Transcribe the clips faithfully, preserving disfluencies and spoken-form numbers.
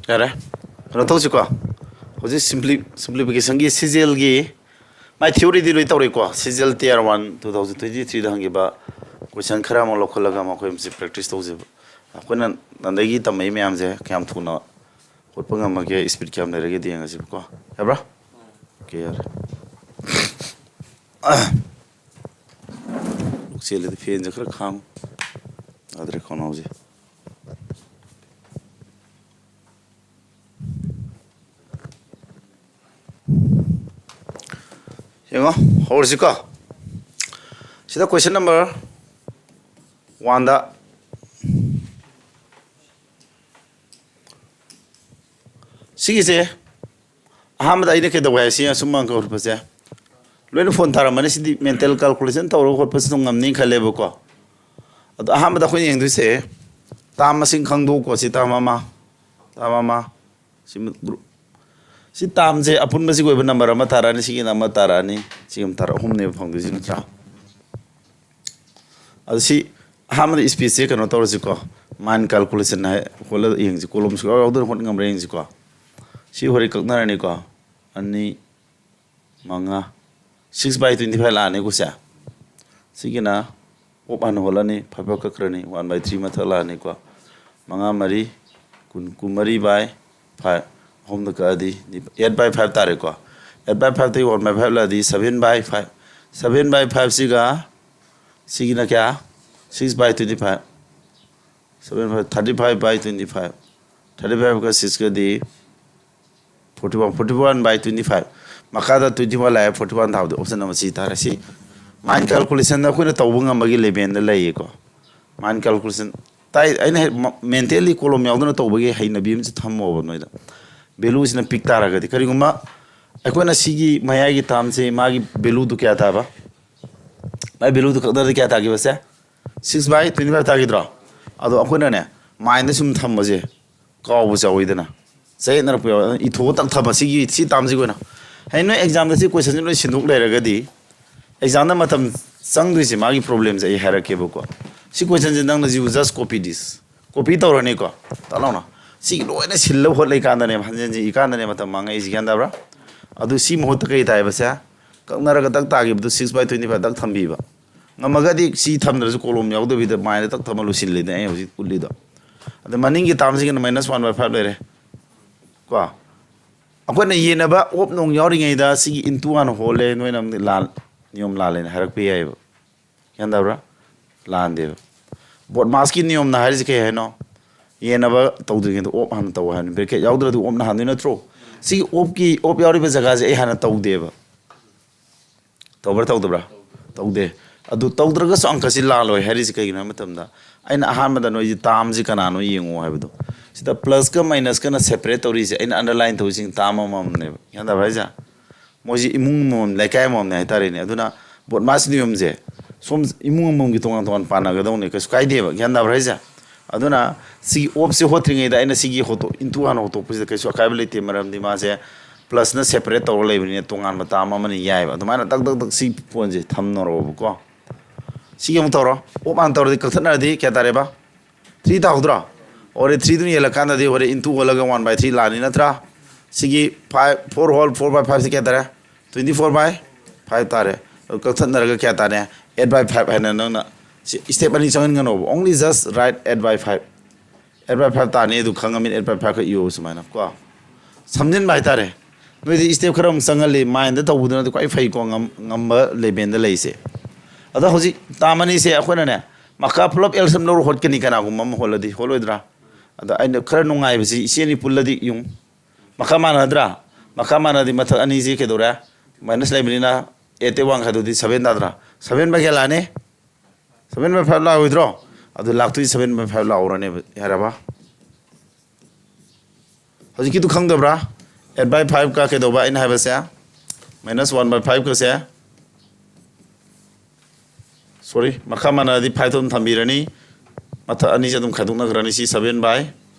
ꯌꯥꯔꯦ, ꯀꯩꯅꯣ ꯇꯧꯁꯤꯀꯣ꯫ ꯍꯧꯖꯤꯛ ꯁꯤꯝꯄ꯭ꯂꯤ ꯁꯤꯝꯄ꯭ꯂꯤꯐꯤꯀꯦꯁꯟꯒꯤ ꯁꯤꯖꯦꯜꯒꯤ ꯃꯥꯏ ꯊꯤꯑꯣꯔꯤꯗꯤ ꯂꯣꯏ ꯇꯧꯔꯦꯀꯣ꯫ ꯁꯤꯖꯦꯜ tier one two thousand twenty ꯊ꯭ꯔꯤꯗ ꯍꯪꯈꯤꯕ ꯀꯣꯏꯁꯟ ꯈꯔ ꯑꯃ ꯂꯧꯈꯠꯂꯒ ꯃꯈꯣꯏ ꯃꯁꯤ ꯄ꯭ꯔꯦꯛꯇꯤꯁ ꯇꯧꯖꯦꯕ꯫ ꯑꯩꯈꯣꯏꯅ ꯅꯍꯥꯟꯗꯒꯤ ꯇꯝꯃꯛꯏ ꯃꯌꯥꯝꯁꯦ ꯀꯌꯥꯝ ꯊꯨꯅ ꯍꯣꯠꯄ ꯉꯝꯃꯒꯦ, ꯏꯁꯄꯤꯠ ꯀꯌꯥꯝ ꯂꯩꯔꯒꯦꯗꯤ ꯌꯦꯡꯉꯁꯤꯕꯀꯣ꯫ ꯌꯥꯕ꯭ꯔꯥ? ꯑꯣꯀꯦ, ꯌꯥꯔꯦ꯫ ꯂꯣꯛ ꯆꯦꯜꯂꯗꯤ ꯐꯦꯟꯁꯦ ꯈꯔ ꯈꯥꯡꯉꯨ꯫ ꯌꯥꯗ꯭ꯔꯦ ꯈꯅꯥꯎꯁꯦ꯫ ꯌꯦꯡꯉꯣ, ꯍꯧꯔꯁꯤꯀꯣ꯫ ꯁꯤꯗ ꯀꯣꯏꯁꯟ ꯅꯝꯕꯔ ꯋꯥꯟꯗ ꯁꯤꯒꯤꯁꯦ ꯑꯍꯥꯟꯕꯗ ꯑꯩꯅ ꯀꯩꯗꯧꯕ ꯍꯥꯏ, ꯁꯤ ꯑꯁꯨꯝ ꯍꯣꯠꯄꯁꯦ ꯂꯣꯏꯅ ꯐꯣꯟ ꯇꯥꯔꯝꯃꯅꯤ꯫ ꯁꯤꯗꯤ ꯃꯦꯟꯇꯦꯜ ꯀꯥꯜꯀꯨꯂꯦꯁꯟ ꯇꯧꯔꯒ ꯍꯣꯠꯄꯁꯨ ꯑꯗꯨꯝ ꯉꯝꯅꯤ ꯈꯜꯂꯦꯕꯀꯣ꯫ ꯑꯗꯣ ꯑꯍꯥꯟꯕꯗ ꯑꯩꯈꯣꯏꯅ ꯌꯦꯡꯗꯣꯏꯁꯦ ꯇꯥꯝ ꯃꯁꯤꯡ ꯈꯪꯗꯣꯛꯀꯣ꯫ ꯁꯤ ꯇꯥꯝ ꯑꯃ, ꯇꯥꯝ ꯑꯃ, ꯁꯤ ꯒ꯭ꯔꯨꯞ, ꯁꯤ ꯇꯥꯝꯁꯦ ꯑꯄꯨꯟꯕꯁꯤꯒꯤ ꯑꯣꯏꯕ ꯅꯝꯕꯔ ꯑꯃ ꯇꯥꯔꯛꯑꯅꯤ, ꯁꯤꯒꯤꯅ ꯑꯃ ꯇꯥꯔꯛꯑꯅꯤ, ꯁꯤꯒꯤ ꯑꯃ ꯇꯥꯔꯛ-, ꯑꯍꯨꯝꯅꯦꯕ ꯐꯪꯗꯣꯏꯁꯤ, ꯅꯠꯇ꯭ꯔꯥ? ꯑꯗꯣ ꯁꯤ ꯑꯍꯥꯟꯕꯗ ꯏꯁꯄꯤꯠꯁꯦ ꯀꯩꯅꯣ ꯇꯧꯔꯁꯤꯀꯣ, ꯃꯥꯏꯟ ꯀꯥꯜꯀꯨꯂꯦꯁꯟ ꯍꯥꯏ ꯍꯣꯠꯂꯒ ꯌꯦꯡꯁꯤ, ꯀꯣꯂꯣꯝ ꯁꯨꯡꯌꯥꯎ ꯌꯥꯎꯗꯅ ꯍꯣꯠ ꯉꯝꯕ꯭ꯔꯥ ꯌꯦꯡꯁꯤꯀꯣ꯫ ꯁꯤ ꯍꯣꯔꯦꯟ ꯀꯛꯅꯔꯅꯤꯀꯣ, ꯑꯅꯤ, ꯃꯉꯥ, ꯁꯤꯛꯁ ꯕꯥꯏ ꯇ꯭ꯋꯦꯟꯇꯤ ꯐꯥꯏꯚ ꯂꯥꯛꯑꯅꯤꯀꯣ ꯁꯦ꯫ ꯁꯤꯒꯤꯅ ꯑꯣꯞ ꯍꯥꯟꯅ ꯍꯣꯜꯂꯅꯤ, ꯐꯥꯏꯚ ꯀꯛꯈ꯭ꯔꯅꯤ, ꯋꯥꯟ ꯕꯥꯏ ꯊ꯭ꯔꯤ ꯃꯊꯛ ꯂꯥꯛꯑꯅꯤꯀꯣ꯫ ꯃꯉꯥ ꯃꯔꯤ, ꯀꯨꯟ, ꯀꯨꯟꯃꯔꯤ ꯕꯥꯏ ꯐꯥꯏꯚ, ꯑꯍꯨꯝꯗ ꯀꯛꯑꯗꯤ ꯑꯦꯠ ꯕꯥꯏ ꯐꯥꯏꯚ ꯇꯥꯔꯦꯀꯣ꯫ ꯑꯦꯠ ꯕꯥꯏ ꯐꯥꯏꯚꯇꯒꯤ ꯋꯥꯟ ꯕꯥꯏ ꯐꯥꯏꯚ ꯂꯥꯛꯑꯗꯤ seven by five, seven by ꯐꯥꯏꯚꯁꯤꯒ ꯁꯤꯒꯤꯅ ꯀꯌꯥ? Six by twenty five, seven five, thirty five by twenty five, thirty ꯐꯥꯏꯚꯀ ꯁꯤꯛꯁꯀꯗꯤ forty one, forty one by twenty five. ꯃꯈꯥꯗ twenty one ꯂꯥꯛꯑꯦ, forty one ꯊꯥꯕꯗꯤ option ꯑꯃ ꯁꯤ ꯇꯥꯔꯦ꯫ ꯁꯤ ꯃꯥꯏꯟ ꯀꯥꯜꯀꯨꯂꯦꯁꯟꯗ ꯑꯩꯈꯣꯏꯅ ꯇꯧꯕ ꯉꯝꯕꯒꯤ ꯂꯦꯚꯦꯜꯗ ꯂꯩꯌꯦꯀꯣ꯫ ꯃꯥꯏꯟ ꯀꯥꯜꯀꯨꯂꯦꯁꯟ ꯇꯥꯏ, ꯑꯩꯅ ꯍꯦꯛ ꯃꯦꯟꯇꯦꯜꯂꯤ ꯀꯣꯂꯣꯝ ꯌꯥꯎꯗꯅ ꯇꯧꯕꯒꯤ ꯍꯩꯅꯕꯤ ꯑꯃꯁꯨ ꯊꯝꯃꯣꯕ ꯅꯣꯏꯗ꯫ ꯚꯦꯂꯨꯁꯤꯅ ꯄꯤꯛ ꯇꯥꯔꯒꯗꯤ, ꯀꯔꯤꯒꯨꯝꯕ ꯑꯩꯈꯣꯏꯅ ꯁꯤꯒꯤ ꯃꯌꯥꯏꯒꯤ ꯇꯥꯝꯁꯦ ꯃꯥꯒꯤ ꯚꯦꯂꯨꯗꯨ ꯀꯌꯥ ꯇꯥꯕ? ꯃꯥꯏ ꯚꯦꯂꯨꯗꯨ ꯀꯛꯅꯔꯗꯤ ꯀꯌꯥ ꯇꯥꯈꯤꯕꯁꯦ? ꯁꯤꯛꯁ ꯕꯥꯏ ꯇ꯭ꯋꯦꯟꯇꯤ ꯐꯥꯏꯚ ꯇꯥꯈꯤꯗ꯭ꯔꯣ? ꯑꯗꯣ ꯑꯩꯈꯣꯏꯅꯅꯦ, ꯃꯥꯏꯟꯗ ꯁꯨꯝ ꯊꯝꯕꯁꯦ ꯀꯥꯎꯕꯁꯨ ꯌꯥꯎꯋꯤꯗꯅ, ꯆꯌꯦꯠꯅꯔꯛꯄ ꯌꯥꯎꯋꯤ꯫ ꯑꯗꯨꯅ ꯏꯊꯣꯛꯑ ꯇꯛ ꯊꯝꯕ, ꯁꯤꯒꯤ ꯁꯤ ꯇꯥꯝꯁꯤꯒꯤ ꯑꯣꯏꯅ꯫ ꯍꯌꯦꯡ ꯅꯣꯏ ꯑꯦꯛꯖꯥꯝꯗ ꯁꯤ ꯀꯣꯏꯁꯟꯁꯤ ꯂꯣꯏ ꯁꯤꯟꯗꯣꯛ ꯂꯩꯔꯒꯗꯤ, ꯑꯦꯛꯖꯥꯝꯗ ꯃꯇꯝ ꯆꯪꯗꯣꯏꯁꯦ ꯃꯥꯒꯤ ꯄ꯭ꯔꯣꯕ꯭ꯂꯦꯝꯁꯦ ꯑꯩ ꯍꯥꯏꯔꯛꯀꯦꯕꯀꯣ꯫ ꯁꯤ ꯀꯣꯏꯁꯟꯁꯦ ꯅꯪꯅ you just copy this, copy ꯇꯧꯔꯅꯤꯀꯣ꯫ ꯇꯥ ꯂꯥꯎꯅ꯫ ꯁꯤ ꯂꯣꯏꯅ ꯁꯤꯜꯂꯒ ꯍꯣꯠ ꯂꯩꯀꯥꯟꯗꯅꯦꯕ, ꯍꯟꯖꯤꯟ ꯍꯟꯖꯤꯟ ꯏꯀꯥꯟꯗꯅꯦ ꯃꯇꯝ ꯃꯥꯡꯉꯛꯏꯁꯤ, ꯒ꯭ꯌꯥꯟ ꯇꯥꯕ꯭ꯔꯥ? ꯑꯗꯨ ꯁꯤ ꯃꯍꯨꯠꯇ ꯀꯔꯤ ꯇꯥꯏꯕꯁꯦ? ꯀꯛꯅꯔꯒ ꯇꯛ ꯇꯥꯈꯤꯕꯗꯨ six by twenty five ꯇꯛ ꯊꯝꯕꯤꯕ꯫ ꯉꯝꯃꯒꯗꯤ ꯁꯤ ꯊꯝꯗ꯭ꯔꯁꯨ ꯀꯣꯂꯣꯝ ꯌꯥꯎꯗꯕꯤꯗ ꯃꯥꯏꯗ ꯇꯛ ꯊꯝꯃ ꯂꯣꯏꯁꯤꯜꯂꯤꯗꯅ ꯑꯩ ꯍꯧꯖꯤꯛ ꯎꯠꯂꯤꯗꯣ꯫ ꯑꯗ ꯃꯅꯤꯡꯒꯤ ꯇꯥꯝꯁꯤꯒꯤꯅ minus one by five ꯂꯩꯔꯦ꯫ ꯀꯣ? ꯑꯩꯈꯣꯏꯅ ꯌꯦꯟꯅꯕ ꯑꯣꯞ ꯅꯣꯡ ꯌꯥꯎꯔꯤꯉꯩꯗ ꯁꯤꯒꯤ into ꯍꯥꯟꯅ ꯍꯣꯜꯂꯦ, ꯅꯣꯏꯅ ꯑꯃꯨꯛ ꯂꯥꯟ, ꯅꯤꯌꯣꯝ ꯂꯥꯜꯂꯦꯅ ꯍꯥꯏꯔꯛꯄ ꯌꯥꯏꯑꯕ꯫ ꯒ꯭ꯌꯥꯟ ꯇꯥꯕ꯭ꯔꯥ? ꯂꯥꯟꯗꯦꯕ꯫ ꯕꯣꯠꯃꯥꯁꯀꯤ ꯅꯤꯌꯣꯝꯅ ꯍꯥꯏꯔꯤꯁꯦ ꯀꯩ ꯍꯥꯏꯅꯣ? ꯌꯦꯟꯅꯕ ꯇꯧꯗ꯭ꯔꯤꯉꯩꯗ ꯑꯣꯞ ꯍꯥꯟꯅ ꯇꯧ ꯍꯥꯏꯕꯅꯤ꯫ ꯕ꯭ꯔꯦꯀꯦꯠ ꯌꯥꯎꯗ꯭ꯔꯗꯤ ꯑꯣꯞꯅ ꯍꯥꯟꯗꯣꯏ ꯅꯠꯇ꯭ꯔꯣ? ꯁꯤꯒꯤ ꯑꯣꯞꯀꯤ, ꯑꯣꯞ ꯌꯥꯎꯔꯤꯕ ꯖꯒꯥꯁꯦ ꯑꯩ ꯍꯥꯟꯅ ꯇꯧꯗꯦꯕ꯫ ꯇꯧꯕ꯭ꯔꯥ ꯇꯧꯗꯕ꯭ꯔꯥ? ꯇꯧꯗꯦ꯫ ꯑꯗꯨ ꯇꯧꯗ꯭ꯔꯒꯁꯨ ꯑꯪꯀꯁꯤ ꯂꯥꯜꯂꯣꯏ ꯍꯥꯏꯔꯤꯁꯤ ꯀꯩꯒꯤꯅꯣ ꯍꯥꯏꯕ ꯃꯇꯝꯗ, ꯑꯩꯅ ꯑꯍꯥꯟꯕꯗ ꯅꯣꯏꯁꯤ ꯇꯥꯝꯁꯤ ꯀꯅꯥꯅꯣ ꯌꯦꯡꯉꯣ ꯍꯥꯏꯕꯗꯣ꯫ ꯁꯤꯗ ꯄ꯭ꯂꯁꯀ ꯃꯥꯏꯅꯁꯀꯅ ꯁꯦꯄꯔꯦꯠ ꯇꯧꯔꯤꯁꯦ, ꯑꯩꯅ ꯑꯟꯗꯔꯂꯥꯏꯟ ꯇꯧꯔꯤꯁꯤꯡ ꯇꯥꯝ ꯑꯃꯃꯝꯅꯦꯕ꯫ ꯒ꯭ꯌꯥꯟ ꯇꯥꯕ꯭ꯔꯥ ꯍꯥꯏꯁꯦ? ꯃꯣꯏꯁꯤ ꯏꯃꯨꯡ ꯑꯃꯃꯝ, ꯂꯩꯀꯥꯏ ꯑꯃꯃꯝꯅꯦ ꯍꯥꯏꯇꯥꯔꯦꯅꯦ꯫ ꯑꯗꯨꯅ ꯕꯣꯠꯃꯥꯁ ꯅꯤꯌꯣꯝꯁꯦ ꯁꯣꯝ ꯏꯃꯨꯡ ꯑꯃꯃꯝꯒꯤ ꯇꯣꯉꯥꯟ ꯇꯣꯉꯥꯟ ꯄꯥꯟꯅꯒꯗꯧꯅꯦ, ꯀꯩꯁꯨ ꯀꯥꯏꯗꯦꯕ꯫ ꯒ꯭ꯌꯥꯟ ꯇꯥꯕ꯭ꯔꯥ ꯍꯥꯏꯁꯦ? ꯑꯗꯨꯅ ꯁꯤꯒꯤ ꯑꯣꯞꯁꯦ ꯍꯣꯠꯇ꯭ꯔꯤꯉꯩꯗ ꯑꯩꯅ ꯁꯤꯒꯤ ꯍꯣꯠꯇꯣꯛ, into ꯍꯥꯟꯅ ꯍꯣꯠꯇꯣꯛꯄꯁꯤꯗ ꯀꯩꯁꯨ ꯑꯀꯥꯏꯕ ꯂꯩꯇꯦ, ꯃꯔꯝꯗꯤ ꯃꯥꯁꯦ ꯄ꯭ꯂꯁꯅ ꯁꯦꯄꯔꯦꯠ ꯇꯧꯔ ꯂꯩꯕꯅꯤꯅ ꯇꯣꯉꯥꯟꯕ ꯇꯥꯝ ꯑꯃꯅ ꯌꯥꯏꯑꯕ꯫ ꯑꯗꯨꯃꯥꯏꯅ ꯇꯛ ꯇꯛ ꯇꯛ ꯁꯤ ꯐꯣꯟꯁꯦ ꯊꯝꯅꯔꯣꯕꯀꯣ꯫ ꯁꯤꯒꯤ ꯑꯃꯨꯛ ꯇꯧꯔꯣ꯫ ꯑꯣꯞ ꯍꯥꯟꯅ ꯇꯧꯔꯗꯤ, ꯀꯛꯊꯠꯅꯔꯗꯤ ꯀꯌꯥ ꯇꯥꯔꯦꯕ? Three ꯇꯥꯍꯧꯗ꯭ꯔꯣ? ꯍꯣꯔꯦꯟ three ꯗꯨꯅ ꯌꯦꯜꯂꯀꯥꯟꯗꯗꯤ ꯍꯣꯔꯦꯟ into ꯍꯣꯜꯂꯒ one by three ꯂꯥꯛꯑꯅꯤ ꯅꯠꯇ꯭ꯔꯥ? ꯁꯤꯒꯤ five, four whole four by five ꯁꯤ ꯀꯌꯥ ꯇꯥꯔꯦ? Twenty four by five ꯇꯥꯔꯦ꯫ ꯑꯗꯨ ꯀꯛꯊꯠꯅꯔꯒ ꯀꯌꯥ ꯇꯥꯔꯦ? Eight by five ꯍꯥꯏꯅ ꯅꯪꯅ ꯁꯤ step ꯑꯅꯤ ꯆꯪꯍꯟꯒꯅꯣꯕ, only just write eight by five꯫ Eight by five ꯇꯥꯔꯅꯤ, ꯑꯗꯨ ꯈꯪꯉꯃꯤꯅ eight by five ꯈꯛ ꯏꯌꯣ ꯁꯨꯃꯥꯏꯅ ꯀꯣ꯫ ꯁꯝꯖꯤꯟꯕ ꯍꯥꯏꯇꯥꯔꯦ꯫ ꯅꯣꯏꯗꯤ step ꯈꯔ ꯑꯃꯨꯛ ꯆꯪꯍꯜꯂꯤ, ꯃꯥꯏꯟꯗ ꯇꯧꯕꯗꯨꯅꯗꯤ ꯈ꯭ꯋꯥꯏ ꯐꯩꯀꯣ, ꯉꯝ-, ꯉꯝꯕ ꯂꯦꯚꯦꯜꯗ ꯂꯩꯁꯦ꯫ ꯑꯗꯣ ꯍꯧꯖꯤꯛ ꯇꯥꯝ ꯑꯅꯤꯁꯦ ꯑꯩꯈꯣꯏꯅꯅꯦ, ꯃꯈꯥ ꯄꯨꯂꯞ ꯑꯦꯜꯁꯤꯌꯝ ꯂꯧꯔ ꯍꯣꯠꯀꯅꯤ, ꯀꯅꯥꯒꯨꯝꯕ ꯑꯃ ꯍꯣꯠꯂꯗꯤ, ꯍꯣꯠꯂꯣꯏꯗ꯭ꯔꯥ? ꯑꯗ ꯑꯩꯅ ꯈꯔ ꯅꯨꯡꯉꯥꯏꯕꯁꯤ, ꯏꯆꯦ ꯑꯅꯤ ꯄꯨꯜꯂꯗꯤ ꯌꯨꯝ ꯃꯈꯥ ꯃꯥꯟꯅꯗ꯭ꯔꯥ? ꯃꯈꯥ ꯃꯥꯟꯅꯗꯤ ꯃꯊꯛ ꯑꯅꯤꯁꯤ ꯀꯩꯗꯧꯔꯦ? ꯃꯥꯏꯅꯁ ꯂꯩꯕꯅꯤꯅ eight ꯇꯩ one ꯈꯥꯏꯗꯣꯛꯑꯗꯤ seven ꯇꯥꯗ꯭ꯔꯥ? Seven by ꯀꯌꯥ ꯂꯥꯛꯑꯅꯤ? Seven by five ꯂꯥꯛꯑꯣꯏꯗ꯭ꯔꯣ? ꯑꯗꯨ ꯂꯥꯛꯇꯣꯏꯁꯤ seven by five ꯂꯥꯛꯍꯧꯔꯅꯦꯕ, ꯌꯥꯔꯕ? ꯍꯧꯖꯤꯛꯀꯤꯗꯨ ꯈꯪꯗꯕ꯭ꯔꯥ? Eight by five ꯀ ꯀꯩꯗꯧꯕ ꯑꯩꯅ ꯍꯥꯏꯕꯁꯦ? Minus one by five ꯀꯁꯦ, sorry, ꯃꯈꯥ ꯃꯥꯟꯅꯔꯗꯤ five ꯇꯣ ꯑꯗꯨꯝ ꯊꯝꯕꯤꯔꯅꯤ, ꯃꯊꯛ ꯑꯅꯤꯁꯦ ꯑꯗꯨꯝ ꯈꯥꯏꯗꯣꯛꯅꯈ꯭ꯔꯅꯤ꯫ ꯁꯤ seven by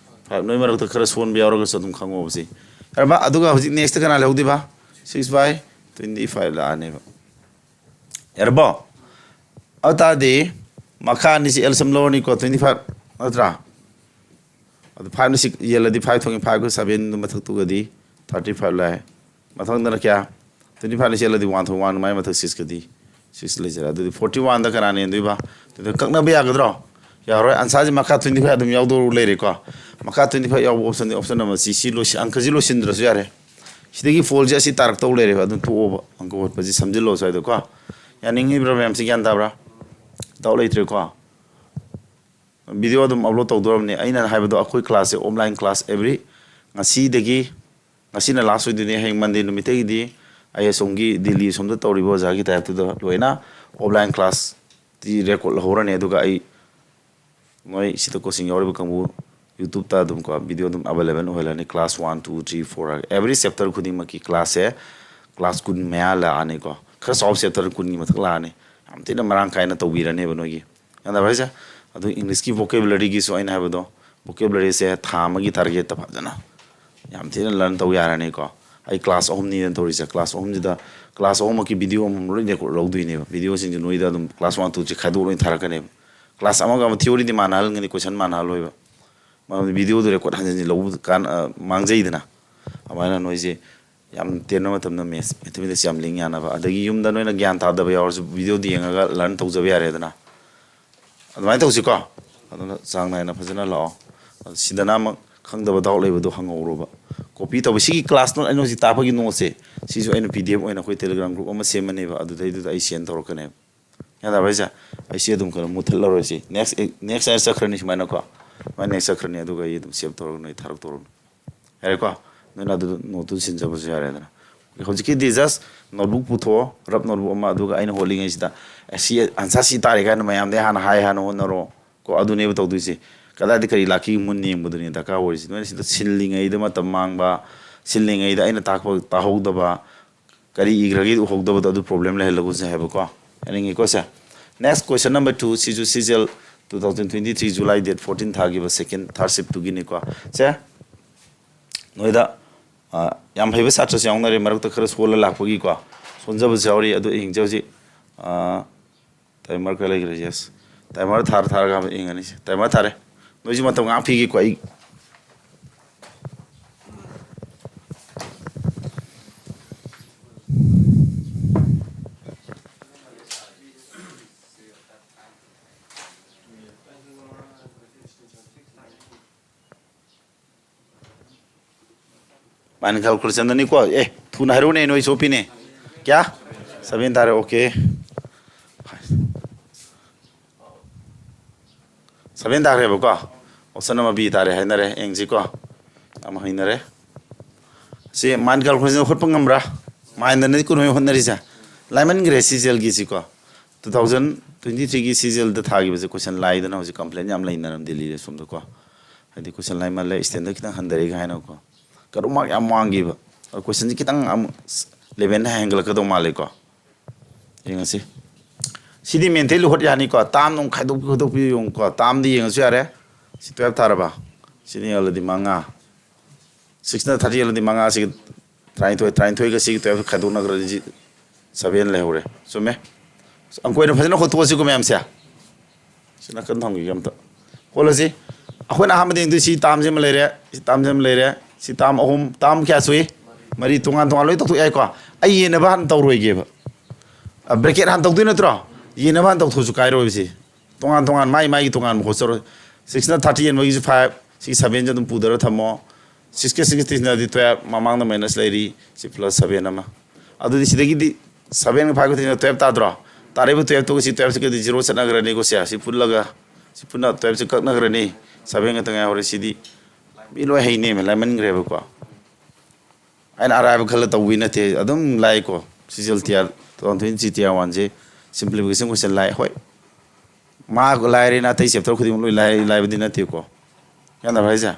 five, ꯅꯣꯏ ꯃꯔꯛꯇ ꯈꯔ ꯁꯣꯟꯕ ꯌꯥꯎꯔꯒꯁꯨ ꯑꯗꯨꯝ ꯈꯪꯉꯣꯕ ꯁꯤ꯫ ꯌꯥꯔꯕ? ꯑꯗꯨꯒ ꯍꯧꯖꯤꯛ next ꯀꯅꯥ ꯂꯩꯍꯧꯗꯣꯏꯕ? Six by twenty five ꯂꯥꯛꯑꯅꯦꯕ꯫ ꯌꯥꯔꯕꯣ? ꯑꯗꯨ ꯇꯥꯔꯗꯤ ꯃꯈꯥ ꯑꯅꯤꯁꯤ ꯑꯦꯜꯁꯤꯌꯝ ꯂꯧꯔꯅꯤꯀꯣ, twenty five ꯅꯠꯇ꯭ꯔꯥ? ꯑꯗꯨ fiveꯅ six ꯌꯦꯜꯂꯗꯤ five ꯊꯣꯛꯏ, fiveꯀ sevenꯗꯨ ꯃꯊꯛꯇꯨꯒꯗꯤ thirty five ꯂꯥꯛꯑꯦ꯫ ꯃꯊꯪꯗꯅ ꯀꯌꯥ? Twenty fiveꯅ ꯆꯦꯜꯂꯗꯤ one ꯊꯣꯛꯏ, one ꯃꯥꯏ ꯃꯊꯛ sixꯀꯗꯤ six ꯂꯩꯖꯔꯦ꯫ ꯑꯗꯨꯗꯤ forty oneꯗ ꯀꯅꯥꯅ ꯍꯦꯟꯗꯣꯏꯕ? ꯑꯗꯨꯗ ꯀꯛꯅꯕ ꯌꯥꯒꯗ꯭ꯔꯣ? ꯌꯥꯔꯣꯏ꯫ Answerꯁꯤ ꯃꯈꯥ twenty five ꯑꯗꯨꯝ ꯌꯥꯎꯗꯧ ꯂꯩꯔꯦꯀꯣ꯫ ꯃꯈꯥ twenty five ꯌꯥꯎꯕ optionꯗꯤ option ꯑꯃ ꯁꯤ, ꯁꯤ ꯂꯣꯏꯁꯤ-, ꯑꯪꯀꯁꯤ ꯂꯣꯏꯁꯤꯟꯗ꯭ꯔꯁꯨ ꯌꯥꯔꯦ꯫ ꯁꯤꯗꯒꯤ fourꯁꯦ ꯑꯁꯤ ꯇꯥꯔꯛꯇꯧ ꯂꯩꯔꯦꯕ꯫ ꯑꯗꯨꯝ ꯇꯣꯛꯑꯣꯕ꯫ ꯑꯪꯀ ꯍꯣꯠꯄꯁꯤ ꯁꯝꯖꯤꯜꯂꯣ ꯁ꯭ꯋꯥꯏꯗꯀꯣ꯫ ꯌꯥꯅꯤꯡꯉꯤꯕ꯭ꯔꯥ ꯃꯌꯥꯝꯁꯤ? ꯒ꯭ꯌꯥꯟ ꯇꯥꯕ꯭ꯔꯥ? Doubt ꯂꯩꯇ꯭ꯔꯦꯀꯣ? Video ꯑꯗꯨꯝ upload ꯇꯧꯗꯣꯔꯕꯅꯤ꯫ ꯑꯩꯅ ꯍꯥꯏꯕꯗꯣ, ꯑꯩꯈꯣꯏ classꯁꯦ offline class every, ꯉꯁꯤꯗꯒꯤ, ꯉꯁꯤꯅ last ꯑꯣꯏꯗꯣꯏꯅꯤ꯫ ꯍꯌꯦꯡ Monday ꯅꯨꯃꯤꯠꯇꯒꯤꯗꯤ ꯑꯩ ꯑꯁꯣꯝꯒꯤ ꯗꯤꯜꯂꯤ ꯑꯁꯣꯝꯗ ꯇꯧꯔꯤꯕ ꯑꯣꯖꯥꯒꯤ typeꯇꯨꯗ ꯂꯣꯏꯅ offline classꯇꯤ record ꯂꯧꯍꯧꯔꯅꯤ꯫ ꯑꯗꯨꯒ ꯑꯩ ꯅꯣꯏ ꯁꯤꯗ coaching ꯌꯥꯎꯔꯤꯕ ꯀꯥꯡꯕꯨ YouTubeꯇ ꯑꯗꯨꯝ ꯀꯣ, video ꯑꯗꯨꯝ available ꯑꯣꯏꯍꯜꯂꯅꯤ꯫ Class one, two, three, four ꯍꯥꯏꯔꯒ every chapter ꯈꯨꯗꯤꯡꯃꯛꯀꯤ classꯁꯦ class ꯀꯨꯟ ꯃꯌꯥ ꯂꯥꯛꯑꯅꯤꯀꯣ꯫ ꯈꯔ ꯆꯥꯎꯕ chapter ꯀꯨꯟꯒꯤ ꯃꯊꯛ ꯂꯥꯛꯑꯅꯤ꯫ ꯌꯥꯝ ꯊꯤꯅ ꯃꯔꯥꯡ ꯀꯥꯏꯅ ꯇꯧꯕꯤꯔꯅꯦꯕ ꯅꯣꯏꯒꯤ꯫ ꯒ꯭ꯌꯥꯟ ꯇꯥꯕ꯭ꯔꯥ ꯍꯥꯏꯁꯦ? ꯑꯗꯨ Englishꯀꯤ vocabularyꯒꯤꯁꯨ ꯑꯩꯅ ꯍꯥꯏꯕꯗꯣ, vocabularyꯁꯦ ꯊꯥ ꯑꯃꯒꯤ targetꯇ ꯐꯖꯅ ꯌꯥꯝ ꯊꯤꯅ learn ꯇꯧ ꯌꯥꯔꯅꯤꯀꯣ꯫ ꯑꯩ class ꯑꯍꯨꯝꯅꯤꯗꯅ ꯇꯧꯔꯤꯁꯦ꯫ Class ꯑꯍꯨꯝꯁꯤꯗ, class ꯑꯍꯨꯝꯃꯛꯀꯤ video ꯑꯃꯃꯝ ꯂꯣꯏ record ꯂꯧꯗꯣꯏꯅꯦꯕ꯫ Videoꯁꯤꯡꯁꯦ ꯅꯣꯏꯗ ꯑꯗꯨꯝ class one, two, three ꯈꯥꯏꯗꯣꯛ ꯂꯣꯏ ꯊꯥꯔꯛꯀꯅꯦꯕ꯫ Class ꯑꯃꯒ ꯑꯃ theoryꯗꯤ ꯃꯥꯟꯅꯍꯜꯂꯝꯒꯅꯤ, question ꯃꯥꯟꯅꯍꯜꯂꯣꯏꯕ꯫ ꯃꯔꯝꯗꯤ videoꯗꯨ record ꯍꯟꯖꯤꯟ ꯍꯟꯖꯤꯟ ꯂꯧꯕ ꯀꯥꯟ-, ꯑ, ꯃꯥꯡꯖꯩꯗꯅ꯫ ꯑꯗꯨꯃꯥꯏꯅ ꯅꯣꯏꯁꯦ ꯌꯥꯝ ꯇꯦꯟꯕ ꯃꯇꯝꯗ maths, mathematics ꯌꯥꯝ ꯂꯤꯡ ꯌꯥꯅꯕ꯫ ꯑꯗꯒꯤ ꯌꯨꯝꯗ ꯅꯣꯏꯅ ꯒ꯭ꯌꯥꯟ ꯇꯥꯗꯕ ꯌꯥꯎꯔꯁꯨ videoꯗ ꯌꯦꯡꯉꯒ learn ꯇꯧꯖꯕ ꯌꯥꯔꯦꯗꯅ꯫ ꯑꯗꯨꯃꯥꯏꯅ ꯇꯧꯁꯤꯀꯣ꯫ ꯑꯗꯨꯅ ꯆꯥꯡ ꯅꯥꯏꯅ ꯐꯖꯅ ꯂꯥꯛꯑꯣ꯫ ꯑꯗꯨ ꯁꯤꯗꯅ ꯑꯃꯨꯛ ꯈꯪꯗꯕ doubt ꯂꯩꯕꯗꯣ ꯍꯪꯍꯧꯔꯣꯕ꯫ Copy ꯇꯧꯕ, ꯁꯤꯒꯤ class note ꯑꯩꯅ ꯍꯧꯖꯤꯛ ꯇꯥꯛꯄꯒꯤ noteꯁꯦ, ꯁꯤꯁꯨ ꯑꯩꯅ P D F ꯑꯣꯏꯅ ꯑꯩꯈꯣꯏ Telegram group ꯑꯃ ꯁꯦꯝꯃꯅꯦꯕ, ꯑꯗꯨꯗꯩꯗꯨꯗ ꯑꯩ send ꯇꯧꯔꯛꯀꯅꯦꯕ꯫ ꯒ꯭ꯌꯥꯟ ꯇꯥꯕ꯭ꯔꯥ ꯍꯥꯏꯁꯦ? ꯑꯩ ꯁꯤ ꯑꯗꯨꯝ ꯀꯩꯅꯣ ꯃꯨꯠꯊꯠꯂꯔꯣꯏ ꯁꯤ꯫ Next, next ꯍꯥꯏꯅ ꯆꯠꯈ꯭ꯔꯅꯤ ꯁꯨꯃꯥꯏꯅꯀꯣ꯫ ꯁꯨꯃꯥꯏꯅ next ꯆꯠꯈ꯭ꯔꯅꯤ, ꯑꯗꯨꯒ ꯑꯩ ꯑꯗꯨꯝ save ꯇꯧꯔꯒ ꯅꯣꯏ ꯊꯥꯔꯛꯇꯧꯔꯕꯅꯤ꯫ ꯌꯥꯔꯦꯀꯣ? ꯅꯣꯏꯅ ꯑꯗꯨ noteꯇꯨ ꯁꯤꯟꯖꯕꯁꯨ ꯌꯥꯔꯦꯗꯅ꯫ ꯍꯧꯖꯤꯛꯀꯤꯗꯤ just notebook ꯄꯨꯊꯣꯛꯑꯣ, rough notebook ꯑꯃ, ꯑꯗꯨꯒ ꯑꯩꯅ ꯍꯣꯠꯂꯤꯉꯩꯁꯤꯗ, "ꯑꯦ, ꯁꯤ answer ꯁꯤ ꯇꯥꯔꯦ" ꯀꯥꯏꯅ ꯃꯌꯥꯝꯗꯩ ꯍꯥꯟꯅ ꯍꯥꯏ, ꯍꯥꯟꯅ ꯍꯣꯠꯅꯔꯣ ꯀꯣ꯫ ꯑꯗꯨꯅꯦꯕ ꯇꯧꯗꯣꯏꯁꯦ꯫ ꯀꯗꯥꯏꯗ ꯀꯔꯤ ꯂꯥꯛꯈꯤꯒꯦ ꯃꯨꯟꯅ ꯌꯦꯡꯕꯗꯨꯅꯤ ꯗꯔꯀꯥꯔ ꯑꯣꯏꯔꯤꯁꯦ꯫ ꯅꯣꯏꯅ ꯁꯤꯗ ꯁꯤꯜꯂꯤꯉꯩꯗ ꯃꯇꯝ ꯃꯥꯡꯕ, ꯁꯤꯜꯂꯤꯉꯩꯗ ꯑꯩꯅ ꯇꯥꯛꯄ ꯇꯥꯍꯧꯗꯕ, ꯀꯔꯤ ꯏꯈ꯭ꯔꯒꯦ ꯎꯍꯧꯗꯕꯗꯣ, ꯑꯗꯨ problem ꯂꯩꯍꯜꯂꯒꯨꯝꯁꯦ ꯍꯥꯏꯕꯀꯣ꯫ ꯌꯥꯅꯤꯡꯉꯤꯀꯣ ꯁꯦ? Next question number two, ꯁꯤꯁꯨ C G L two thousand twenty three July date fourteen ꯊꯥꯈꯤꯕ second, third shiftꯇꯨꯒꯤꯅꯤꯀꯣ꯫ ꯁꯦ, ꯅꯣꯏꯗ, ꯑ, ꯌꯥꯝ ꯍꯩꯕ ꯁꯥꯇ꯭ꯔꯁꯨ ꯌꯥꯎꯅꯔꯦ, ꯃꯔꯛꯇ ꯈꯔ ꯁꯣꯜꯂ ꯂꯥꯛꯄꯒꯤꯀꯣ꯫ ꯁꯣꯟꯖꯕꯁꯨ ꯌꯥꯎꯔꯤ꯫ ꯑꯗꯨ ꯌꯦꯡꯖꯦ ꯍꯧꯖꯤꯛ, ꯑ, timer ꯈꯔ ꯂꯩꯈ꯭ꯔꯦ, yes꯫ Timer ꯊꯥꯔ ꯊꯥꯔꯒ ꯌꯦꯡꯉꯅꯤ꯫ Timer ꯊꯥꯔꯦ꯫ ꯅꯣꯏꯁꯨ ꯃꯇꯝ ꯉꯥꯏꯍꯥꯛ ꯄꯤꯒꯦꯀꯣ꯫ ꯑꯩ Mind calculation ꯅꯤꯀꯣ꯫ ꯑꯦ, ꯊꯨꯅ ꯍꯥꯏꯔꯛꯎꯅꯦ, ꯅꯣꯏ ꯆꯣꯞꯄꯤꯅꯦ꯫ ꯀꯌꯥ? Seven ꯇꯥꯔꯦ, okay꯫ Seven ꯇꯥꯈ꯭ꯔꯦꯕꯀꯣ꯫ Option ꯑꯃ B ꯇꯥꯔꯦ ꯍꯥꯏꯅꯔꯦ, ꯌꯦꯡꯁꯤꯀꯣ꯫ ꯑꯃ ꯍꯩꯅꯔꯦ꯫ ꯁꯤ mind calculation ꯍꯣꯠꯄ ꯉꯝꯕ꯭ꯔꯥ? Mind ꯅꯗꯤ ꯀꯨꯟꯃꯔꯤ ꯍꯣꯠꯅꯔꯤꯁꯦ꯫ ꯂꯥꯏꯃꯟꯈ꯭ꯔꯦ CGL ꯒꯤꯁꯤꯀꯣ꯫ Two thousand twenty three ꯒꯤ CGL ꯗ ꯊꯥꯈꯤꯕꯁꯦ question ꯂꯥꯏꯗꯅ ꯍꯧꯖꯤꯛ complain ꯌꯥꯝ ꯂꯩꯅꯔꯝꯗꯦ ꯗꯦꯜꯂꯤꯗ ꯁꯣꯝꯗꯀꯣ꯫ ꯍꯥꯏꯗꯤ question ꯂꯥꯏꯃꯜꯂꯦ, standard ꯈꯤꯇꯪ ꯍꯟꯊꯔꯛꯏ ꯀꯥꯏꯅꯀꯣ꯫ Cut off mark ꯌꯥꯝ ꯋꯥꯡꯈꯤꯕ꯫ ꯑꯗꯣ question ꯁꯦ ꯈꯤꯇꯪ ꯑꯃꯨꯛ level ꯍꯦꯟꯒꯠꯂꯛꯀꯗꯧ ꯃꯥꯜꯂꯦꯀꯣ꯫ ꯌꯦꯡꯉꯁꯤ꯫ ꯁꯤꯗꯤ mentally ꯍꯣꯠ ꯌꯥꯅꯤꯀꯣ꯫ Term ꯅꯨꯡ ꯈꯥꯏꯗꯣꯛꯄꯤ ꯈꯣꯠꯇꯣꯛꯄꯤ ꯌꯦꯡꯉꯨꯀꯣ꯫ Term ꯗꯤ ꯌꯦꯡꯉꯁꯨ ꯌꯥꯔꯦ꯫ ꯁꯤ twelve ꯊꯥꯔꯕ? ꯁꯤꯅ ꯌꯦꯡꯍꯜꯂꯗꯤ ꯃꯉꯥ꯫ Six ꯅ thirty ꯌꯦꯡꯍꯜꯂꯗꯤ ꯃꯉꯥ, ꯁꯤꯒ ꯇꯔꯥꯅꯤꯊꯣꯏ, ꯇꯔꯥꯅꯤꯊꯣꯏꯒ ꯁꯤꯒ twelve ꯈꯥꯏꯗꯣꯛꯅꯈ꯭ꯔꯗꯤ ꯁꯤ seven ꯂꯩꯍꯧꯔꯦ꯫ ꯆꯨꯝꯃꯦ? ꯑꯪꯀ ꯑꯣꯏꯅ ꯐꯖꯅ ꯍꯣꯠꯇꯣꯛꯑꯁꯤꯀꯣ ꯃꯌꯥꯝꯁꯦ꯫ ꯁꯤ ꯅꯥꯀꯟ ꯊꯝꯈꯤꯒꯦ ꯑꯝꯇ꯫ ꯍꯣꯠꯂꯁꯤ꯫ ꯑꯩꯈꯣꯏꯅ ꯑꯍꯥꯟꯕꯗ ꯌꯦꯡꯗꯣꯏꯁꯤ term ꯁꯤ ꯑꯃ ꯂꯩꯔꯦ, ꯁꯤ term ꯁꯤ ꯑꯃ ꯂꯩꯔꯦ, ꯁꯤ term ꯑꯍꯨꯝ, term ꯀꯌꯥ ꯁꯨꯏ? ꯃꯔꯤ꯫ ꯇꯣꯉꯥꯟ ꯇꯣꯉꯥꯟ ꯂꯣꯏ ꯇꯧꯊꯣꯛ ꯌꯥꯏꯀꯣ꯫ ꯑꯩ ꯌꯦꯟꯅꯕ ꯍꯥꯟꯅ ꯇꯧꯔꯣꯏꯒꯦꯕ꯫ ꯑ, bracket ꯍꯥꯟꯅ ꯇꯧꯗꯣꯏ ꯅꯠꯇ꯭ꯔꯣ? ꯌꯦꯟꯅꯕ ꯍꯥꯟꯅ ꯇꯧꯊꯣꯛꯑꯁꯨ ꯀꯥꯏꯔꯣꯏꯕ ꯁꯤ꯫ ꯇꯣꯉꯥꯟ ꯇꯣꯉꯥꯟ ꯃꯥꯏ ꯃꯥꯏꯒꯤ ꯇꯣꯉꯥꯟꯕ ꯍꯣꯠꯆꯔꯣꯏ꯫ Six ꯅ thirty ꯌꯦꯟꯕꯒꯤꯁꯨ five, ꯁꯤ seven ꯁꯦ ꯑꯗꯨꯝ ꯄꯨꯗꯔ ꯊꯝꯃꯣ꯫ Six ꯀ six ꯇꯤꯁꯤꯟꯅꯔꯗꯤ twelve, ꯃꯃꯥꯡꯗ minus ꯂꯩꯔꯤ, ꯁꯤ plus seven ꯑꯃ꯫ ꯑꯗꯨꯗꯤ ꯁꯤꯗꯒꯤꯗꯤ seven ꯒ five ꯒ ꯇꯤꯁꯤꯟꯅ twelve ꯇꯥꯗ꯭ꯔꯣ? ꯇꯥꯔꯛꯏꯕ twelve ꯇꯨꯒ ꯁꯤ twelve ꯁꯤꯒꯗꯤ zero ꯆꯠꯅꯈ꯭ꯔꯅꯤꯀꯣ ꯁꯦ꯫ ꯁꯤ ꯄꯨꯜꯂꯒ, ꯁꯤ ꯄꯨꯟꯅ twelve ꯁꯤ ꯀꯛꯅꯈ꯭ꯔꯅꯤ꯫ Seven ꯈꯛꯇ ꯉꯥꯏꯍꯧꯔꯦ꯫ ꯁꯤꯗꯤ ꯃꯤ ꯂꯣꯏ ꯍꯩꯅꯦꯃꯦ, ꯂꯥꯏꯃꯟꯈ꯭ꯔꯦꯕꯀꯣ꯫ ꯑꯩꯅ ꯑꯔꯥꯏꯕ ꯈꯜꯂ ꯇꯧꯕꯤ ꯅꯠꯇꯦ, ꯑꯗꯨꯝ ꯂꯥꯏꯀꯣ꯫ CGL TR, two thousand twenty three TR one ꯁꯦ simplification question ꯂꯥꯏ꯫ ꯍꯣꯏ, ꯃꯥ ꯂꯥꯏꯔꯦꯅ ꯑꯇꯩ chapter ꯈꯨꯗꯤꯡꯃꯛ ꯂꯣꯏ ꯂꯥꯏ, ꯂꯥꯏꯕꯗꯤ ꯅꯠꯇꯦꯀꯣ꯫ ꯒ꯭ꯌꯥꯟ ꯇꯥꯕ꯭ꯔꯥ ꯍꯥꯏꯁꯦ?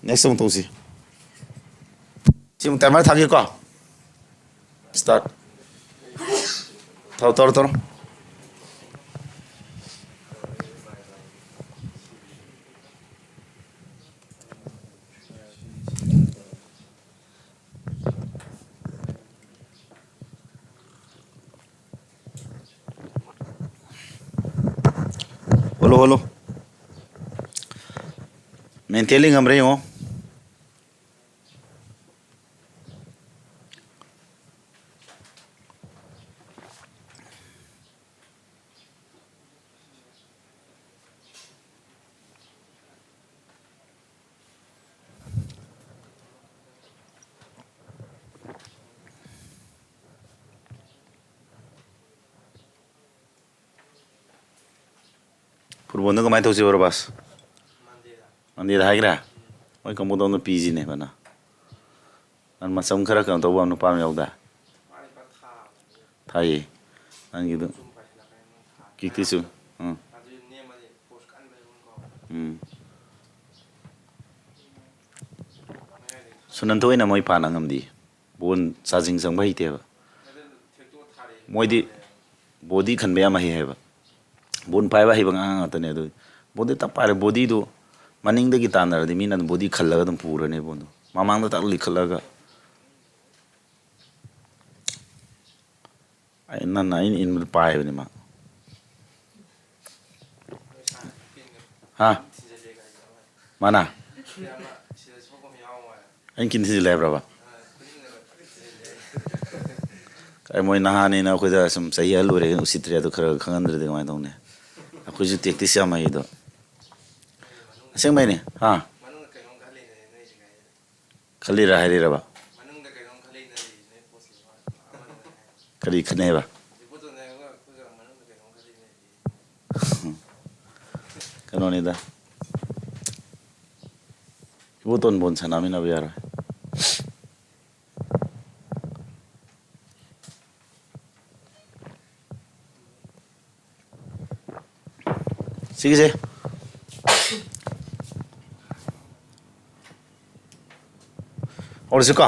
Next ꯑꯃꯨꯛ ꯇꯧꯁꯤ꯫ ꯁꯤ ꯑꯃꯨꯛ timer ꯊꯥꯒꯦꯀꯣ꯫ Start꯫ ꯇꯧꯔꯣ, ꯇꯧꯔꯣ, ꯇꯧꯔꯣ꯫ ꯍꯣꯠꯂꯣ, ꯍꯣꯠꯂꯣ꯫ Mentally ꯉꯝꯕ꯭ꯔꯥ ꯌꯦꯡꯉꯣ꯫ ꯐꯨꯠꯕꯣꯜꯗꯣ ꯀꯃꯥꯏꯅ ꯇꯧꯁꯦꯕ, ꯔꯣꯕꯥꯁ? ꯃꯟꯗꯦꯗ ꯍꯥꯏꯈ꯭ꯔꯦ? ꯃꯣꯏ ꯀꯥꯡꯕꯨꯗꯣ ꯅꯨꯄꯤꯁꯤꯅꯦꯕ ꯅꯪ꯫ ꯅꯪ ꯃꯆꯝ ꯈꯔ ꯀꯩꯅꯣ ꯇꯧꯕ ꯅꯨꯄꯥ ꯑꯃ ꯌꯥꯎꯗꯥꯏ? ꯊꯥꯏꯌꯦ꯫ ꯅꯪꯒꯤꯗꯣ ꯀꯤꯛꯇꯤ ꯆꯨꯝ-, ꯎꯝ꯫ ꯎꯝ꯫ ꯁꯨꯅꯟꯊ ꯑꯣꯏꯅ ꯃꯣꯏ ꯄꯥꯅ ꯉꯝꯗꯦ꯫ ꯕꯣꯟ ꯆꯥꯖꯤꯡ ꯆꯪꯕ ꯍꯩꯇꯦꯕ꯫ ꯃꯣꯏꯗꯤ ꯕꯣꯗꯤ ꯈꯟꯕ ꯌꯥꯝ ꯍꯩ ꯍꯥꯏꯕ꯫ ꯕꯣꯟ ꯄꯥꯏꯕ ꯍꯩꯕ ꯑꯉꯥꯡ ꯉꯥꯛꯇꯅꯦ꯫ ꯑꯗꯨ ꯕꯣꯟꯗꯤ ꯇꯛ ꯄꯥꯏꯔꯦ, ꯕꯣꯗꯤꯗꯨ ꯃꯅꯤꯡꯗꯒꯤ ꯇꯥꯟꯅꯔꯗꯤ ꯃꯤꯅ ꯑꯗꯨꯝ ꯕꯣꯗꯤ ꯈꯜꯂꯒ ꯑꯗꯨꯝ ꯄꯨꯔꯅꯤ ꯕꯣꯟꯗꯣ꯫ ꯃꯃꯥꯡꯗ ꯇꯛ ꯂꯤꯈꯠꯂꯒ ꯑꯩ ꯅꯟꯅ ꯑꯩꯅ ꯏꯟꯕꯗ ꯄꯥꯏꯕꯅꯤ ꯃꯥ꯫ ꯍꯥ? ꯃꯥꯅ? ꯑꯩꯅ ꯀꯤꯟ ꯊꯤꯖꯤꯜꯂꯦ ꯍꯥꯏꯕ꯭ꯔꯕ? ꯀꯥꯏ ꯃꯣꯏ ꯅꯍꯥꯅꯤꯅ ꯑꯩꯈꯣꯏꯗ ꯁꯨꯝ ꯆꯍꯤ ꯑꯍꯜ ꯑꯣꯏꯔꯦ ꯎꯁꯤꯠꯇ꯭ꯔꯦ ꯑꯗꯨ ꯈꯔ ꯈꯔ ꯈꯪꯍꯟꯗ꯭ꯔꯗꯤ ꯀꯃꯥꯏꯅ ꯇꯧꯅꯤ? ꯑꯩꯈꯣꯏꯁꯨ ꯇꯦꯛꯇꯤꯁ ꯌꯥꯝ ꯍꯩꯗꯣ꯫ ꯑꯁꯦꯡꯕꯩꯅꯦ꯫ ꯍꯥ? ꯈꯜꯂꯤꯔꯥ ꯍꯥꯏꯔꯤꯔꯕ? ꯀꯔꯤ ꯈꯟꯅꯩꯕ? ꯀꯩꯅꯣꯅꯤꯗ꯫ ꯏꯕꯣꯇꯣꯟ ꯕꯣꯟ ꯁꯥꯟꯅꯃꯤꯟꯅꯕ ꯌꯥꯔꯣꯏ꯫ ꯁꯤꯒꯤꯁꯦ ꯍꯧꯔꯁꯤꯀꯣ꯫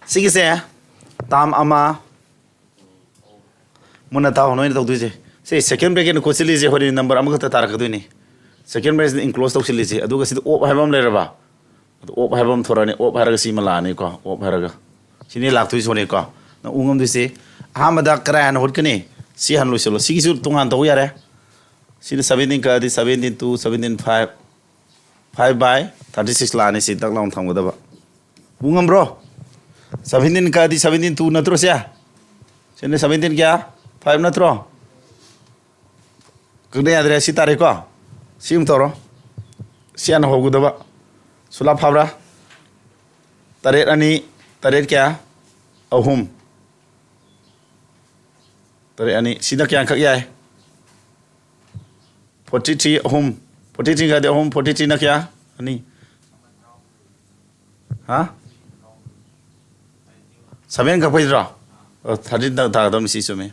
ꯁꯤꯒꯤꯁꯦ ꯇꯥꯝ ꯑꯃ꯫ ꯃꯨꯟꯅ ꯇꯥꯎ ꯅꯣꯏꯅ ꯇꯧꯗꯣꯏꯁꯦ꯫ ꯁꯤ second bracketꯅ ꯀꯣꯠꯁꯤꯜꯂꯤꯁꯦ ꯍꯣꯔꯦꯟ number ꯑꯃꯈꯛꯇ ꯇꯥꯔꯛꯀꯗꯣꯏꯅꯤ꯫ Second bracketꯁꯤꯗ enclose ꯇꯧꯁꯤꯜꯂꯤꯁꯦ꯫ ꯑꯗꯨꯒ ꯁꯤꯗ ꯑꯣꯞ ꯍꯥꯏꯕ ꯑꯃ ꯂꯩꯔꯕ? ꯑꯗꯨ ꯑꯣꯞ ꯍꯥꯏꯕ ꯑꯃ ꯊꯣꯔꯛꯑꯅꯤ꯫ ꯑꯣꯞ ꯍꯥꯏꯔꯒ ꯁꯤꯃ ꯂꯥꯛꯑꯅꯤꯀꯣ꯫ ꯑꯣꯞ ꯍꯥꯏꯔꯒ ꯁꯤꯅꯤ ꯂꯥꯛꯇꯣꯏꯁꯤ ꯍꯣꯔꯦꯟꯀꯣ꯫ ꯅꯪ ꯎ ꯉꯝꯗꯣꯏꯁꯦ ꯑꯍꯥꯟꯕꯗ ꯀꯔꯥꯏ ꯍꯥꯟꯅ ꯍꯨꯠꯀꯅꯤ? ꯁꯤ ꯍꯥꯟꯅ ꯂꯣꯏꯁꯤꯜꯂꯣ꯫ ꯁꯤꯒꯤꯁꯨ ꯇꯣꯉꯥꯟ ꯇꯧ ꯌꯥꯔꯦ꯫ ꯁꯤꯅ seventeen ꯀꯛꯑꯗꯤ seventeen two, seventeen five, five by thirty six ꯂꯥꯛꯑꯅꯤ꯫ ꯁꯤ ꯇꯛ ꯂꯥꯎꯅ ꯊꯝꯒꯗꯕ꯫ ꯎ ꯉꯝꯕ꯭ꯔꯣ? Seventeen ꯀꯛꯑꯗꯤ seventeen two ꯅꯠꯇ꯭ꯔꯣ ꯁꯦ? ꯁꯤꯅ seventeen ꯀꯌꯥ? Five ꯅꯠꯇ꯭ꯔꯣ? ꯀꯛꯅ ꯌꯥꯗ꯭ꯔꯦ꯫ ꯁꯤ ꯇꯥꯔꯦꯀꯣ꯫ ꯁꯤ ꯑꯃꯨꯛ ꯇꯧꯔꯣ꯫ ꯁꯤ ꯍꯥꯟꯅ ꯍꯧꯒꯗꯕ꯫ ꯁꯨꯂꯥ ꯐꯥꯕ꯭ꯔꯥ? ꯇꯔꯦꯠ ꯑꯅꯤ, ꯇꯔꯦꯠ ꯀꯌꯥ? ꯑꯍꯨꯝ꯫ ꯇꯔꯦꯠ ꯑꯅꯤ꯫ ꯁꯤꯗ ꯀꯌꯥ ꯀꯛ ꯌꯥꯏ? ꯐꯣꯔꯇꯤ ꯊ꯭ꯔꯤ ꯑꯍꯨꯝ, ꯐꯣꯔꯇꯤ ꯊ꯭ꯔꯤ ꯀꯛꯑꯗꯤ ꯑꯍꯨꯝ, ꯐꯣꯔꯇꯤ ꯊ꯭ꯔꯤꯅ ꯀꯌꯥ? ꯑꯅꯤ꯫ ꯍꯥ? ꯁꯚꯦꯟ ꯀꯛꯄꯩꯗ꯭ꯔꯣ? ꯑꯣ, ꯊꯥꯔꯇꯤꯟ ꯇꯥꯒꯗꯕꯅꯤ, ꯁꯤ ꯆꯨꯝꯃꯤ꯫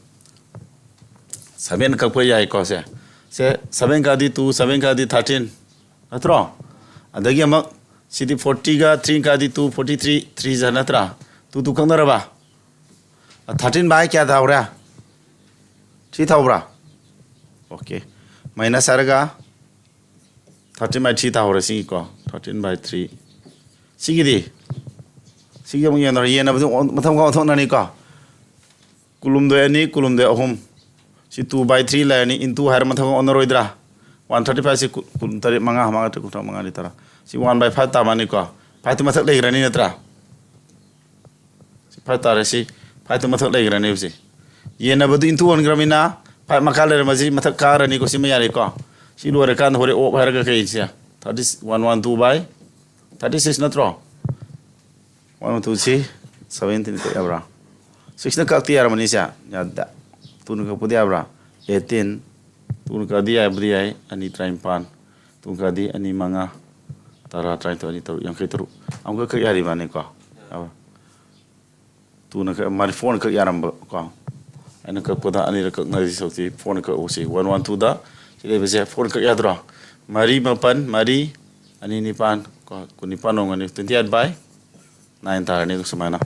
ꯁꯚꯦꯟ ꯀꯛꯄ ꯌꯥꯏꯀꯣ ꯁꯦ꯫ ꯁꯦ, ꯁꯚꯦꯟ ꯀꯛꯑꯗꯤ ꯇꯨ, ꯁꯚꯦꯟ ꯀꯛꯑꯗꯤ ꯊꯥꯔꯇꯤꯟ ꯅꯠꯇ꯭ꯔꯣ? ꯑꯗꯒꯤ ꯑꯃꯨꯛ ꯁꯤꯗꯤ ꯐꯣꯔꯇꯤꯒ ꯊ꯭ꯔꯤ ꯀꯛꯑꯗꯤ ꯇꯨ, ꯐꯣꯔꯇꯤ ꯊ꯭ꯔꯤ, ꯊ꯭ꯔꯤ ꯖꯥ ꯅꯠꯇ꯭ꯔꯥ? ꯇꯨ ꯇꯨ ꯀꯛꯅꯔꯕ? ꯊꯥꯔꯇꯤꯟ ꯕꯥꯏ ꯀꯌꯥ ꯇꯥꯍꯧꯔꯦ? ꯊ꯭ꯔꯤ ꯇꯥꯍꯧꯕ꯭ꯔꯥ? ꯑꯣꯀꯦ꯫ ꯃꯥꯏꯅꯁ ꯍꯥꯏꯔꯒ ꯊꯥꯔꯇꯤꯟ ꯕꯥꯏ ꯊ꯭ꯔꯤ ꯇꯥꯍꯧꯔꯦ ꯁꯤꯒꯤꯀꯣ꯫ Thirteen by three. ꯁꯤꯒꯤꯗꯤ? ꯁꯤꯒꯤ ꯑꯃꯨꯛ ꯌꯦꯡꯅꯔꯣ꯫ ꯌꯦꯟꯅꯕꯗꯤ ꯑꯣꯟ-, ꯃꯊꯪ ꯃꯈꯥ ꯑꯣꯟꯊꯣꯛꯅꯅꯤꯀꯣ꯫ ꯀꯨꯟꯍꯨꯝꯗꯣꯏ ꯑꯅꯤ, ꯀꯨꯟꯍꯨꯝꯗꯣꯏ ꯑꯍꯨꯝ꯫ ꯁꯤ ꯇꯨ ꯕꯥꯏ ꯊ꯭ꯔꯤ ꯂꯩꯔꯅꯤ, ꯏꯟꯇꯨ ꯍꯥꯏꯔ ꯃꯊꯪ ꯑꯣꯟꯅꯔꯣꯏꯗ꯭ꯔꯥ? ꯋꯥꯟ ꯊꯥꯔꯇꯤ ꯐꯥꯏꯚꯁꯤ ꯀꯨꯟ, ꯀꯨꯟꯇꯔꯦꯠ, ꯃꯉꯥ, ꯃꯉꯥ ꯇꯔꯦꯠ, ꯀꯨꯟꯊ꯭ꯔꯥ, ꯃꯉꯥꯅꯤ ꯇꯔꯥ꯫ ꯁꯤ ꯋꯥꯟ ꯕꯥꯏ ꯐꯥꯏꯚ ꯇꯥꯃꯅꯤꯀꯣ꯫ ꯐꯥꯏꯚꯇꯨ ꯃꯊꯛ ꯂꯩꯈ꯭ꯔꯅꯤ ꯅꯠꯇ꯭ꯔꯥ? ꯁꯤ ꯐꯥꯏꯚ ꯇꯥꯔꯦ, ꯁꯤ ꯐꯥꯏꯚꯇꯨ ꯃꯊꯛ ꯂꯩꯈ꯭ꯔꯅꯤ ꯍꯧꯖꯤꯛ꯫ ꯌꯦꯟꯅꯕꯗꯨ ꯏꯟꯇꯨ ꯑꯣꯟꯈ꯭ꯔꯃꯤꯅ ꯐꯥꯏꯚ ꯃꯈꯥ ꯂꯩꯔꯝꯕꯁꯤ ꯃꯊꯛ ꯀꯥꯔꯅꯤꯀꯣ, ꯁꯤꯃ ꯌꯥꯔꯦꯀꯣ꯫ ꯁꯤ ꯂꯣꯏꯔꯀꯥꯟꯗ ꯍꯣꯔꯦꯟ ꯑꯣꯞ ꯍꯥꯏꯔꯒ ꯀꯩꯁꯦ? ꯊꯥꯔꯇꯤ, ꯋꯥꯟ ꯋꯥꯟ ꯇꯨ ꯕꯥꯏ ꯊꯥꯔꯇꯤ ꯁꯤꯛꯁ ꯅꯠꯇ꯭ꯔꯣ? ꯋꯥꯟ ꯋꯥꯟ ꯇꯨ ꯁꯤ ꯁꯚꯦꯟꯇꯤꯟ ꯀꯛ ꯌꯥꯕ꯭ꯔꯥ? ꯁꯤꯛꯁꯅ ꯀꯛꯇꯤ ꯌꯥꯔꯝꯃꯅꯤ ꯁꯦ? ꯌꯥꯗꯦ꯫ ꯇꯨꯅ ꯀꯛꯄꯗꯤ ꯌꯥꯕ꯭ꯔꯥ? ꯑꯩꯠꯇꯤꯟ꯫ ꯇꯨꯅ ꯀꯛꯑꯗꯤ ꯌꯥꯕꯨꯗꯤ ꯌꯥꯏ, ꯑꯅꯤ ꯇꯔꯥꯅꯤꯄꯥꯟ꯫ ꯇꯨꯅ ꯀꯛꯑꯗꯤ ꯑꯅꯤ ꯃꯉꯥ, ꯇꯔꯥ, ꯇꯔꯥꯅꯤꯊꯣꯏ, ꯑꯅꯤ ꯇꯔꯨꯛ, ꯌꯥꯡꯈꯩ ꯇꯔꯨꯛ꯫ ꯑꯃꯨꯛꯀ ꯀꯛ ꯌꯥꯔꯤꯕꯅꯤꯀꯣ? ꯌꯥꯕ꯭ꯔꯥ? ꯇꯨꯅ ꯀꯛ, ꯃꯥꯗꯤ ꯐꯣꯔꯅ ꯀꯛ ꯌꯥꯔꯝꯕ ꯀꯣ꯫ ꯑꯩꯅ ꯀꯛꯄꯗ ꯑꯅꯤꯔꯛ ꯀꯛꯅꯔꯤ ꯁꯔꯨꯛꯇꯤ ꯐꯣꯔꯅ ꯀꯛꯎꯁꯤ꯫ ꯋꯥꯟ ꯋꯥꯟ ꯇꯨꯗ ꯁꯤ ꯂꯩꯕꯁꯦ ꯐꯣꯔꯅ ꯀꯛ ꯌꯥꯗ꯭ꯔꯣ? ꯃꯔꯤ ꯃꯥꯄꯟ, ꯃꯔꯤ, ꯑꯅꯤ ꯅꯤꯄꯥꯟ ꯀꯣ, ꯀꯨꯟꯅꯤꯄꯥꯟ ꯑꯣꯡꯒꯅꯤ꯫ ꯇ꯭ꯋꯦꯟꯇꯤ ꯑꯩꯠ ꯕꯥꯏ ꯅꯥꯏꯟ ꯇꯥꯔꯅꯤ ꯁꯨꯃꯥꯏꯅ꯫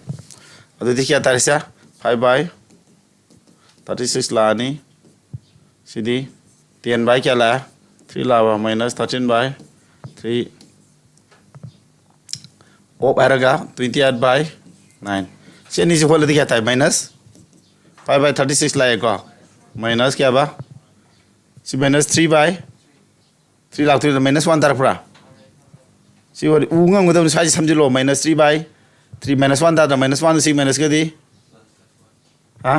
ꯑꯗꯨꯗꯤ ꯀꯌꯥ ꯇꯥꯔꯦ ꯁꯦ? ꯐꯥꯏꯚ ꯕꯥꯏ ꯊꯥꯔꯇꯤ ꯁꯤꯛꯁ ꯂꯥꯛꯑꯅꯤ꯫ ꯁꯤꯗꯤ ꯇꯦꯟ ꯕꯥꯏ ꯀꯌꯥ ꯂꯥꯛꯑꯦ? ꯊ꯭ꯔꯤ ꯂꯥꯛꯑꯕ? Minus thirteen by three. ꯑꯣꯞ ꯍꯥꯏꯔꯒ ꯇ꯭ꯋꯦꯟꯇꯤ ꯑꯩꯠ ꯕꯥꯏ ꯅꯥꯏꯟ꯫ ꯁꯤ ꯑꯅꯤꯁꯤ ꯍꯣꯠꯂꯗꯤ ꯀꯌꯥ ꯇꯥꯏ? Minus five by thirty six ꯂꯥꯛꯑꯦꯀꯣ꯫ ꯃꯥꯏꯅꯁ ꯀꯌꯥꯕ? ꯁꯤ ꯃꯥꯏꯅꯁ ꯊ꯭ꯔꯤ ꯕꯥꯏ ꯊ꯭ꯔꯤ ꯂꯥꯛꯇꯣꯏꯅ ꯃꯥꯏꯅꯁ ꯋꯥꯟ ꯇꯥꯔꯛꯄ꯭ꯔꯥ? ꯁꯤ ꯍꯣꯔꯦꯟ ꯎ ꯉꯝꯒꯗꯕꯅꯤ꯫ ꯁ꯭ꯋꯥꯏꯁꯦ ꯁꯝꯖꯤꯜꯂꯣ꯫ Minus three by three. Minus one ꯇꯥꯗ꯭ꯔꯥ? ꯃꯥꯏꯅꯁ ꯋꯥꯟꯗ ꯁꯤ ꯃꯥꯏꯅꯁꯀꯗꯤ? ꯍꯥ?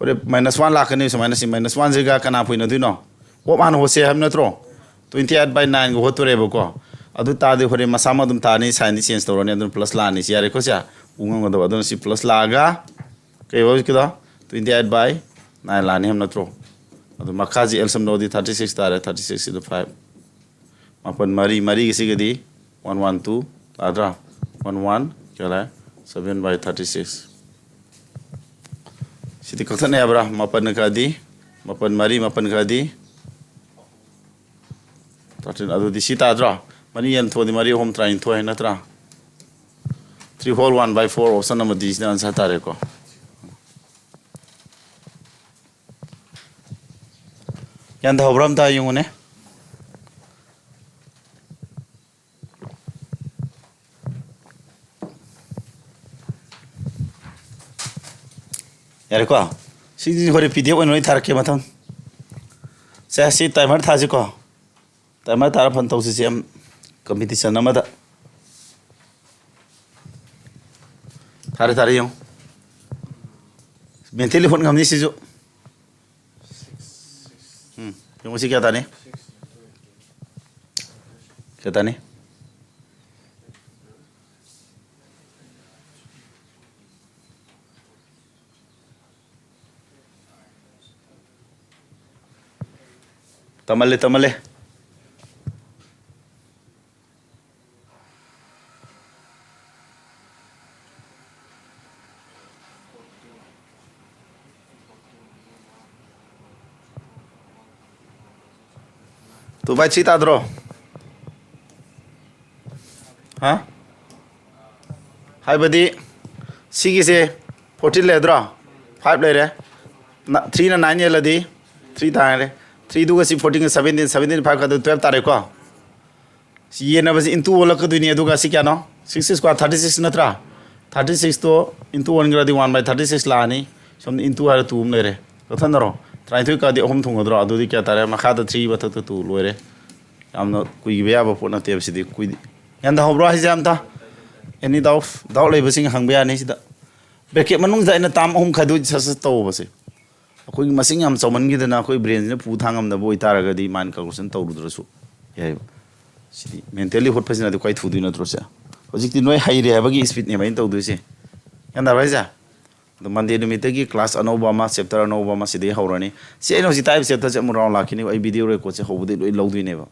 ꯍꯣꯔꯦꯟ ꯃꯥꯏꯅꯁ ꯋꯥꯟ ꯂꯥꯛꯀꯅꯤ ꯁꯨꯃꯥꯏꯅ꯫ ꯁꯤ ꯃꯥꯏꯅꯁ ꯋꯥꯟꯁꯤꯒ ꯀꯅꯥ ꯄꯨꯏꯅꯗꯣꯏꯅꯣ? ꯑꯣꯞ ꯍꯥꯟꯅ ꯍꯣꯠꯁꯦ ꯍꯥꯏꯕ ꯅꯠꯇ꯭ꯔꯣ? ꯇ꯭ꯋꯦꯟꯇꯤ ꯑꯩꯠ ꯕꯥꯏ ꯅꯥꯏꯟꯒ ꯍꯣꯠꯇꯣꯔꯦꯕꯀꯣ꯫ ꯑꯗꯨ ꯇꯥꯔꯗꯤ ꯍꯣꯔꯦꯟ ꯃꯁꯥꯃꯛ ꯑꯗꯨꯝ ꯇꯥꯔꯅꯤ, ꯁꯥꯏꯟꯗꯤ ꯆꯦꯟꯖ ꯇꯧꯔꯅꯤ꯫ ꯑꯗꯨꯅ ꯄ꯭ꯂꯁ ꯂꯥꯛꯑꯅꯤ꯫ ꯁꯤ ꯌꯥꯔꯦꯀꯣ ꯁꯦ? ꯎ ꯉꯝꯒꯗꯕ꯫ ꯑꯗꯨꯅ ꯁꯤ ꯄ꯭ꯂꯁ ꯂꯥꯛꯑꯒ ꯀꯩ ꯑꯣꯏꯔꯤꯀꯦꯗꯣ? ꯇ꯭ꯋꯦꯟꯇꯤ ꯑꯩꯠ ꯕꯥꯏ ꯅꯥꯏꯟ ꯂꯥꯛꯑꯅꯤ ꯍꯥꯏꯕ ꯅꯠꯇ꯭ꯔꯣ? ꯑꯗꯨ ꯃꯈꯥꯁꯤ L C M ꯂꯧꯔꯗꯤ thirty six ꯇꯥꯔꯦ, thirty six into five꯫ ꯃꯥꯄꯟ ꯃꯔꯤ, ꯃꯔꯤꯒꯤꯁꯤꯒꯗꯤ one one two ꯇꯥꯗ꯭ꯔꯥ? One one ꯀꯌꯥ ꯂꯥꯛꯑꯦ? Seven by thirty six꯫ ꯁꯤꯗꯤ ꯀꯛꯊꯠꯅ ꯌꯥꯕ꯭ꯔꯥ? ꯃꯥꯄꯟ ꯀꯛꯑꯗꯤ, ꯃꯥꯄꯟ ꯃꯔꯤ, ꯃꯥꯄꯟ ꯀꯛꯑꯗꯤ thirteen꯫ ꯑꯗꯨꯗꯤ ꯁꯤ ꯇꯥꯗ꯭ꯔꯣ? ꯃꯔꯤ ꯌꯦꯟꯊꯣꯛꯑꯗꯤ ꯃꯔꯤ ꯑꯍꯨꯝ ꯇꯔꯥꯅꯤꯊꯣꯏ ꯅꯠꯇ꯭ꯔꯥ? Three whole one by four, option number D ꯁꯤꯅ answer ꯇꯥꯔꯦꯀꯣ꯫ ꯒ꯭ꯌꯥꯟ ꯇꯥꯍꯧꯕ꯭ꯔꯥ ꯑꯝꯇ ꯌꯦꯡꯉꯨꯅꯦ꯫ ꯌꯥꯔꯦꯀꯣ? ꯁꯤꯗꯤ ꯍꯣꯔꯦꯟ P D F ꯑꯣꯏꯅ ꯂꯣꯏ ꯊꯥꯔꯛꯀꯦ ꯃꯊꯪ꯫ ꯁꯦ, ꯁꯤ timer ꯊꯥꯁꯤꯀꯣ꯫ Timer ꯊꯥꯔ ꯐꯟ ꯇꯧꯁꯤ ꯁꯤ ꯌꯥꯝ competition ꯑꯃꯗ꯫ ꯊꯥꯔꯦ, ꯊꯥꯔꯦ, ꯌꯦꯡꯉꯨ꯫ Mentally ꯍꯣꯠ ꯉꯝꯅꯤ ꯁꯤꯁꯨ꯫ ꯎꯝ, ꯌꯦꯡꯉꯨ ꯁꯤ ꯀꯌꯥ ꯇꯥꯅꯤ? ꯀꯌꯥ ꯇꯥꯅꯤ? ꯇꯝꯍꯜꯂꯦ, ꯇꯝꯍꯜꯂꯦ꯫ Two by three ꯇꯥꯗ꯭ꯔꯣ? ꯍꯥ? ꯍꯥꯏꯕꯗꯤ ꯁꯤꯒꯤꯁꯦ fourteen ꯂꯩꯔꯗ꯭ꯔꯣ? Five ꯂꯩꯔꯦ꯫ ꯅ-, three ꯅ nine ꯌꯦꯜꯂꯗꯤ three ꯇꯥꯔꯦ꯫ Three ꯗꯨꯒ ꯁꯤ fourteen ꯒ seventeen, seventeen five ꯀ ꯑꯗꯨ twelve ꯇꯥꯔꯦꯀꯣ? ꯁꯤ ꯌꯦꯟꯅꯕꯁꯤ into ꯑꯣꯜꯂꯛꯀꯗꯣꯏꯅꯤ꯫ ꯑꯗꯨꯒ ꯁꯤ ꯀꯌꯥꯅꯣ? Six square thirty six ꯅꯠꯇ꯭ꯔꯥ? Thirty six to into ꯑꯣꯟꯈ꯭ꯔꯗꯤ one by thirty six ꯂꯥꯛꯑꯅꯤ꯫ ꯁꯣꯝꯗ into ꯍꯥꯏꯔ two ꯑꯃ ꯂꯩꯔꯦ꯫ ꯀꯛꯊꯠꯅꯔꯣ꯫ ꯇꯔꯥꯅꯤꯊꯣꯏ ꯀꯛꯑꯗꯤ ꯑꯍꯨꯝ ꯊꯨꯡꯒꯗ꯭ꯔꯣ? ꯑꯗꯨꯗꯤ ꯀꯌꯥ ꯇꯥꯔꯦ? ꯃꯈꯥꯗ three, ꯃꯊꯛꯇ two, ꯂꯣꯏꯔꯦ꯫ ꯌꯥꯝꯅ ꯀꯨꯏꯕ ꯌꯥꯕ ꯄꯣꯠ ꯅꯠꯇꯦꯕ ꯁꯤꯗꯤ꯫ ꯀꯨꯏꯗꯤ ꯒ꯭ꯌꯥꯟ ꯇꯥꯍꯧꯕ꯭ꯔꯣ ꯍꯥꯏꯁꯦ ꯑꯝꯇ? Any doubt? Doubt ꯂꯩꯕꯁꯤꯡ ꯍꯪꯕ ꯌꯥꯅꯤ ꯁꯤꯗ꯫ Bracket ꯃꯅꯨꯡꯁꯤꯗ ꯑꯩꯅ term ꯑꯍꯨꯝ ꯈꯥꯏꯗꯣꯛꯏ, ꯁꯠ ꯁꯠ ꯇꯧꯕꯁꯦ꯫ ꯑꯩꯈꯣꯏꯒꯤ ꯃꯁꯤꯡ ꯌꯥꯝ ꯆꯥꯎꯃꯟꯈꯤꯗꯅ ꯑꯩꯈꯣꯏ brain ꯁꯤꯅ ꯄꯨ ꯊꯥꯡ ꯉꯝꯗꯕ ꯑꯣꯏꯇꯥꯔꯒꯗꯤ mind calculation ꯇꯧꯔꯨꯗ꯭ꯔꯁꯨ ꯌꯥꯏꯑꯕ꯫ ꯁꯤꯗꯤ mentally ꯍꯣꯠꯄꯁꯤꯅꯗꯤ ꯈ꯭ꯋꯥꯏ ꯊꯨꯗꯣꯏ ꯅꯠꯇ꯭ꯔꯣ ꯁꯦ? ꯍꯧꯖꯤꯛꯇꯤ ꯅꯣꯏ ꯍꯩꯔꯦ ꯍꯥꯏꯕꯒꯤ speed ꯅꯦꯕ ꯑꯩꯅ ꯇꯧꯗꯣꯏꯁꯦ꯫ ꯒ꯭ꯌꯥꯟ ꯇꯥꯕ꯭ꯔꯥ ꯍꯥꯏꯁꯦ? ꯑꯗꯣ Monday ꯅꯨꯃꯤꯠꯇꯒꯤ class ꯑꯅꯧꯕ ꯑꯃ, chapter ꯑꯅꯧꯕ ꯑꯃ ꯁꯤꯗꯒꯤ ꯍꯧꯔꯅꯤ꯫ ꯁꯤ ꯑꯩꯅ ꯍꯧꯖꯤꯛ ꯇꯥꯛꯏꯕ chapterꯁꯦ ꯑꯃꯨꯛ round ꯂꯥꯛꯈꯤꯅꯤ꯫ ꯑꯩ video recordꯁꯦ ꯍꯧꯕꯗꯒꯤ ꯂꯣꯏ ꯂꯧꯗꯣꯏꯅꯦꯕ꯫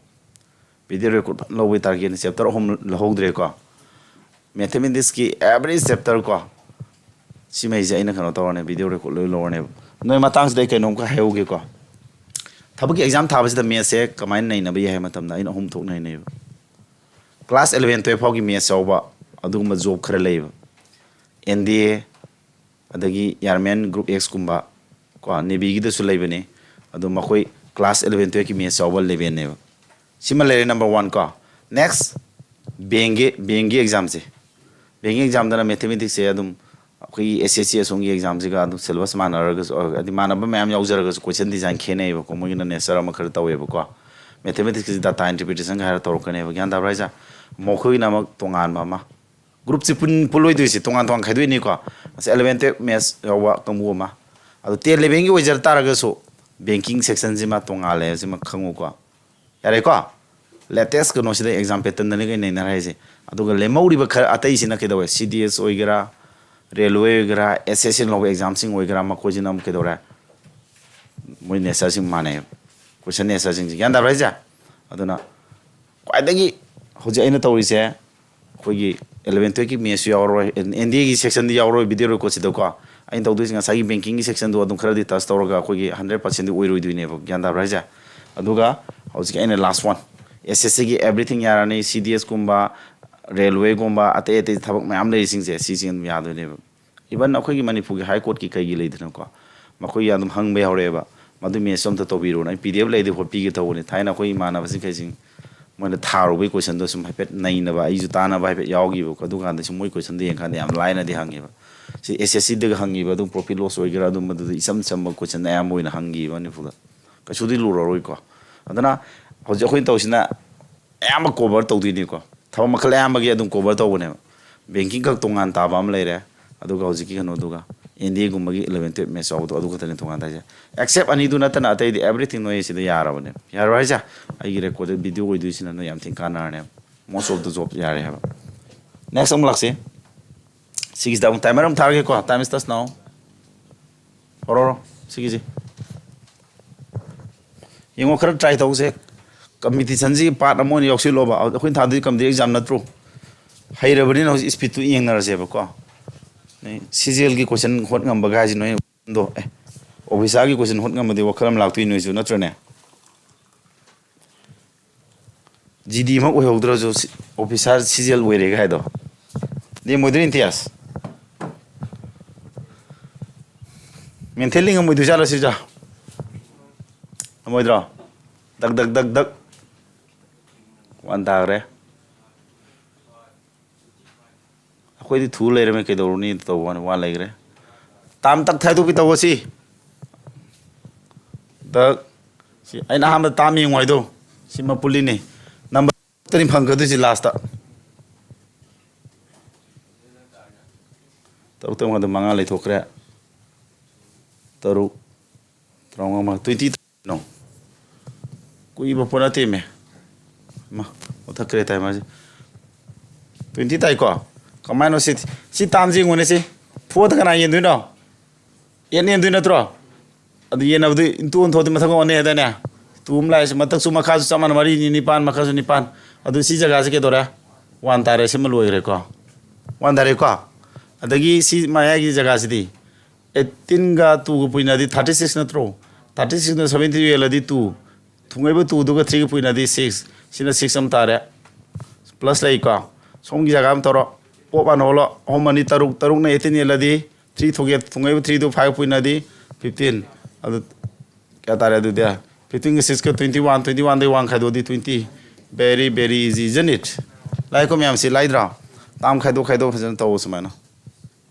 Video record ꯐꯖꯅ ꯂꯧꯕꯒꯤ targetꯅꯤ꯫ Chapter ꯑꯍꯨꯝ ꯂꯧꯍꯧꯗ꯭ꯔꯦꯀꯣ꯫ Mathematicsꯀꯤ every chapter ꯀꯣ, ꯁꯤꯃꯩꯁꯦ ꯑꯩꯅ ꯀꯩꯅꯣ ꯇꯧꯔꯅꯤ, video record ꯂꯣꯏ ꯂꯧꯔꯅꯦꯕ꯫ ꯅꯣꯏ ꯃꯇꯥꯡꯁꯤꯗ ꯑꯩ ꯀꯩꯅꯣꯝꯈꯛ ꯍꯥꯏꯍꯧꯒꯦꯀꯣ꯫ ꯊꯕꯛꯀꯤ exam ꯊꯥꯕꯁꯤꯗ mathsꯁꯦ ꯀꯃꯥꯏꯅ ꯅꯩꯅꯕ ꯌꯥꯏ ꯍꯥꯏꯕ ꯃꯇꯝꯗ ꯑꯩꯅ ꯑꯍꯨꯝ ꯊꯣꯛꯅ ꯅꯩꯅꯩꯕ꯫ Class eleven twelve ꯐꯥꯎꯒꯤ maths ꯌꯥꯎꯕ ꯑꯗꯨꯒꯨꯝꯕ job ꯈꯔ ꯂꯩꯌꯦꯕ꯫ N D A, ꯑꯗꯒꯤ Airman Group Xꯀꯨꯝꯕ ꯀꯣ, Navyꯒꯤꯗꯁꯨ ꯂꯩꯕꯅꯤ꯫ ꯑꯗꯣ ꯃꯈꯣꯏ class eleven twelveꯀꯤ maths ꯌꯥꯎꯕ levelꯅꯦꯕ꯫ ꯁꯤꯃ ꯂꯩꯔꯦ number one ꯀꯣ꯫ Next, bankꯒꯤ, bankꯒꯤ examꯁꯦ꯫ Bankꯒꯤ examꯗꯅ mathematicsꯁꯦ ꯑꯗꯨꯝ ꯑꯩꯈꯣꯏꯒꯤ S S C ꯑꯁꯣꯝꯒꯤ examꯁꯤꯒ ꯑꯗꯨꯝ syllabus ꯃꯥꯟꯅꯔꯒꯁꯨ, ꯍꯥꯏꯗꯤ ꯃꯥꯟꯅꯕ ꯃꯌꯥꯝ ꯌꯥꯎꯖꯔꯒꯁꯨ question design ꯈꯦꯠꯅꯩꯌꯦꯕꯀꯣ꯫ ꯃꯣꯏꯒꯤꯅ nature ꯑꯃ ꯈꯔ ꯇꯧꯋꯦꯕꯀꯣ꯫ Mathematicsꯀꯤꯁꯤ data interpretation ꯍꯥꯏꯔ ꯇꯧꯔꯛꯀꯅꯦꯕ꯫ ꯒ꯭ꯌꯥꯟ ꯇꯥꯕ꯭ꯔꯥ ꯍꯥꯏꯁꯦ? ꯃꯈꯣꯏꯒꯤꯅ ꯑꯃꯨꯛ ꯇꯣꯉꯥꯟꯕ ꯑꯃ꯫ Groupꯁꯤ ꯄꯨꯟ-, ꯄꯨꯜꯂꯣꯏꯗꯣꯏꯁꯦ ꯇꯣꯉꯥꯟ ꯇꯣꯉꯥꯟ ꯈꯥꯏꯗꯣꯛꯏꯅꯤꯀꯣ꯫ ꯑꯁ, eleven twelve maths ꯌꯥꯎꯕ ꯀꯥꯡꯕꯨ ꯑꯃ꯫ ꯑꯗꯣ ten elevenꯒꯤ ꯑꯣꯏꯖꯔ ꯇꯥꯔꯒꯁꯨ banking sectionꯁꯤꯃ ꯇꯣꯉꯥꯜꯂꯦ, ꯁꯤꯃ ꯈꯪꯉꯨꯀꯣ꯫ ꯌꯥꯔꯦꯀꯣ? Latest ꯀꯩꯅꯣꯁꯤꯗ exam patternꯗꯅꯤ ꯀꯩꯅꯣ ꯅꯩꯅꯔ ꯍꯥꯏꯁꯦ꯫ ꯑꯗꯨꯒ ꯂꯦꯝꯍꯧꯔꯤꯕ ꯈꯔ ꯑꯇꯩꯁꯤꯅ ꯀꯩꯗꯧꯋꯦ? C D S ꯑꯣꯏꯒꯦꯔꯥ, railway ꯑꯣꯏꯒꯦꯔꯥ, S S C ꯂꯧꯕ examꯁꯤꯡ ꯑꯣꯏꯒꯦꯔꯥ, ꯃꯈꯣꯏꯁꯤꯅ ꯑꯃꯨꯛ ꯀꯩꯗꯧꯔꯦ? ꯃꯣꯏ natureꯁꯤꯡ ꯃꯥꯟꯅꯩꯌꯦꯕ꯫ Question natureꯁꯤꯡꯁꯦ꯫ ꯒ꯭ꯌꯥꯟ ꯇꯥꯕ꯭ꯔꯥ ꯍꯥꯏꯁꯦ? ꯑꯗꯨꯅ ꯈ꯭ꯋꯥꯏꯗꯒꯤ ꯍꯧꯖꯤꯛ ꯑꯩꯅ ꯇꯧꯔꯤꯁꯦ, ꯑꯩꯈꯣꯏꯒꯤ eleven twelveꯀꯤ mathsꯁꯨ ꯌꯥꯎꯔꯣꯏ, N D Aꯒꯤ sectionꯗꯤ ꯌꯥꯎꯔꯣꯏ video recordꯁꯤꯗꯀꯣ꯫ ꯑꯩꯅ ꯇꯧꯗꯣꯏꯁꯦ ꯉꯁꯥꯏꯒꯤ bankingꯒꯤ sectionꯗꯣ ꯑꯗꯨꯝ ꯈꯔꯗꯤ touch ꯇꯧꯔꯒ ꯑꯩꯈꯣꯏꯒꯤ hundred percentꯗꯤ ꯑꯣꯏꯔꯣꯏꯗꯣꯏꯅꯦꯕ꯫ ꯒ꯭ꯌꯥꯟ ꯇꯥꯕ꯭ꯔꯥ ꯍꯥꯏꯁꯦ? ꯑꯗꯨꯒ ꯍꯧꯖꯤꯛꯀꯤ ꯑꯩꯅ last one, S S Cꯒꯤ everything ꯌꯥꯔꯅꯤ, C D Sꯀꯨꯝꯕ, railwayꯒꯨꯝꯕ, ꯑꯇꯩ ꯑꯇꯩ ꯊꯕꯛ ꯃꯌꯥꯝ ꯂꯩꯔꯤꯁꯤꯡꯁꯦ, ꯁꯤꯁꯤꯡ ꯑꯗꯨꯝ ꯌꯥꯗꯣꯏꯅꯦꯕ꯫ Even ꯑꯩꯈꯣꯏꯒꯤ ꯃꯅꯤꯄꯨꯔꯒꯤ High Courtꯀꯤ ꯀꯩꯒꯤ ꯂꯩꯗꯅꯀꯣ, ꯃꯈꯣꯏꯒꯤ ꯑꯗꯨꯝ ꯍꯪꯕ ꯌꯥꯎꯔꯛꯑꯦꯕ, "ꯃꯗꯨ mathsꯇꯣ ꯑꯝꯇ ꯇꯧꯕꯤꯔꯣꯅ"꯫ ꯑꯩ P D F ꯂꯩꯗꯤ ꯍꯣꯠꯄꯤꯒꯦ ꯇꯧꯕꯅꯤ꯫ ꯊꯥꯏꯅ ꯑꯩꯈꯣꯏ ꯏꯃꯥꯟꯅꯕꯁꯤꯡ ꯀꯩꯁꯤꯡ ꯃꯣꯏꯅ ꯊꯥꯔꯨꯕꯒꯤ questionꯗꯣ ꯁꯨꯝ ꯍꯥꯏꯐꯦꯠ ꯅꯩꯅꯕ, ꯑꯩꯁꯨ ꯇꯥꯅꯕ ꯍꯥꯏꯐꯦꯠ ꯌꯥꯎꯈꯤꯕꯀꯣ꯫ ꯑꯗꯨꯀꯥꯟꯗ ꯁꯨꯝ ꯃꯣꯏ questionꯗꯣ ꯌꯦꯡꯀꯥꯟꯗ ꯌꯥꯝ ꯂꯥꯏꯅꯗꯤ ꯍꯪꯉꯦꯕ꯫ ꯁꯤ S S Cꯗꯒ ꯍꯪꯉꯤꯕ ꯑꯗꯨꯝ profit loss ꯑꯣꯏꯒꯦꯔꯥ, ꯑꯗꯨꯝꯕꯗꯨꯗꯤ ꯏꯆꯝ ꯆꯝꯕ question ꯑꯌꯥꯝꯕ ꯑꯣꯏꯅ ꯍꯪꯈꯤꯕ ꯃꯅꯤꯄꯨꯔꯗ꯫ ꯀꯩꯁꯨꯗꯤ ꯂꯨꯔꯔꯣꯏꯀꯣ꯫ ꯑꯗꯨꯅ ꯍꯧꯖꯤꯛ ꯑꯩꯈꯣꯏꯅ ꯇꯧꯔꯤꯁꯤꯅ ꯑꯌꯥꯝꯕ cover ꯇꯧꯗꯣꯏꯅꯤꯀꯣ꯫ ꯊꯕꯛ ꯃꯈꯜ ꯑꯌꯥꯝꯕꯒꯤ ꯑꯗꯨꯝ cover ꯇꯧꯕꯅꯦꯕ꯫ Banking ꯈꯛ ꯇꯣꯉꯥꯟ ꯇꯥꯕ ꯑꯃ ꯂꯩꯔꯦ, ꯑꯗꯨꯒ ꯍꯧꯖꯤꯛꯀꯤ ꯀꯩꯅꯣꯗꯨꯒ, N D Aꯒꯨꯝꯕꯒꯤ eleven twelve maths ꯌꯥꯎꯕꯗꯣ, ꯑꯗꯨ ꯈꯛꯇꯅꯤ ꯇꯣꯉꯥꯟ ꯇꯥꯏꯁꯦ꯫ Except ꯑꯅꯤꯗꯨ ꯅꯠꯇꯅ ꯑꯇꯩꯗꯤ everything ꯅꯣꯏ ꯁꯤꯗ ꯌꯥꯔꯕꯅꯦ꯫ ꯌꯥꯔꯕ ꯍꯥꯏꯁꯦ? ꯑꯩꯒꯤ recorded video ꯑꯣꯏꯗꯣꯏꯁꯤꯅ ꯅꯣꯏ ꯌꯥꯝ ꯊꯤꯅ ꯀꯥꯟꯅꯔꯅꯦꯕ꯫ Most of the job ꯌꯥꯔꯦ ꯍꯥꯏꯕ꯫ Next ꯑꯃꯨꯛ ꯂꯥꯛꯁꯤ꯫ ꯁꯤꯒꯤꯁꯤꯗ ꯑꯃꯨꯛ timer ꯑꯃꯨꯛ ꯊꯥꯔꯒꯦꯀꯣ꯫ Time starts now꯫ ꯇꯧꯔꯣ, ꯁꯤꯒꯤꯁꯦ꯫ ꯌꯦꯡꯉꯣ, ꯈꯔ try ꯇꯧꯁꯦ꯫ Competition ꯁꯤꯒꯤ part ꯑꯃ ꯑꯣꯏꯅ ꯌꯥꯎꯁꯤꯜꯂꯣꯕ꯫ ꯑꯩꯈꯣꯏꯅ ꯊꯥꯗꯣꯏ competitive exam ꯅꯠꯇ꯭ꯔꯣ? ꯍꯩꯔꯕꯅꯤꯅ ꯍꯧꯖꯤꯛ speed ꯇꯨ ꯌꯦꯡꯅꯔꯁꯦꯕꯀꯣ꯫ ꯅꯣꯏ C G L ꯒꯤ question ꯍꯣꯠ ꯉꯝꯕ guy ꯁꯤ ꯅꯣꯏ ꯗꯣ, ꯑꯦ, officer ꯒꯤ question ꯍꯣꯠ ꯉꯝꯃꯗꯤ ꯋꯥꯈꯜ ꯑꯃ ꯂꯥꯛꯇꯣꯏ ꯅꯣꯏꯁꯨ, ꯅꯠꯇ꯭ꯔꯅꯦ? G D ꯃꯛ ꯑꯣꯏꯍꯧꯗ꯭ꯔꯁꯨ, ꯁꯤ-, officer C G L ꯑꯣꯏꯔꯦ ꯍꯥꯏꯗꯣ꯫ ꯂꯦꯝꯃꯣꯏꯗ꯭ꯔꯣ ꯏꯝꯇꯤꯌꯥꯖ? Mentally ꯉꯝꯃꯣꯏꯗꯣꯏ ꯖꯥꯠꯂꯣ ꯁꯤꯁꯨ? ꯉꯝꯃꯣꯏꯗ꯭ꯔꯣ? ꯗꯛ, ꯗꯛ, ꯗꯛ, ꯗꯛ꯫ ꯋꯥꯟ ꯇꯥꯈ꯭ꯔꯦ꯫ ꯑꯩꯈꯣꯏꯗꯤ ꯊꯨ ꯂꯩꯔꯝꯃꯦ, ꯀꯩꯗꯧꯔꯨꯅꯤ ꯇꯧꯕ ꯋꯥꯅꯤ, ꯋꯥ ꯂꯩꯈ꯭ꯔꯦ꯫ Term ꯇꯛ ꯈꯥꯏꯗꯣꯛꯄꯤ ꯇꯧꯕ ꯁꯤ꯫ ꯗꯛ꯫ ꯁꯤ ꯑꯩꯅ ꯑꯍꯥꯟꯕ term ꯌꯦꯡꯉꯨ ꯍꯥꯏꯗꯣ꯫ ꯁꯤ ꯃꯄꯨꯜꯂꯤꯅꯤ꯫ Number ꯇꯅꯤ ꯐꯪꯒꯗꯣꯏꯁꯤ last꯫ ꯇꯔꯨꯛ, ꯇꯔꯨꯛ, ꯃꯉꯥ, ꯃꯉꯥ ꯂꯩꯊꯣꯛꯈ꯭ꯔꯦ꯫ ꯇꯔꯨꯛ, ꯇꯔꯥꯃꯉꯥ, ꯃꯉꯥ, twenty ꯅꯣ꯫ ꯀꯨꯏꯕ ꯄꯣꯠ ꯅꯠꯇꯦꯃꯦ꯫ ꯃꯥ, ꯃꯨꯠꯊꯠꯈ꯭ꯔꯦ timer ꯁꯦ꯫ Twenty ꯇꯥꯏꯀꯣ? ꯀꯃꯥꯏꯅꯣ ꯁꯤ? ꯁꯤ term ꯁꯦ ꯌꯦꯡꯉꯨꯅꯦ ꯁꯤ꯫ Four ꯗ ꯀꯅꯥ ꯌꯦꯟꯗꯣꯏꯅꯣ? Eight ꯅ ꯌꯦꯟꯗꯣꯏ ꯅꯠꯇ꯭ꯔꯣ? ꯑꯗꯨ ꯌꯦꯟꯅꯕꯗꯨ into ꯑꯣꯟꯊꯣꯛꯑꯗꯤ ꯃꯊꯛ ꯑꯣꯟꯅꯤ ꯍꯥꯏꯗꯥꯏꯅꯦ? Two ꯑꯃ ꯂꯥꯛꯏꯁꯦ ꯃꯊꯛꯁꯨ ꯃꯈꯥꯁꯨ ꯆꯞ ꯃꯥꯟꯅ, ꯃꯔꯤꯅꯤ, ꯅꯤꯄꯥꯟ, ꯃꯈꯥꯁꯨ ꯅꯤꯄꯥꯟ꯫ ꯑꯗꯨ ꯁꯤ ꯖꯒꯥꯁꯦ ꯀꯩꯗꯧꯔꯦ? One ꯇꯥꯔꯦ, ꯁꯤꯃ ꯂꯣꯏꯈ꯭ꯔꯦꯀꯣ꯫ One ꯇꯥꯔꯦꯀꯣ? ꯑꯗꯒꯤ ꯁꯤ ꯃꯌꯥꯏꯒꯤ ꯖꯒꯥꯁꯤꯗꯤ eighteen ꯒ two ꯒ ꯄꯨꯏꯅꯗꯤ thirty six ꯅꯠꯇ꯭ꯔꯣ? Thirty six ꯅ seventy ꯌꯦꯜꯂꯗꯤ two, ꯊꯨꯡꯉꯩꯕ two ꯗꯨꯒ three ꯒ ꯄꯨꯏꯅꯗꯤ six, ꯁꯤꯅ six ꯑꯃ ꯇꯥꯔꯦ꯫ Plus ꯂꯩꯀꯣ? ꯁꯣꯝꯒꯤ ꯖꯒꯥ ꯑꯃ ꯇꯧꯔꯣ꯫ Pop ꯑꯅ ꯍꯣꯜꯂꯣ꯫ ꯑꯍꯨꯝ ꯑꯅꯤ ꯇꯔꯨꯛ, ꯇꯔꯨꯛꯅ eighteen ꯌꯦꯜꯂꯗꯤ three ꯊꯣꯛꯑꯦ, ꯊꯨꯡꯉꯩꯕ three ꯗꯨ five ꯄꯨꯏꯅꯗꯤ fifteen꯫ ꯑꯗꯨ ꯀꯌꯥ ꯇꯥꯔꯦ ꯑꯗꯨꯗꯤ? Fifteen ꯒ six ꯀ twenty one, twenty one ꯗꯩ one ꯈꯥꯏꯗꯣꯛꯑꯗꯤ twenty꯫ Very, very easy, isn't it? ꯂꯥꯏꯀꯣ ꯃꯌꯥꯝ, ꯁꯤ ꯂꯥꯏꯗ꯭ꯔꯣ? Term ꯈꯥꯏꯗꯣꯛ ꯈꯥꯏꯗꯣꯛ ꯐꯖꯅ ꯇꯧꯑꯣ ꯁꯨꯃꯥꯏꯅ꯫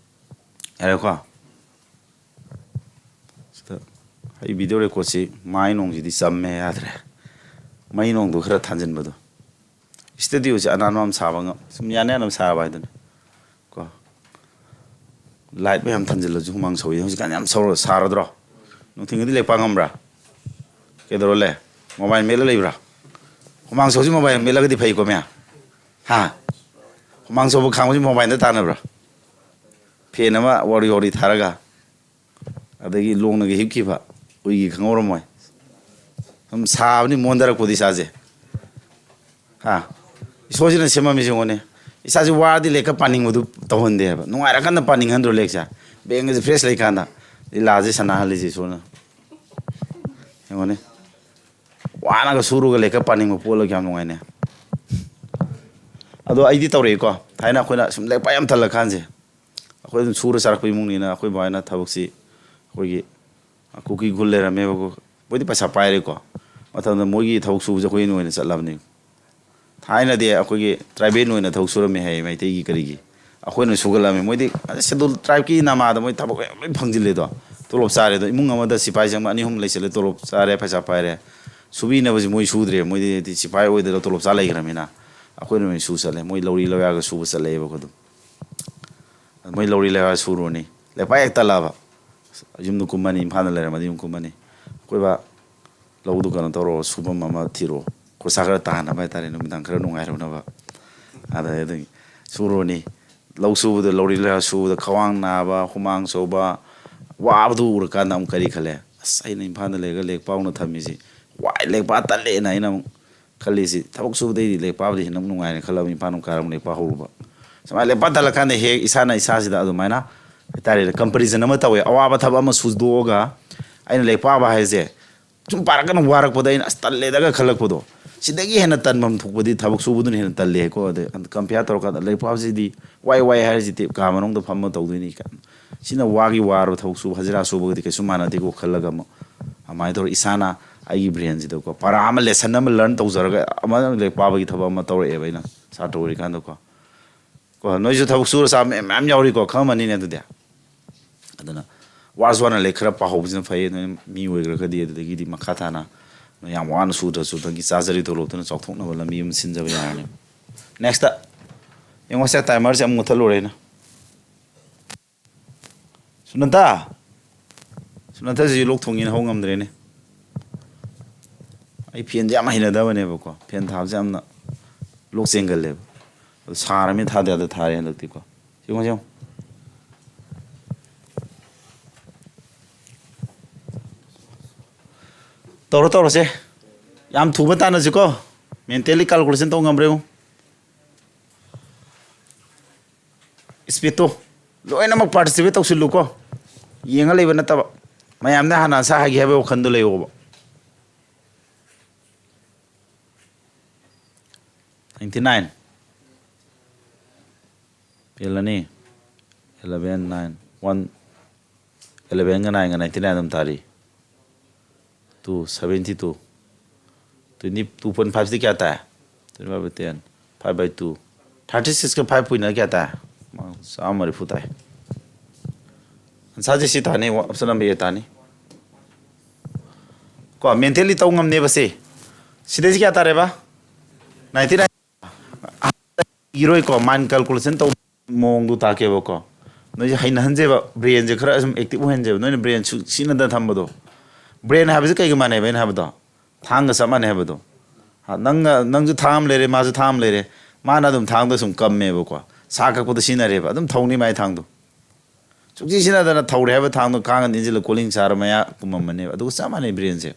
ꯌꯥꯔꯦꯀꯣ? ꯁꯤꯗ ꯑꯩ video record ꯁꯤ ꯃꯥꯏ ꯅꯣꯡꯁꯤꯗꯤ ꯆꯝꯃꯦ, ꯌꯥꯗ꯭ꯔꯦ꯫ ꯃꯩ ꯅꯣꯡꯗꯣ ꯈꯔ ꯊꯥꯟꯖꯤꯟꯕꯗꯣ꯫ Studio ꯁꯦ ꯑꯅꯥꯟꯕ ꯑꯃ ꯁꯥꯕ ꯉꯝ-, ꯁꯨꯝ ꯌꯥꯅ ꯌꯥꯅꯕ ꯁꯥꯕ ꯍꯥꯏꯗꯨꯅꯤ꯫ ꯀꯣ꯫ Light ꯃꯌꯥꯝ ꯊꯥꯟꯖꯤꯜꯂꯁꯨ ꯍꯨꯃꯥꯡ ꯁꯧꯏ꯫ ꯍꯧꯖꯤꯛꯀꯥꯟ ꯌꯥꯝ ꯁꯧꯔ-, ꯁꯥꯔꯗ꯭ꯔꯣ? ꯅꯨꯡꯊꯤꯟꯒꯗꯤ ꯂꯦꯛꯄ ꯉꯝꯕ꯭ꯔꯥ? ꯀꯩꯗꯧꯔ ꯂꯩ? Mobile ꯃꯦꯠꯂ ꯂꯩꯕ꯭ꯔꯥ? ꯍꯨꯃꯥꯡ ꯁꯧꯕꯁꯤ mobile ꯃꯦꯠꯂꯒꯗꯤ ꯐꯩꯀꯣ, ꯃꯌꯥꯝ? ꯍꯥ? ꯍꯨꯃꯥꯡ ꯁꯧꯕ ꯈꯥꯡꯕꯁꯤ mobile ꯗ ꯇꯥꯟꯅꯕ꯭ꯔꯥ? Fan ꯑꯃ ꯋꯥꯔꯤ ꯋꯥꯔꯤ ꯊꯥꯔꯒ꯫ ꯑꯗꯒꯤ ꯂꯣꯡꯅꯒ ꯍꯤꯞꯈꯤꯕ, ꯎꯏꯒꯤ ꯈꯪꯍꯧꯔꯝꯃꯣꯏ꯫ ꯁꯨꯝ ꯁꯥꯕꯅꯤ ꯃꯣꯟꯊꯔꯛꯄꯗꯣ ꯏꯁꯥꯁꯦ꯫ ꯍꯥ? ꯏꯁꯣꯔꯁꯤꯅ ꯁꯦꯝꯃꯝꯃꯤꯁꯤ ꯌꯦꯡꯉꯣꯅꯦ꯫ ꯏꯁꯥꯁꯦ ꯋꯥꯔꯗꯤ ꯂꯥꯏꯔꯤꯛꯀ ꯄꯥꯅꯤꯡꯕꯗꯨ ꯇꯧꯍꯟꯗꯦ ꯍꯥꯏꯕ꯫ ꯅꯨꯡꯉꯥꯏꯔꯀꯥꯟꯗ ꯄꯥꯅꯤꯡꯍꯟꯗ꯭ꯔꯣ ꯂꯥꯏꯔꯤꯛꯁꯦ? ꯕ꯭ꯔꯦꯟꯒꯁꯦ ꯐ꯭ꯔꯦꯁ ꯂꯩꯀꯥꯟꯗ꯫ ꯂꯤꯂꯥꯁꯦ ꯁꯥꯟꯅꯍꯜꯂꯤꯁꯦ ꯏꯁꯣꯔꯅ꯫ ꯌꯦꯡꯉꯣꯅꯦ꯫ ꯋꯥꯅꯒ ꯁꯨꯔꯒ ꯂꯥꯏꯔꯤꯛꯀ ꯄꯥꯅꯤꯡꯕ ꯄꯣꯛꯂꯒ ꯌꯥꯝ ꯅꯨꯡꯉꯥꯏꯅꯦ꯫ ꯑꯗꯣ ꯑꯩꯗꯤ ꯇꯧꯔꯛꯏꯀꯣ꯫ ꯊꯥꯏꯅ ꯑꯩꯈꯣꯏꯅ ꯁꯨꯝ ꯂꯥꯏꯔꯤꯛ ꯄꯥ ꯌꯥꯝ ꯇꯜꯂꯀꯥꯟꯁꯦ꯫ ꯑꯩꯈꯣꯏ ꯑꯗꯨꯝ ꯁꯨꯔ ꯆꯥꯔꯛꯄ ꯏꯃꯨꯡꯅꯤꯅ ꯑꯩꯈꯣꯏ ꯕꯥ ꯍꯣꯏꯅ ꯊꯕꯛꯁꯤ ꯑꯩꯈꯣꯏꯒꯤ ꯀꯨꯀꯤ ꯈꯨꯜ ꯂꯩꯔꯝꯃꯦꯕꯀꯣ꯫ ꯃꯣꯏꯗꯤ ꯄꯩꯁꯥ ꯄꯥꯏꯔꯦꯀꯣ꯫ ꯃꯇꯝꯗ ꯃꯣꯏꯒꯤ ꯊꯕꯛ ꯁꯨꯕꯁꯦ ꯑꯩꯈꯣꯏꯅ ꯑꯣꯏꯅ ꯆꯠꯂꯕꯅꯤ꯫ ꯊꯥꯏꯅꯗꯤ ꯑꯩꯈꯣꯏꯒꯤ ꯇ꯭ꯔꯥꯏꯕꯦꯜ ꯑꯣꯏꯅ ꯊꯕꯛ ꯁꯨꯔꯝꯃꯦ ꯍꯥꯏꯌꯦ, ꯃꯩꯇꯩꯒꯤ ꯀꯔꯤꯒꯤ꯫ ꯑꯩꯈꯣꯏꯅ ꯁꯨꯒꯠꯂꯝꯃꯤ꯫ ꯃꯣꯏꯗꯤ ꯁꯦꯗꯨꯜ ꯇ꯭ꯔꯥꯏꯕꯀꯤ ꯅꯃꯥꯗ ꯃꯣꯏ ꯊꯕꯛ ꯌꯥꯝ ꯂꯣꯏ ꯐꯪꯖꯤꯜꯂꯦꯗꯣ꯫ ꯇꯣꯂꯣꯞ ꯆꯥꯔꯦꯗꯣ꯫ ꯏꯃꯨꯡ ꯑꯃꯗ ꯁꯤꯐꯥꯏ ꯆꯪꯕ ꯑꯅꯤ ꯑꯍꯨꯝ ꯂꯩꯁꯤꯜꯂꯦ, ꯇꯣꯂꯣꯞ ꯆꯥꯔꯦ, ꯄꯩꯁꯥ ꯄꯥꯏꯔꯦ꯫ ꯁꯨꯕꯤꯅꯕꯁꯤ ꯃꯣꯏ ꯁꯨꯗ꯭ꯔꯦ꯫ ꯃꯣꯏꯗꯤ ꯍꯥꯏꯗꯤ ꯁꯤꯐꯥꯏ ꯑꯣꯏꯗꯅ ꯇꯣꯂꯣꯞ ꯆꯥ ꯂꯩꯈ꯭ꯔꯃꯤꯅ꯫ ꯑꯩꯈꯣꯏꯅ ꯑꯣꯏꯅ ꯁꯨ ꯆꯠꯂꯦ꯫ ꯃꯣꯏ ꯂꯧꯔꯤ ꯂꯧꯌꯥꯒ ꯁꯨꯕ ꯆꯠꯂꯛꯑꯦꯕꯀꯣ ꯑꯗꯨꯝ꯫ ꯃꯣꯏ ꯂꯧꯔꯤ ꯂꯧꯌꯥ ꯁꯨꯔꯨꯔꯅꯤ꯫ ꯂꯦꯛꯄꯥ ꯍꯦꯛ ꯇꯜꯂꯛꯑꯕ꯫ ꯌꯨꯝꯗ ꯀꯨꯝꯃꯅꯤ, ꯏꯝꯐꯥꯜꯗ ꯂꯩꯔꯝꯃꯗꯤ ꯌꯨꯝ ꯀꯨꯝꯃꯅꯤ꯫ ꯑꯩꯈꯣꯏ ꯕꯥ ꯂꯧꯗꯨ ꯀꯩꯅꯣ ꯇꯧꯔꯣ, ꯁꯨꯐꯝ ꯑꯃ ꯊꯤꯔꯣ, ꯈꯣꯔꯁꯥ ꯈꯔ ꯇꯥꯅꯕ ꯍꯥꯏꯇꯥꯔꯦ, ꯅꯨꯃꯤꯗꯥꯡ ꯈꯔ ꯅꯨꯡꯉꯥꯏꯔꯨꯅꯕ꯫ ꯑꯗꯩ ꯑꯗꯨꯝ ꯁꯨꯔꯨꯔꯅꯤ꯫ ꯂꯧ ꯁꯨꯕꯗ, ꯂꯧꯔꯤ ꯂꯧꯌꯥ ꯁꯨꯕꯗ ꯈ꯭ꯋꯥꯡ ꯅꯥꯕ, ꯍꯨꯃꯥꯡ ꯁꯧꯕ, ꯋꯥꯕꯗꯨ ꯎꯔꯀꯥꯟꯗ ꯑꯃꯨꯛ ꯀꯔꯤ ꯈꯜꯂꯦ? "ꯑꯁ, ꯑꯩꯅ ꯏꯝꯐꯥꯜꯗ ꯂꯩꯔꯒ ꯂꯥꯏꯔꯤꯛ ꯄꯥꯎꯅ ꯊꯝꯃꯤꯁꯤ ꯋꯥꯏ, ꯂꯥꯏꯔꯤꯛ ꯄꯥ ꯇꯜꯂꯦꯅ" ꯑꯩꯅ ꯑꯃꯨꯛ ꯈꯜꯂꯤꯁꯤ꯫ ꯊꯕꯛ ꯁꯨꯕꯗꯩꯗꯤ ꯂꯥꯏꯔꯤꯛ ꯄꯥꯕꯗꯤ ꯍꯦꯟꯅ ꯑꯃꯨꯛ ꯅꯨꯡꯉꯥꯏꯅ ꯈꯜꯂꯕ, ꯏꯝꯐꯥꯜ ꯑꯃꯨꯛ ꯀꯥꯔ ꯑꯃꯨꯛ ꯂꯥꯏꯔꯤꯛ ꯄꯥꯍꯧꯔꯨꯕ꯫ ꯁꯨꯃꯥꯏꯅ ꯂꯥꯏꯔꯤꯛ ꯄꯥ ꯇꯜꯂꯀꯥꯟꯗ ꯍꯦꯛ ꯏꯁꯥꯅ ꯏꯁꯥꯁꯤꯗ ꯑꯗꯨꯃꯥꯏꯅ ꯍꯥꯏꯇꯥꯔꯦꯅꯦ, ꯀꯝꯄꯦꯔꯤꯖꯟ ꯑꯃ ꯇꯧꯋꯦ꯫ ꯑꯋꯥꯕ ꯊꯕꯛ ꯑꯃ ꯁꯨꯗꯣꯛꯑꯒ ꯑꯩꯅ ꯂꯥꯏꯔꯤꯛ ꯄꯥꯕ ꯍꯥꯏꯁꯦ ꯁꯨꯝ ꯄꯥꯔꯛꯀꯅꯨ ꯋꯥꯔꯛꯄꯗ ꯑꯩꯅ "ꯑꯁ, ꯇꯜꯂꯦꯗꯒ" ꯈꯜꯂꯛꯄꯗꯣ꯫ ꯁꯤꯗꯒꯤ ꯍꯦꯟꯅ ꯇꯟꯐꯝ ꯊꯣꯛꯄꯗꯤ ꯊꯕꯛ ꯁꯨꯕꯗꯨꯅ ꯍꯦꯟꯅ ꯇꯜꯂꯦ ꯍꯥꯏꯀꯣ꯫ ꯑꯗꯩ ꯀꯝꯄꯤꯌꯥꯔ ꯇꯧꯔꯀꯥꯟꯗ ꯂꯥꯏꯔꯤꯛ ꯄꯥꯕꯁꯤꯗꯤ ꯋꯥꯏ ꯋꯥꯏ ꯍꯥꯏꯔꯤꯁꯤꯗꯤ ꯀꯥ ꯃꯅꯨꯡꯗ ꯐꯝꯃ ꯇꯧꯗꯣꯏꯅꯤ ꯀꯥꯏꯅ꯫ ꯁꯤꯅ ꯋꯥꯒꯤ ꯋꯥꯔꯕ ꯊꯕꯛ ꯁꯨꯕ ꯍꯖꯤꯔꯥ ꯁꯨꯕꯒꯗꯤ ꯀꯩꯁꯨ ꯃꯥꯟꯅꯗꯦꯀꯣ ꯈꯜꯂꯒ ꯑꯃꯨꯛ ꯑꯗꯨꯃꯥꯏꯅ ꯇꯧꯔ ꯏꯁꯥꯅ ꯑꯩꯒꯤ ꯕ꯭ꯔꯦꯟꯁꯤꯗꯀꯣ ꯄꯔꯥ ꯑꯃ, ꯂꯦꯁꯟ ꯑꯃ ꯂꯔꯟ ꯇꯧꯖꯔꯒ ꯑꯃ ꯂꯥꯏꯔꯤꯛ ꯄꯥꯕꯒꯤ ꯊꯕꯛ ꯑꯃ ꯇꯧꯔꯛꯑꯦꯕ ꯑꯩꯅ ꯁꯥꯇ꯭ꯔ ꯑꯣꯏꯔꯤꯀꯥꯟꯗꯀꯣ꯫ ꯀꯣ, ꯅꯣꯏꯁꯨ ꯊꯕꯛ ꯁꯨꯔ ꯆꯥꯕ ꯃꯌꯥꯝ ꯃꯌꯥꯝ ꯌꯥꯎꯔꯤꯀꯣ, ꯈꯪꯉꯝꯃꯅꯤꯅꯦ ꯑꯗꯨꯗꯤ꯫ ꯑꯗꯨꯅ ꯋꯥꯔꯁꯨ ꯋꯥꯅ ꯂꯥꯏꯔꯤꯛ ꯈꯔ ꯄꯥꯍꯧꯕꯁꯤꯅ ꯐꯩ꯫ ꯅꯣꯏ ꯃꯤ ꯑꯣꯏꯈ꯭ꯔꯒꯗꯤ ꯑꯗꯨꯗꯒꯤꯗꯤ ꯃꯈꯥ ꯇꯥꯅ ꯅꯣꯏ ꯌꯥꯝ ꯋꯥꯅ ꯁꯨꯗ꯭ꯔꯁꯨ ꯅꯪꯒꯤ ꯆꯥꯖꯔꯤ ꯇꯣꯂꯣꯞꯇꯨꯅ ꯆꯥꯎꯊꯣꯛꯅꯕ ꯂꯝꯕꯤ ꯑꯃ ꯁꯤꯟꯖꯕ ꯌꯥꯔꯅꯤ꯫ ꯅꯦꯛꯁꯇ ꯌꯦꯡꯉꯣꯁꯦ, ꯇꯥꯏꯃꯔꯁꯦ ꯑꯃꯨꯛ ꯃꯨꯠꯊꯠꯂꯨꯔꯦ ꯑꯩꯅ꯫ ꯁꯨꯅꯟꯇ! ꯁꯨꯅꯟꯇꯁꯤꯁꯨ ꯂꯣꯛ ꯊꯨꯡꯉꯤꯅ ꯍꯧ ꯉꯝꯗ꯭ꯔꯦꯅꯦ꯫ ꯑꯩ ꯐꯦꯟꯁꯦ ꯌꯥꯝ ꯍꯩꯅꯗꯕꯅꯦꯕꯀꯣ, ꯐꯦꯟ ꯊꯥꯕꯁꯦ ꯌꯥꯝꯅ ꯂꯣꯛ ꯆꯦꯟꯒꯜꯂꯦꯕ꯫ ꯑꯗꯨ ꯁꯥꯔꯃꯤ ꯊꯥꯗ ꯌꯥꯗ ꯊꯥꯔꯦ ꯍꯟꯗꯛꯇꯤꯀꯣ꯫ ꯌꯦꯡꯉꯣ, ꯌꯦꯡꯉꯣ꯫ ꯇꯧꯔꯣ, ꯇꯧꯔꯁꯦ꯫ ꯌꯥꯝ ꯊꯨꯕ ꯇꯥꯟꯅꯁꯤꯀꯣ꯫ Mentally calculation ꯇꯧ ꯉꯝꯕ꯭ꯔꯥ ꯌꯦꯡꯉꯨ꯫ Speedꯇꯣ ꯂꯣꯏꯅꯃꯛ participate ꯇꯧꯁꯤꯜꯂꯨꯀꯣ꯫ ꯌꯦꯡꯉ ꯂꯩꯕ ꯅꯠꯇꯕ꯫ ꯃꯌꯥꯝꯅ ꯍꯥꯟꯅ answer ꯍꯥꯏꯒꯦ ꯍꯥꯏꯕ ꯋꯥꯈꯜꯗꯣ ꯂꯩꯌꯣꯕ꯫ Ninety nine꯫ ꯐꯦꯜ ꯑꯅꯤ꯫ Eleven, nine, one, elevenꯒ nineꯒ ninety nine ꯑꯗꯨꯝ ꯇꯥꯔꯤ꯫ Two, seventy two꯫ Twenty two point five ꯁꯤꯗꯤ ꯀꯌꯥ ꯇꯥꯏ? Twenty five by ten, five by two꯫ Thirty sixꯀ five point nine ꯀꯌꯥ ꯇꯥꯏ? ꯆꯥꯝꯃ ꯃꯔꯤꯐꯨ ꯇꯥꯏ꯫ Answerꯁꯦ ꯁꯤ ꯇꯥꯅꯤ, option number A ꯇꯥꯅꯤ꯫ ꯀꯣ, mentally ꯇꯧ ꯉꯝꯅꯦꯕ ꯁꯤ꯫ ꯁꯤꯗꯩꯁꯤ ꯀꯌꯥ ꯇꯥꯔꯦꯕ? Ninety nine꯫ ꯏꯔꯣꯏꯀꯣ, mind calculation ꯇꯧ ꯃꯑꯣꯡꯗꯨ ꯇꯥꯛꯀꯦꯕꯀꯣ꯫ ꯅꯣꯏꯁꯦ ꯍꯩꯅꯍꯟꯁꯦꯕ, brainꯁꯦ ꯈꯔ ꯁꯨꯝ active ꯑꯣꯏꯍꯟꯁꯦꯕ꯫ ꯅꯣꯏꯅ brain ꯁꯨ-, ꯁꯤꯖꯤꯟꯅꯗꯅ ꯊꯝꯕꯗꯣ꯫ Brain ꯍꯥꯏꯕꯁꯤ ꯀꯩꯒ ꯃꯥꯟꯅꯩꯕ ꯑꯩꯅ ꯍꯥꯏꯕꯗꯣ? ꯊꯥꯡꯒ ꯆꯞ ꯃꯥꯟꯅꯩ ꯍꯥꯏꯕꯗꯣ꯫ ꯍꯥ, ꯅꯪꯅ, ꯅꯪꯁꯨ ꯊꯥꯡ ꯑꯃ ꯂꯩꯔꯦ, ꯃꯥꯁꯨ ꯊꯥꯡ ꯑꯃ ꯂꯩꯔꯦ꯫ ꯃꯥꯅ ꯑꯗꯨꯝ ꯊꯥꯡꯗꯣ ꯁꯨꯝ ꯀꯝꯃꯦꯕꯀꯣ꯫ ꯁꯥ ꯀꯛꯄꯗ ꯁꯤꯖꯤꯟꯅꯔꯦꯕ꯫ ꯑꯗꯨꯝ ꯊꯧꯅꯤ ꯃꯥꯏ ꯊꯥꯡꯗꯣ꯫ ꯁꯨꯡꯁꯤ ꯁꯤꯖꯤꯟꯅꯗꯅ ꯊꯧꯔꯦ ꯍꯥꯏꯕ ꯊꯥꯡꯗꯣ ꯀꯥꯡꯒ ꯏꯟꯁꯤꯜꯂ ꯀꯣꯂꯤꯡ ꯆꯥꯔ ꯃꯌꯥ ꯀꯨꯝꯃꯝꯃꯅꯦꯕ꯫ ꯑꯗꯨꯒ ꯆꯞ ꯃꯥꯟꯅꯩ brainꯁꯦ꯫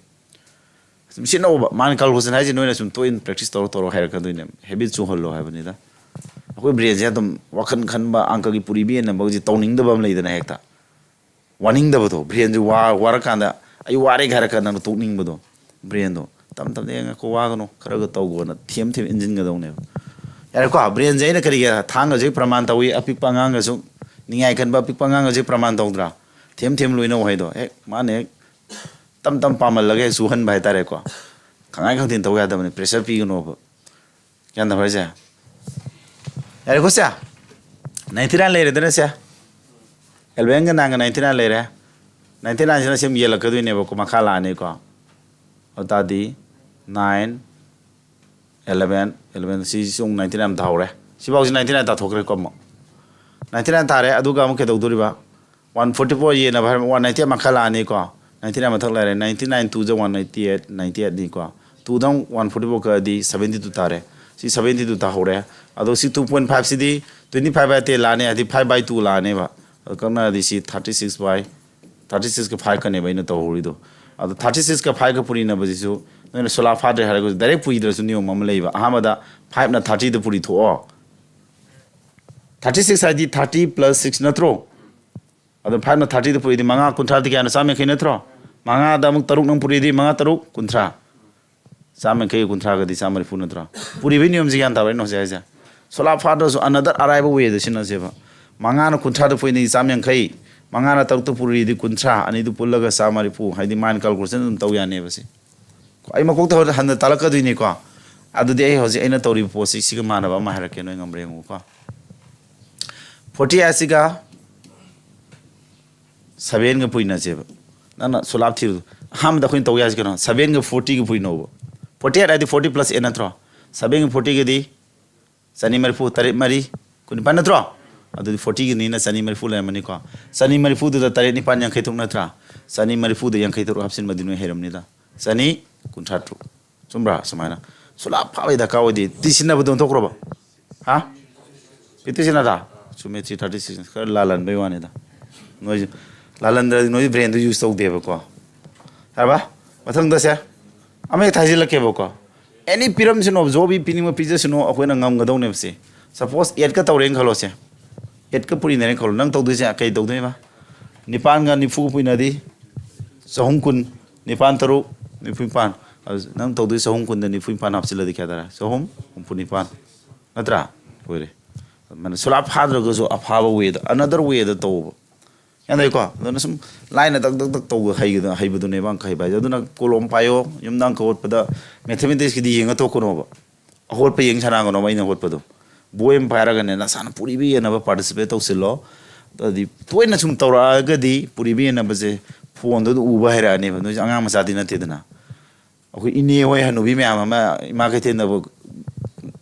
ꯁꯨꯝ ꯁꯤꯖꯤꯟꯅꯧꯕ꯫ Mind calculation ꯍꯥꯏꯁꯦ ꯅꯣꯏꯅ ꯁꯨꯝ ꯇꯣꯏꯅ practice ꯇꯧꯔ ꯇꯧꯔ ꯍꯩꯔꯛꯀꯗꯣꯏꯅꯦ꯫ Habit ꯆꯨꯍꯜꯂꯣ ꯍꯥꯏꯕꯅꯤꯗ꯫ ꯑꯩꯈꯣꯏ brainꯁꯦ ꯑꯗꯨꯝ ꯋꯥꯈꯜ ꯈꯟꯕ, ꯑꯪꯀꯒꯤ ꯄꯨꯔꯤ ꯌꯦꯟꯅꯕꯁꯦ ꯇꯧꯅꯤꯡꯗꯕ ꯑꯃ ꯂꯩꯗꯅ ꯍꯦꯛꯇ꯫ ꯋꯥꯅꯤꯡꯗꯕꯗꯣ, brainꯁꯦ ꯋꯥ-, ꯋꯥꯔꯀꯥꯟꯗ ꯑꯩ ꯋꯥꯔꯦ ꯍꯥꯏꯔ ꯀꯥꯟꯗ ꯅꯪ ꯇꯣꯛꯅꯤꯡꯕꯗꯣ, brainꯗꯣ꯫ ꯇꯞ ꯇꯞꯅ "ꯑꯦ, ꯉꯥꯏꯈꯣ, ꯋꯥꯒꯅꯨ, ꯈꯔꯒ ꯇꯧꯒꯣꯅ" ꯊꯦꯝ ꯊꯦꯝ ꯏꯟꯁꯤꯟꯒꯗꯧꯅꯦꯕ꯫ ꯌꯥꯔꯦꯀꯣ, brainꯁꯦ ꯑꯩꯅ ꯀꯔꯤꯒꯤ ꯊꯥꯡꯒꯁꯦ ꯄ꯭ꯔꯃꯥꯟ ꯇꯧꯏ? ꯑꯄꯤꯛꯄ ꯑꯉꯥꯡꯒꯁꯨ, ꯅꯤꯡꯉꯥꯏ ꯀꯟꯕ ꯑꯄꯤꯛꯄ ꯑꯉꯥꯡꯒꯁꯦ ꯄ꯭ꯔꯃꯥꯟ ꯇꯧꯗ꯭ꯔꯥ? ꯊꯦꯝ ꯊꯦꯝ ꯂꯣꯏꯅꯧ ꯍꯥꯏꯗꯣ꯫ ꯍꯦꯛ ꯃꯥꯅ ꯍꯦꯛ ꯇꯞ ꯇꯞ ꯄꯥꯝꯍꯜꯂꯒ ꯍꯦꯛ ꯆꯨꯍꯟꯕ ꯍꯥꯏꯇꯥꯔꯦꯀꯣ꯫ ꯈꯪꯉꯥꯏ ꯈꯪꯊꯦꯟ ꯇꯧ ꯌꯥꯗꯕꯅꯤ, pressure ꯄꯤꯒꯅꯣꯕ꯫ ꯒ꯭ꯌꯥꯟ ꯇꯥꯕ꯭ꯔꯥ ꯍꯥꯏꯁꯦ? ꯌꯥꯔꯦꯀꯣ ꯁꯦ? Ninety nine ꯂꯩꯔꯦꯗꯅ ꯁꯦ? Elevenꯒ nineꯒ ninety nine ꯂꯩꯔꯦ꯫ Ninety nineꯁꯤꯅ ꯁꯨꯝ ꯌꯦꯜꯂꯛꯀꯗꯣꯏꯅꯦꯕꯀꯣ, ꯃꯈꯥ ꯂꯥꯛꯑꯅꯤꯀꯣ꯫ ꯑꯗꯨ ꯇꯥꯔꯗꯤ nine, eleven, eleven, ꯁꯤꯁꯨ ꯑꯃꯨꯛ ninety nine ꯇꯥꯍꯧꯔꯦ꯫ ꯁꯤꯐꯥꯎꯁꯤ ninety nine ꯇꯥꯊꯣꯛꯈ꯭ꯔꯦꯀꯣ ꯑꯃꯨꯛ꯫ Ninety nine ꯇꯥꯔꯦ, ꯑꯗꯨꯒ ꯑꯃꯨꯛ ꯀꯩꯗꯧꯗꯣꯔꯤꯕ? One forty four ꯌꯦꯟꯅꯕ ꯍꯥꯏꯔ one ninety eight ꯃꯈꯥ ꯂꯥꯛꯑꯅꯤꯀꯣ꯫ Ninety nine ꯃꯊꯛ ꯂꯩꯔꯦ꯫ Ninety nine two ꯖ one ninety eight, ninety eight ꯅꯤꯀꯣ꯫ Two ꯗ ꯑꯃꯨꯛ one forty four ꯀꯛꯑꯗꯤ seventy two ꯇꯥꯔꯦ꯫ ꯁꯤ seventy two ꯇꯥꯍꯧꯔꯦ꯫ ꯑꯗꯣ ꯁꯤ two point five CD twenty five by ten ꯂꯥꯛꯑꯅꯤ, ꯍꯥꯏꯗꯤ five by two ꯂꯥꯛꯑꯅꯦꯕ꯫ ꯑꯗꯣ ꯀꯛꯅꯔꯗꯤ ꯁꯤ thirty six by, thirty six ꯀ five ꯀꯅꯦꯕ ꯑꯩꯅ ꯇꯧꯍꯧꯔꯤꯗꯣ꯫ ꯑꯗꯣ ꯊꯥꯔꯇꯤ ꯁꯤꯛꯁꯀ ꯐꯥꯏꯚꯀ ꯄꯨꯔꯤꯅꯕꯁꯤꯁꯨ ꯅꯣꯏꯅ ꯁꯣꯂꯥ ꯐꯥꯗ꯭ꯔꯦ ꯍꯥꯏꯔꯒꯁꯨ ꯗꯥꯏꯔꯦꯛ ꯄꯨꯏꯗ꯭ꯔꯁꯨ ꯅꯤꯌꯣꯝ ꯑꯃ ꯂꯩꯕ꯫ ꯑꯍꯥꯟꯕꯗ ꯐꯥꯏꯚꯅ ꯊꯥꯔꯇꯤꯗ ꯄꯨꯔꯤꯊꯣꯛꯑꯣ꯫ ꯊꯥꯔꯇꯤ ꯁꯤꯛꯁ ꯍꯥꯏꯗꯤ ꯊꯥꯔꯇꯤ ꯄ꯭ꯂꯁ ꯁꯤꯛꯁ ꯅꯠꯇ꯭ꯔꯣ? ꯑꯗꯣ ꯐꯥꯏꯚꯅ ꯊꯥꯔꯇꯤꯗ ꯄꯨꯔꯤꯗꯤ ꯃꯉꯥ ꯀꯨꯟꯊ꯭ꯔꯥꯗꯤ ꯀꯌꯥꯅꯣ? ꯆꯥꯝꯃ ꯌꯥꯡꯈꯩ ꯅꯠꯇ꯭ꯔꯣ? ꯃꯉꯥꯗ ꯑꯃꯨꯛ ꯇꯔꯨꯛ ꯅꯪ ꯄꯨꯔꯤꯗꯤ ꯃꯉꯥ ꯇꯔꯨꯛ ꯀꯨꯟꯊ꯭ꯔꯥ꯫ ꯆꯥꯝꯃ ꯌꯥꯡꯈꯩ ꯀꯨꯟꯊ꯭ꯔꯥꯒꯗꯤ ꯆꯥꯝꯃ ꯃꯔꯤꯐꯨ ꯅꯠꯇ꯭ꯔꯣ? ꯄꯨꯔꯤꯕꯩ ꯅꯤꯌꯣꯝꯁꯦ ꯒ꯭ꯌꯥꯟ ꯇꯥꯕ꯭ꯔꯥ ꯑꯩꯅ ꯍꯧꯖꯤꯛ ꯍꯥꯏꯁꯦ? ꯁꯣꯂꯥ ꯐꯥꯗ꯭ꯔꯁꯨ another ꯑꯔꯥꯏꯕ ꯋꯦꯗ ꯁꯤꯟꯅꯁꯦꯕ꯫ ꯃꯉꯥꯅ ꯀꯨꯟꯊ꯭ꯔꯥꯗ ꯄꯨꯔꯤꯗꯤ ꯆꯥꯝꯃ ꯌꯥꯡꯈꯩ, ꯃꯉꯥꯅ ꯇꯔꯨꯛꯇ ꯄꯨꯔꯤꯗꯤ ꯀꯨꯟꯊ꯭ꯔꯥ, ꯑꯅꯤꯗꯨ ꯄꯨꯜꯂꯒ ꯆꯥꯝꯃ ꯃꯔꯤꯐꯨ, ꯍꯥꯏꯗꯤ ꯃꯥꯏꯟ ꯀꯥꯜꯀꯨꯂꯦꯁꯟ ꯑꯗꯨꯝ ꯇꯧ ꯌꯥꯅꯦꯕ ꯁꯤ꯫ ꯑꯩ ꯃꯀꯣꯛꯇ ꯍꯟꯅ ꯇꯥꯛꯂꯛꯀꯗꯣꯏꯅꯤꯀꯣ꯫ ꯑꯗꯨꯗꯤ ꯑꯩ ꯍꯧꯖꯤꯛ ꯑꯩꯅ ꯇꯧꯔꯤꯕ ꯄꯣꯠꯁꯤ ꯁꯤꯒ ꯃꯥꯟꯅꯕ ꯑꯃ ꯍꯥꯏꯔꯛꯀꯦ, ꯅꯣꯏ ꯉꯝꯕ꯭ꯔꯥ ꯌꯦꯡꯉꯨꯀꯣ꯫ ꯐꯣꯔꯇꯤ ꯑꯩꯠꯁꯤꯒ ꯁꯚꯦꯟꯒ ꯄꯨꯏꯅꯁꯦꯕ꯫ ꯅꯪꯅ ꯁꯣꯂꯥꯞ ꯊꯤꯕꯗꯣ꯫ ꯑꯍꯥꯟꯕꯗ ꯑꯩꯈꯣꯏꯅ ꯇꯧ ꯌꯥꯏꯁꯤ ꯀꯩꯅꯣ? ꯁꯚꯦꯟꯒ ꯐꯣꯔꯇꯤꯒ ꯄꯨꯏꯅꯧꯕ꯫ ꯐꯣꯔꯇꯤ ꯑꯩꯠ ꯍꯥꯏꯗꯤ ꯐꯣꯔꯇꯤ ꯄ꯭ꯂꯁ ꯑꯦꯠ ꯅꯠꯇ꯭ꯔꯣ? ꯁꯚꯦꯟꯒ ꯐꯣꯔꯇꯤꯒꯗꯤ ꯆꯅꯤ ꯃꯔꯤꯐꯨ, ꯇꯔꯦꯠ ꯃꯔꯤ ꯀꯨꯟꯅꯤꯄꯥꯟ ꯅꯠꯇ꯭ꯔꯣ? ꯑꯗꯨꯗꯤ ꯐꯣꯔꯇꯤꯒꯤꯅꯤꯅ ꯆꯅꯤ ꯃꯔꯤꯐꯨ ꯂꯩꯔꯝꯃꯅꯤꯀꯣ꯫ ꯆꯅꯤ ꯃꯔꯤꯐꯨꯗꯨꯗ ꯇꯔꯦꯠ ꯅꯤꯄꯥꯟ ꯌꯥꯡꯈꯩ ꯇꯔꯨꯛ ꯅꯠꯇ꯭ꯔꯥ? ꯆꯅꯤ ꯃꯔꯤꯐꯨꯗ ꯌꯥꯡꯈꯩ ꯇꯔꯨꯛ ꯍꯥꯞꯆꯤꯟꯕꯗꯤ ꯅꯣꯏ ꯍꯩꯔꯝꯅꯤꯗ꯫ ꯆꯅꯤ ꯀꯨꯟꯊ꯭ꯔꯥ ꯇꯔꯨꯛ꯫ ꯆꯨꯝꯕ꯭ꯔꯥ? ꯁꯨꯃꯥꯏꯅ ꯁꯨꯂꯥꯞ ꯐꯥꯕꯒꯤ ꯗꯔꯀꯥꯔ ꯑꯣꯏꯗꯦ꯫ ꯇꯤ ꯁꯤꯟꯅꯕꯗꯣ ꯑꯣꯟꯊꯣꯛꯈ꯭ꯔꯕ? ꯍꯥ? ꯄꯤ ꯇꯤ ꯁꯤꯟꯅꯗ? ꯆꯨꯝꯃꯦ, ꯊ꯭ꯔꯤ ꯊꯥꯔꯇꯤ ꯁꯤꯛꯁ꯫ ꯈꯔ ꯂꯥꯜꯍꯟꯕꯩ ꯋꯥꯅꯤꯗ꯫ ꯅꯣꯏꯁꯨ ꯂꯥꯜꯍꯟꯗ꯭ꯔꯗꯤ ꯅꯣꯏ ꯕ꯭ꯔꯦꯟꯗꯨ ꯌꯨꯁ ꯇꯧꯗꯦꯕꯀꯣ꯫ ꯌꯥꯔꯕ? ꯃꯊꯪꯗꯁꯦ ꯑꯃ ꯍꯦꯛꯇ ꯍꯥꯏꯖꯤꯜꯂꯛꯀꯦꯕꯀꯣ꯫ ꯑꯦꯅꯤ ꯄꯤꯔꯝꯁꯅꯣ, ꯖꯣꯕꯤ ꯄꯤꯅꯤꯡꯕ ꯄꯤꯖꯁꯅꯨ, ꯑꯩꯈꯣꯏꯅ ꯉꯝꯒꯗꯧꯅꯦꯕꯁꯦ꯫ ꯁꯄꯣꯁ ꯑꯦꯠꯀ ꯇꯧꯔꯦꯅ ꯈꯜꯂꯣꯁꯦ, ꯑꯦꯠꯀ ꯄꯨꯔꯤꯅꯔꯦꯅ ꯈꯜꯂꯣ, ꯅꯪ ꯇꯧꯗꯣꯏꯁꯦ ꯀꯩ ꯇꯧꯗꯣꯏꯅꯦꯕ? ꯅꯤꯄꯥꯟꯒ ꯅꯤꯐꯨꯒ ꯄꯨꯏꯅꯗꯤ ꯆꯍꯨꯝ ꯀꯨꯟ, ꯅꯤꯄꯥꯟ ꯇꯔꯨꯛ, ꯅꯤꯐꯨ ꯅꯤꯄꯥꯟ꯫ ꯑꯗꯨ ꯅꯪ ꯇꯧꯗꯣꯏ ꯆꯍꯨꯝ ꯀꯨꯟꯗ ꯅꯤꯐꯨ ꯅꯤꯄꯥꯟ ꯍꯥꯞꯆꯤꯜꯂꯗꯤ ꯀꯌꯥ ꯇꯥꯔꯦ? ꯆꯍꯨꯝ ꯍꯨꯝꯐꯨ ꯅꯤꯄꯥꯟ꯫ ꯅꯠꯇ꯭ꯔꯥ? ꯂꯣꯏꯔꯦ꯫ ꯑꯗꯨꯃꯥꯏꯅ ꯁꯨꯂꯥꯞ ꯐꯥꯗ꯭ꯔꯒꯁꯨ ꯑꯐꯥꯕ ꯋꯦꯗ, ꯑꯅꯗꯔ ꯋꯦꯗ ꯇꯧꯕ꯫ ꯒ꯭ꯌꯥꯟ ꯇꯥꯏꯀꯣ? ꯑꯗꯨꯅ ꯁꯨꯝ ꯂꯥꯏꯅ ꯗꯛ ꯗꯛ ꯗꯛ ꯇꯧꯕ ꯍꯩꯒꯗ-, ꯍꯩꯕꯗꯨꯅꯦꯕ ꯑꯪꯀ ꯍꯩꯕ ꯍꯥꯏꯁꯦ꯫ ꯑꯗꯨꯅ ꯀꯣꯂꯣꯝ ꯄꯥꯏꯌꯣ, ꯌꯨꯝꯗ ꯑꯪꯀ ꯍꯣꯠꯄꯗ ꯃꯦꯊꯃꯦꯇꯤꯛꯁꯀꯤꯗꯤ ꯌꯦꯡꯉ ꯇꯣꯛꯀꯅꯣꯕ꯫ ꯑꯍꯣꯠꯄ ꯌꯦꯡ ꯁꯥꯟꯅꯒꯅꯣꯕ ꯑꯩꯅ ꯍꯣꯠꯄꯗꯣ꯫ ꯕꯣꯏ ꯑꯃ ꯄꯥꯏꯔꯒꯅꯦ, ꯅꯁꯥꯅ ꯄꯨꯔꯤꯕ ꯌꯦꯟꯅꯕ ꯄꯥꯔꯇꯤꯁꯤꯄꯦꯠ ꯇꯧꯁꯤꯜꯂꯣ꯫ ꯑꯗꯨꯗꯤ ꯇꯣꯏꯅ ꯁꯨꯝ ꯇꯧꯔꯛꯑꯒꯗꯤ ꯄꯨꯔꯤꯕ ꯌꯦꯟꯅꯕꯁꯦ ꯐꯣꯟꯗꯨꯗ ꯎꯕ ꯍꯩꯔꯛꯑꯅꯦꯕ꯫ ꯅꯣꯏꯁꯦ ꯑꯉꯥꯡ ꯃꯆꯥꯗꯤ ꯅꯠꯇꯦꯗꯅ꯫ ꯑꯩꯈꯣꯏ ꯏꯅꯦ ꯍꯣꯏ ꯍꯅꯨꯕꯤ ꯃꯌꯥꯝ ꯑꯃ ꯏꯃꯥ ꯀꯩꯊꯦꯜꯗꯕꯨ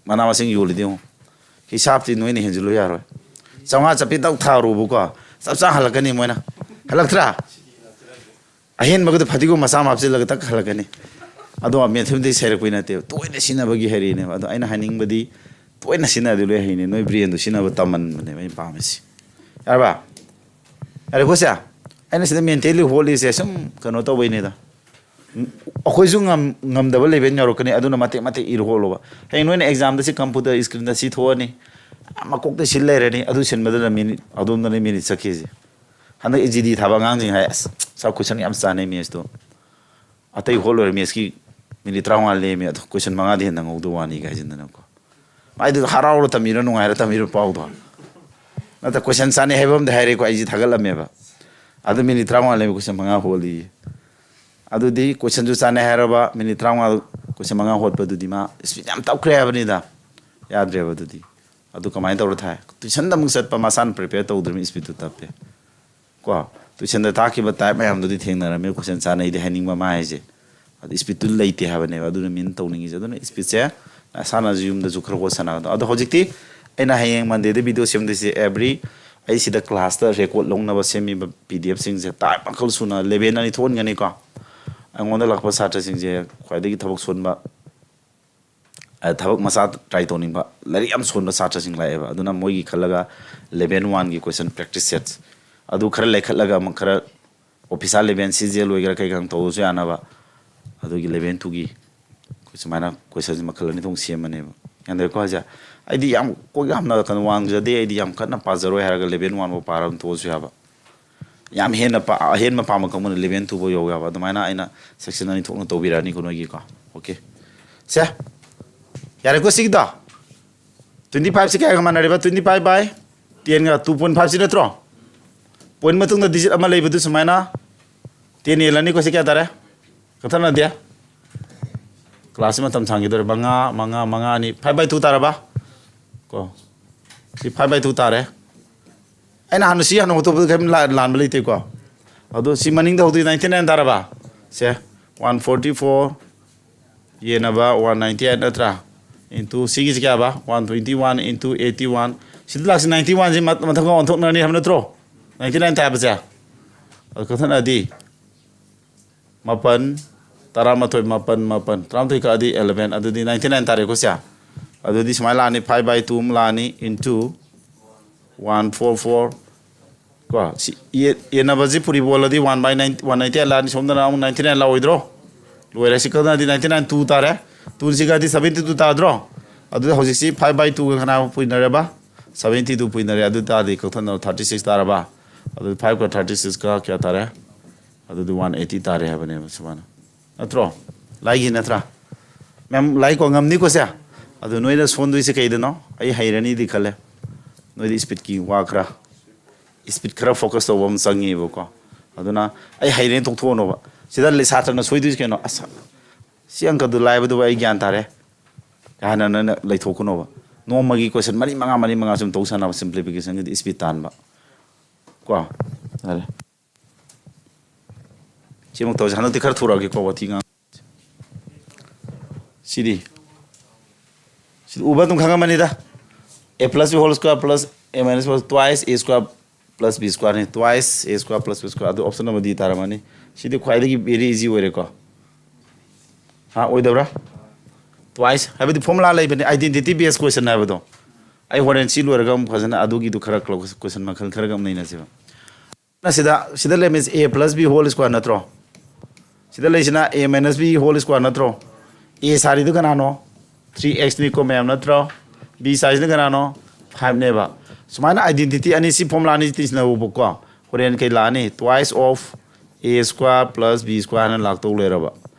ꯃꯅꯥ ꯃꯁꯤꯡ ꯌꯣꯜꯂꯤꯗꯤ ꯌꯦꯡꯉꯨ꯫ ꯍꯤꯁꯥꯞꯇꯤ ꯅꯣꯏꯅ ꯍꯦꯟꯖꯤꯜꯂꯨ ꯌꯥꯔꯣꯏ꯫ ꯆꯥꯝꯃꯉꯥ ꯆꯞꯄꯤ ꯇꯛ ꯊꯥꯔꯨꯕꯀꯣ, ꯆꯞ ꯆꯥ ꯍꯜꯂꯛꯀꯅꯤ ꯃꯣꯏꯅ꯫ ꯍꯜꯂꯛꯇ꯭ꯔꯥ? ꯑꯍꯦꯟꯕꯒꯗꯣ ꯐꯗꯤꯒꯣꯝ ꯃꯆꯥ ꯑꯃ ꯍꯥꯞꯆꯤꯜꯂꯒ ꯇꯛ ꯍꯜꯂꯛꯀꯅꯤ꯫ ꯑꯗꯣ ꯃꯦꯊꯃꯦꯇꯤꯛꯁ ꯍꯩꯔꯛꯄꯩ ꯅꯠꯇꯦꯕ, ꯇꯣꯏꯅ ꯁꯤꯖꯤꯟꯅꯕꯒꯤ ꯍꯩꯔꯛꯏꯅꯦꯕ꯫ ꯑꯗꯣ ꯑꯩꯅ ꯍꯥꯏꯅꯤꯡꯕꯗꯤ, ꯇꯣꯏꯅ ꯁꯤꯖꯤꯟꯅꯔꯗꯤ ꯂꯣꯏ ꯍꯩꯅꯤ꯫ ꯅꯣꯏ ꯕ꯭ꯔꯦꯟꯗꯣ ꯁꯤꯖꯤꯟꯅꯕ ꯇꯝꯍꯟꯕꯅꯦꯕ ꯑꯩꯅ ꯄꯥꯝꯃꯤꯁꯤ꯫ ꯌꯥꯔꯕ? ꯌꯥꯔꯦꯀꯣ ꯁꯦ? ꯑꯩꯅ ꯁꯤꯗ ꯃꯦꯟꯇꯦꯜꯂꯤ ꯍꯣꯠꯂꯤꯁꯦ ꯁꯨꯝ ꯀꯩꯅꯣ ꯇꯧꯕꯩꯅꯤꯗ꯫ ꯑꯩꯈꯣꯏꯁꯨ ꯉꯝ-, ꯉꯝꯗꯕ ꯂꯦꯚꯦꯜ ꯌꯧꯔꯛꯀꯅꯤ, ꯑꯗꯨꯅ ꯃꯇꯦꯛ ꯃꯇꯦꯛ ꯏꯔ ꯍꯣꯠꯂꯣꯕ꯫ ꯍꯌꯦꯡ ꯅꯣꯏꯅ ꯑꯦꯛꯖꯥꯝꯗ ꯁꯤ ꯀꯝꯄ꯭ꯌꯨꯇꯔ ꯁ꯭ꯀ꯭ꯔꯤꯟꯗ ꯁꯤ ꯊꯣꯛꯑꯅꯤ, ꯃꯀꯣꯛꯇ ꯁꯤꯜ ꯂꯩꯔꯅꯤ, ꯑꯗꯨ ꯁꯤꯟꯕꯗꯨꯅ ꯃꯤꯅꯤꯠ, ꯑꯗꯣꯝꯗꯅ ꯃꯤꯅꯤꯠ ꯆꯠꯈꯤꯁꯦ꯫ ꯍꯟꯗꯛ ꯖꯤ ꯗꯤ ꯊꯥꯕ ꯑꯉꯥꯡꯁꯤꯡ ꯍꯥꯏ, "ꯑꯁ, ꯁꯥꯔ, ꯀꯣꯏꯁꯟ ꯌꯥꯝ ꯆꯥꯟꯅꯩ ꯃꯦꯠꯁꯇꯣ, ꯑꯇꯩ ꯍꯣꯠꯂꯣꯏꯔꯦ, ꯃꯦꯠꯁꯀꯤ ꯃꯤꯅꯤꯠ ꯇꯔꯥꯃꯉꯥ ꯂꯦꯝꯃꯦ, ꯑꯗꯣ ꯀꯣꯏꯁꯟ ꯃꯉꯥꯗꯤ ꯍꯦꯟꯅ ꯅꯪꯍꯧꯗꯧ ꯋꯥꯅꯤ" ꯀꯥꯏꯁꯤꯟꯗꯅꯀꯣ꯫ ꯃꯥꯏꯗꯨ ꯍꯔꯥꯎꯔ ꯇꯝꯃꯤꯔꯣ, ꯅꯨꯡꯉꯥꯏꯔ ꯇꯝꯃꯤꯔꯣ ꯄꯥꯎꯗꯣ? ꯅꯠꯇ꯭ꯔ ꯀꯣꯏꯁꯟ ꯆꯥꯟꯅꯩ ꯍꯥꯏꯕ ꯑꯝꯗ ꯍꯥꯏꯔꯦꯀꯣ, ꯑꯩꯁꯦ ꯊꯥꯒꯠꯂꯝꯃꯦꯕ꯫ ꯑꯗꯨ ꯃꯤꯅꯤꯠ ꯇꯔꯥꯃꯉꯥ ꯂꯩꯕ ꯀꯣꯏꯁꯟ ꯃꯉꯥ ꯍꯣꯠꯂꯤ꯫ ꯑꯗꯨꯗꯤ ꯀꯣꯏꯁꯟꯁꯨ ꯆꯥꯟꯅꯩ ꯍꯥꯏꯔꯕ, ꯃꯤꯅꯤꯠ ꯇꯔꯥꯃꯉꯥ ꯀꯣꯏꯁꯟ ꯃꯉꯥ ꯍꯣꯠꯄꯗꯨꯗꯤ ꯃꯥ ꯁ꯭ꯄꯤꯠ ꯌꯥꯝ ꯇꯞꯈ꯭ꯔꯦ ꯍꯥꯏꯕꯅꯤꯗ꯫ ꯌꯥꯗ꯭ꯔꯦꯕ ꯑꯗꯨꯗꯤ꯫ ꯑꯗꯨ ꯀꯃꯥꯏꯅ ꯇꯧꯔ ꯊꯥꯏ? ꯇꯨꯏꯁꯟꯗ ꯑꯃꯨꯛ ꯆꯠꯄ, ꯃꯁꯥꯅ ꯄ꯭ꯔꯤꯄꯦꯌꯔ ꯇꯧꯗ꯭ꯔꯤꯕꯅꯤ, ꯁ꯭ꯄꯤꯠꯇꯨ ꯇꯞꯄꯦ꯫ ꯀꯣ, ꯇꯨꯏꯁꯟꯗ ꯇꯥꯛꯈꯤꯕ ꯇꯥꯏꯞ ꯃꯌꯥꯝꯗꯨꯗꯤ ꯊꯦꯡꯅꯔꯝꯃꯦ, ꯀꯣꯏꯁꯟ ꯆꯥꯟꯅꯩꯗꯤ ꯍꯥꯏꯅꯤꯡꯕ ꯃꯥ ꯍꯥꯏꯁꯦ꯫ ꯑꯗꯨ ꯁ꯭ꯄꯤꯠꯇꯨ ꯂꯩꯇꯦ ꯍꯥꯏꯕꯅꯦꯕ, ꯑꯗꯨꯅ ꯃꯤꯅ ꯇꯧꯅꯤꯡꯉꯤꯁꯦ꯫ ꯑꯗꯨꯅ ꯁ꯭ꯄꯤꯠꯁꯦ ꯅꯁꯥꯅꯁꯨ ꯌꯨꯝꯗꯁꯨ ꯈꯔ ꯍꯣꯠ ꯁꯥꯟꯅꯒꯗꯕ꯫ ꯑꯗꯣ ꯍꯧꯖꯤꯛꯇꯤ ꯑꯩꯅ ꯍꯌꯦꯡ ꯃꯟꯗꯦꯗ ꯚꯤꯗꯤꯑꯣ ꯁꯦꯝꯗꯣꯏꯁꯦ, ꯑꯦꯕ꯭ꯔꯤ ꯑꯩ ꯁꯤꯗ ꯀ꯭ꯂꯥꯁꯇ ꯔꯦꯀꯣꯔꯠ ꯂꯧꯅꯕ ꯁꯦꯝꯃꯤꯕ ꯄꯤ ꯗꯤ ꯑꯦꯐꯁꯤꯡꯁꯦ ꯇꯥꯏꯞ ꯃꯈꯜ ꯁꯨꯅ ꯂꯦꯚꯦꯜ ꯑꯅꯤ ꯊꯣꯛꯍꯟꯒꯅꯤꯀꯣ꯫ ꯑꯩꯉꯣꯟꯗ ꯂꯥꯛꯄ ꯁꯥꯇ꯭ꯔꯁꯤꯡꯁꯦ ꯈ꯭ꯋꯥꯏꯗꯒꯤ ꯊꯕꯛ ꯁꯣꯟꯕ, ꯑ, ꯊꯕꯛ ꯃꯆꯥ ꯇ꯭ꯔꯥꯏ ꯇꯧꯅꯤꯡꯕ, ꯂꯥꯏꯔꯤꯛ ꯌꯥꯝ ꯁꯣꯟꯕ ꯁꯥꯇ꯭ꯔꯁꯤꯡ ꯂꯥꯛꯑꯦꯕ꯫ ꯑꯗꯨꯅ ꯃꯣꯏꯒꯤ ꯈꯜꯂꯒ ꯂꯦꯚꯦꯜ ꯋꯥꯟꯒꯤ ꯀꯣꯏꯁꯟ ꯄ꯭ꯔꯦꯛꯇꯤꯁ ꯁꯦꯠ ꯑꯗꯨ ꯈꯔ ꯂꯩꯈꯠꯂꯒ ꯑꯃꯨꯛ ꯈꯔ officer level, C G L ꯑꯣꯏꯒꯦꯔꯥ ꯀꯩꯀꯥ ꯇꯧꯕꯁꯨ ꯌꯥꯅꯕ, ꯑꯗꯨꯒꯤ ꯂꯦꯚꯦꯜ ꯇꯨꯒꯤ ꯑꯩꯈꯣꯏ ꯁꯨꯃꯥꯏꯅ ꯀꯣꯏꯁꯟꯁꯦ ꯃꯈꯜ ꯑꯅꯤ ꯊꯣꯛꯅ ꯁꯦꯝꯕꯅꯦꯕ꯫ ꯒ꯭ꯌꯥꯟ ꯇꯥꯔꯦꯀꯣ ꯍꯥꯏꯁꯦ? ꯑꯩꯗꯤ ꯌꯥꯝ ꯀꯣꯛ ꯌꯥꯝꯅ ꯀꯩꯅꯣ ꯋꯥꯡꯖꯗꯦ, ꯑꯩꯗꯤ ꯌꯥꯝ ꯀꯟꯅ ꯄꯥꯖꯔꯣꯏ ꯍꯥꯏꯔꯒ ꯂꯦꯚꯦꯜ ꯋꯥꯟ ꯐꯥꯎ ꯄꯥꯔꯒ ꯑꯗꯨꯝ ꯇꯣꯛꯑꯁꯨ ꯌꯥꯕ꯫ ꯌꯥꯝ ꯍꯦꯟꯅ ꯄꯥ-, ꯑꯍꯦꯟꯕ ꯄꯥꯝꯕ ꯀꯥꯡꯕꯨꯅ ꯂꯦꯚꯦꯜ ꯇꯨ ꯐꯥꯎ ꯌꯧ ꯌꯥꯕ꯫ ꯑꯗꯨꯃꯥꯏꯅ ꯑꯩꯅ ꯁꯦꯛꯁꯟ ꯑꯅꯤ ꯊꯣꯛꯅ ꯇꯧꯕꯤꯔꯛꯑꯅꯤꯀꯣ ꯅꯣꯏꯒꯤꯀꯣ꯫ ꯑꯣꯀꯦ꯫ ꯁꯦ, ꯌꯥꯔꯦꯀꯣ ꯁꯤꯒꯤꯗꯣ? ꯇ꯭ꯋꯦꯟꯇꯤ ꯐꯥꯏꯚꯁꯤ ꯀꯌꯥꯒ ꯃꯥꯟꯅꯔꯦꯕ? Twenty five by ꯇꯦꯟꯒ two point ꯐꯥꯏꯚꯁꯤ ꯅꯠꯇ꯭ꯔꯣ? ꯄꯣꯏꯟ ꯃꯇꯨꯡꯗ ꯗꯤꯖꯤꯠ ꯑꯃ ꯂꯩꯕꯗꯨ ꯁꯨꯃꯥꯏꯅ ꯇꯦꯟ ꯍꯦꯜꯂꯅꯤꯀꯣ꯫ ꯁꯤ ꯀꯌꯥ ꯇꯥꯔꯦ? ꯀꯛꯊꯠꯅꯗꯦ꯫ ꯀ꯭ꯂꯥꯁꯁꯤ ꯃꯇꯝ ꯁꯥꯡꯈꯤꯗꯧꯔꯦ꯫ ꯃꯉꯥ, ꯃꯉꯥ, ꯃꯉꯥ, ꯑꯅꯤ, ꯐꯥꯏꯚ ꯕꯥꯏ ꯇꯨ ꯇꯥꯔꯕ? ꯀꯣ꯫ ꯁꯤ ꯐꯥꯏꯚ ꯕꯥꯏ ꯇꯨ ꯇꯥꯔꯦ꯫ ꯑꯩꯅ ꯍꯥꯟꯅ ꯁꯤ ꯍꯥꯟꯅ ꯍꯣꯠꯇꯣꯛꯄꯗ ꯀꯔꯤꯝ ꯂꯥ-, ꯂꯥꯟꯕ ꯂꯩꯇꯦꯀꯣ꯫ ꯑꯗꯣ ꯁꯤ ꯃꯅꯤꯡꯗ ꯍꯧꯗꯣꯏ ꯅꯥꯏꯟꯇꯤ ꯅꯥꯏꯟ ꯇꯥꯔꯕ? ꯁꯦ, ꯋꯥꯟ ꯐꯣꯔꯇꯤ ꯐꯣꯔ ꯌꯦꯟꯅꯕ ꯋꯥꯟ ꯅꯥꯏꯟꯇꯤ ꯑꯩꯠ ꯅꯠꯇ꯭ꯔꯥ? ꯏꯟꯇꯨ ꯁꯤꯒꯤꯁꯤ ꯀꯌꯥꯕ? One twenty one into eighty one. ꯁꯤꯗ ꯂꯥꯛꯁꯤ ꯅꯥꯏꯟꯇꯤ ꯋꯥꯟꯁꯤ ꯃꯊꯛ ꯑꯣꯟꯊꯣꯛꯅꯔꯅꯤ ꯍꯥꯏꯕ ꯅꯠꯇ꯭ꯔꯣ? ꯅꯥꯏꯟꯇꯤ ꯅꯥꯏꯟ ꯇꯥꯕꯁꯦ꯫ ꯑꯗꯨ ꯀꯛꯊꯠꯅꯗꯤ ꯃꯥꯄꯟ, ꯇꯔꯥꯃꯥꯊꯣꯏ, ꯃꯥꯄꯟ, ꯃꯥꯄꯟ, ꯇꯔꯥꯃꯥꯊꯣꯏ ꯀꯛꯑꯗꯤ ꯑꯦꯂꯚꯦꯟ, ꯑꯗꯨꯗꯤ ꯅꯥꯏꯟꯇꯤ ꯅꯥꯏꯟ ꯇꯥꯔꯦꯀꯣ ꯁꯦ꯫ ꯑꯗꯨꯗꯤ ꯁꯨꯃꯥꯏꯅ ꯂꯥꯛꯑꯅꯤ, ꯐꯥꯏꯚ ꯕꯥꯏ ꯇꯨ ꯑꯃ ꯂꯥꯛꯑꯅꯤ, ꯏꯟꯇꯨ ꯋꯥꯟ ꯐꯣꯔ ꯐꯣꯔ ꯀꯣ, ꯁꯤ ꯑꯦ, ꯑꯦ ꯅꯝꯕꯔꯁꯤ ꯄꯨꯔꯤꯕ ꯑꯣꯜꯂꯗꯤ ꯋꯥꯟ ꯕꯥꯏ ꯅꯥꯏꯟ, ꯋꯥꯟ ꯅꯥꯏꯟꯇꯤ ꯑꯩꯠ ꯂꯥꯛꯑꯅꯤ, ꯁꯣꯝꯗꯅ ꯑꯃꯨꯛ ꯅꯥꯏꯟꯇꯤ ꯅꯥꯏꯟ ꯂꯥꯛꯑꯣꯏꯗ꯭ꯔꯣ? ꯂꯣꯏꯔꯦ꯫ ꯁꯤ ꯀꯛꯊꯠꯂꯗꯤ ꯅꯥꯏꯟꯇꯤ ꯅꯥꯏꯟ ꯇꯨ ꯇꯥꯔꯦ꯫ ꯇꯨꯁꯤꯒꯗꯤ ꯁꯕꯦꯟꯇꯤ ꯇꯨ ꯇꯥꯗ꯭ꯔꯣ? ꯑꯗꯨꯗꯤ ꯍꯧꯖꯤꯛꯁꯤ ꯐꯥꯏꯚ ꯕꯥꯏ ꯇꯨꯒ ꯀꯅꯥ ꯄꯨꯏꯅꯔꯦꯕ? Seventy two ꯄꯨꯏꯅꯔꯦ꯫ ꯑꯗꯨ ꯇꯥꯔꯗꯤ ꯀꯛꯊꯠꯅꯕ ꯊꯥꯔꯇꯤ ꯁꯤꯛꯁ ꯇꯥꯔꯕ? ꯑꯗꯨꯗꯤ ꯐꯥꯏꯚꯀ ꯊꯥꯔꯇꯤ ꯁꯤꯛꯁꯀ ꯀꯌꯥ ꯇꯥꯔꯦ? ꯑꯗꯨꯗꯤ ꯋꯥꯟ ꯑꯩꯠꯇꯤ ꯇꯥꯔꯦ ꯍꯥꯏꯕꯅꯦꯕ ꯁꯨꯃꯥꯏꯅ꯫ ꯅꯠꯇ꯭ꯔꯣ? ꯂꯥꯏꯒꯤ ꯅꯠꯇ꯭ꯔꯥ? ꯃꯌꯥꯝ ꯂꯥꯏꯀꯣ, ꯉꯝꯅꯤꯀꯣ ꯁꯦ? ꯑꯗꯨ ꯅꯣꯏꯅ ꯁꯣꯟꯗꯣꯏꯁꯦ ꯀꯩꯗꯅꯣ? ꯑꯩ ꯍꯩꯔꯅꯤꯗꯤ ꯈꯜꯂꯦ꯫ ꯅꯣꯏꯗꯤ ꯏꯁꯄꯤꯠꯀꯤ ꯋꯥ ꯈꯔ, ꯏꯁꯄꯤꯠ ꯈꯔ ꯐꯣꯀꯁ ꯇꯧꯕ ꯑꯃ ꯆꯪꯉꯦꯕꯀꯣ꯫ ꯑꯗꯨꯅ ꯑꯩ ꯍꯩꯔꯦꯅ ꯇꯣꯛꯊꯣꯛꯑꯅꯣꯕ꯫ ꯁꯤꯗ ꯂꯩ-, ꯁꯥꯇ꯭ꯔꯅ ꯁꯣꯏꯗꯣꯏꯁꯦ ꯀꯩꯅꯣ? "ꯑꯁ, ꯁꯤ ꯑꯪꯀꯗꯨ ꯂꯥꯏꯕꯗꯨꯕꯨ ꯑꯩ ꯒ꯭ꯌꯥꯟ ꯇꯥꯔꯦ" ꯀꯥꯏꯅ ꯅꯣꯏꯅ ꯂꯩꯊꯣꯛꯀꯅꯣꯕ꯫ ꯅꯣꯡꯃꯒꯤ ꯀꯣꯏꯁꯟ ꯃꯔꯤ ꯃꯉꯥ, ꯃꯔꯤ ꯃꯉꯥ ꯁꯨꯝ ꯇꯧ ꯁꯥꯟꯅꯕ, ꯁꯤꯝꯄ꯭ꯂꯤꯐꯤꯀꯦꯁꯟꯒꯤꯗꯤ ꯏꯁꯄꯤꯠ ꯇꯥꯟꯕ꯫ ꯀꯣ? ꯌꯥꯔꯦ꯫ ꯁꯤꯃꯨꯛ ꯇꯧꯁꯦ꯫ ꯍꯟꯗꯛꯇꯤ ꯈꯔ ꯊꯨꯔꯛꯑꯒꯦꯀꯣ, ꯋꯥꯊꯤ ꯉꯥꯡ-, ꯁꯤꯗꯤ꯫ ꯁꯤꯗꯤ ꯎꯕ ꯑꯗꯨꯝ ꯈꯪꯉꯝꯃꯅꯤꯗ꯫ A plus b whole square plus a minus b whole twice a square plus b square ꯅꯤ꯫ Twice a square plus b square꯫ ꯑꯗꯨ option number D ꯇꯥꯔꯝꯃꯅꯤ꯫ ꯁꯤꯗꯤ ꯈ꯭ꯋꯥꯏꯗꯒꯤ very easy ꯑꯣꯏꯔꯦꯀꯣ꯫ ꯍꯥ, ꯑꯣꯏꯗꯕ꯭ꯔꯥ? Twice ꯍꯥꯏꯕꯗꯤ formula ꯂꯩꯕꯅꯤ, identity based question ꯍꯥꯏꯕꯗꯣ꯫ ꯑꯩ ꯍꯣꯔꯦꯟ ꯁꯤ ꯂꯣꯏꯔꯒ ꯑꯃꯨꯛ ꯐꯖꯅ ꯑꯗꯨꯒꯤꯗꯨ ꯈꯔ ꯀ꯭ꯂꯣ-, question ꯃꯈꯜ ꯈꯔꯒ ꯑꯃꯨꯛ ꯅꯩꯅꯁꯦꯕ꯫ ꯁꯤꯗ, ꯁꯤꯗ ꯂꯩꯔꯝꯃꯤꯁꯦ a plus b whole square ꯅꯠꯇ꯭ꯔꯣ? ꯁꯤꯗ ꯂꯩꯁꯤꯅ a minus b whole square ꯅꯠꯇ꯭ꯔꯣ? A ꯁꯥꯔꯤꯗꯨ ꯀꯅꯥꯅꯣ? ꯊ꯭ꯔꯤ ꯑꯦꯛꯁꯅꯤꯀꯣ ꯃꯌꯥꯝ, ꯅꯠꯇ꯭ꯔꯣ? B ꯁꯥꯔꯤꯁꯤꯅ ꯀꯅꯥꯅꯣ? ꯐꯥꯏꯚꯅꯦꯕ꯫ ꯁꯨꯃꯥꯏꯅ identity ꯑꯅꯤꯁꯤ, formula ꯑꯅꯤꯁꯤ ꯇꯤꯟꯁꯤꯟꯅꯧꯕꯀꯣ꯫ ꯍꯣꯔꯦꯟ ꯀꯩ ꯂꯥꯛꯑꯅꯤ? Twice of a square plus b square ꯍꯥꯏꯅ ꯂꯥꯛꯇꯧ ꯂꯩꯔꯕ꯫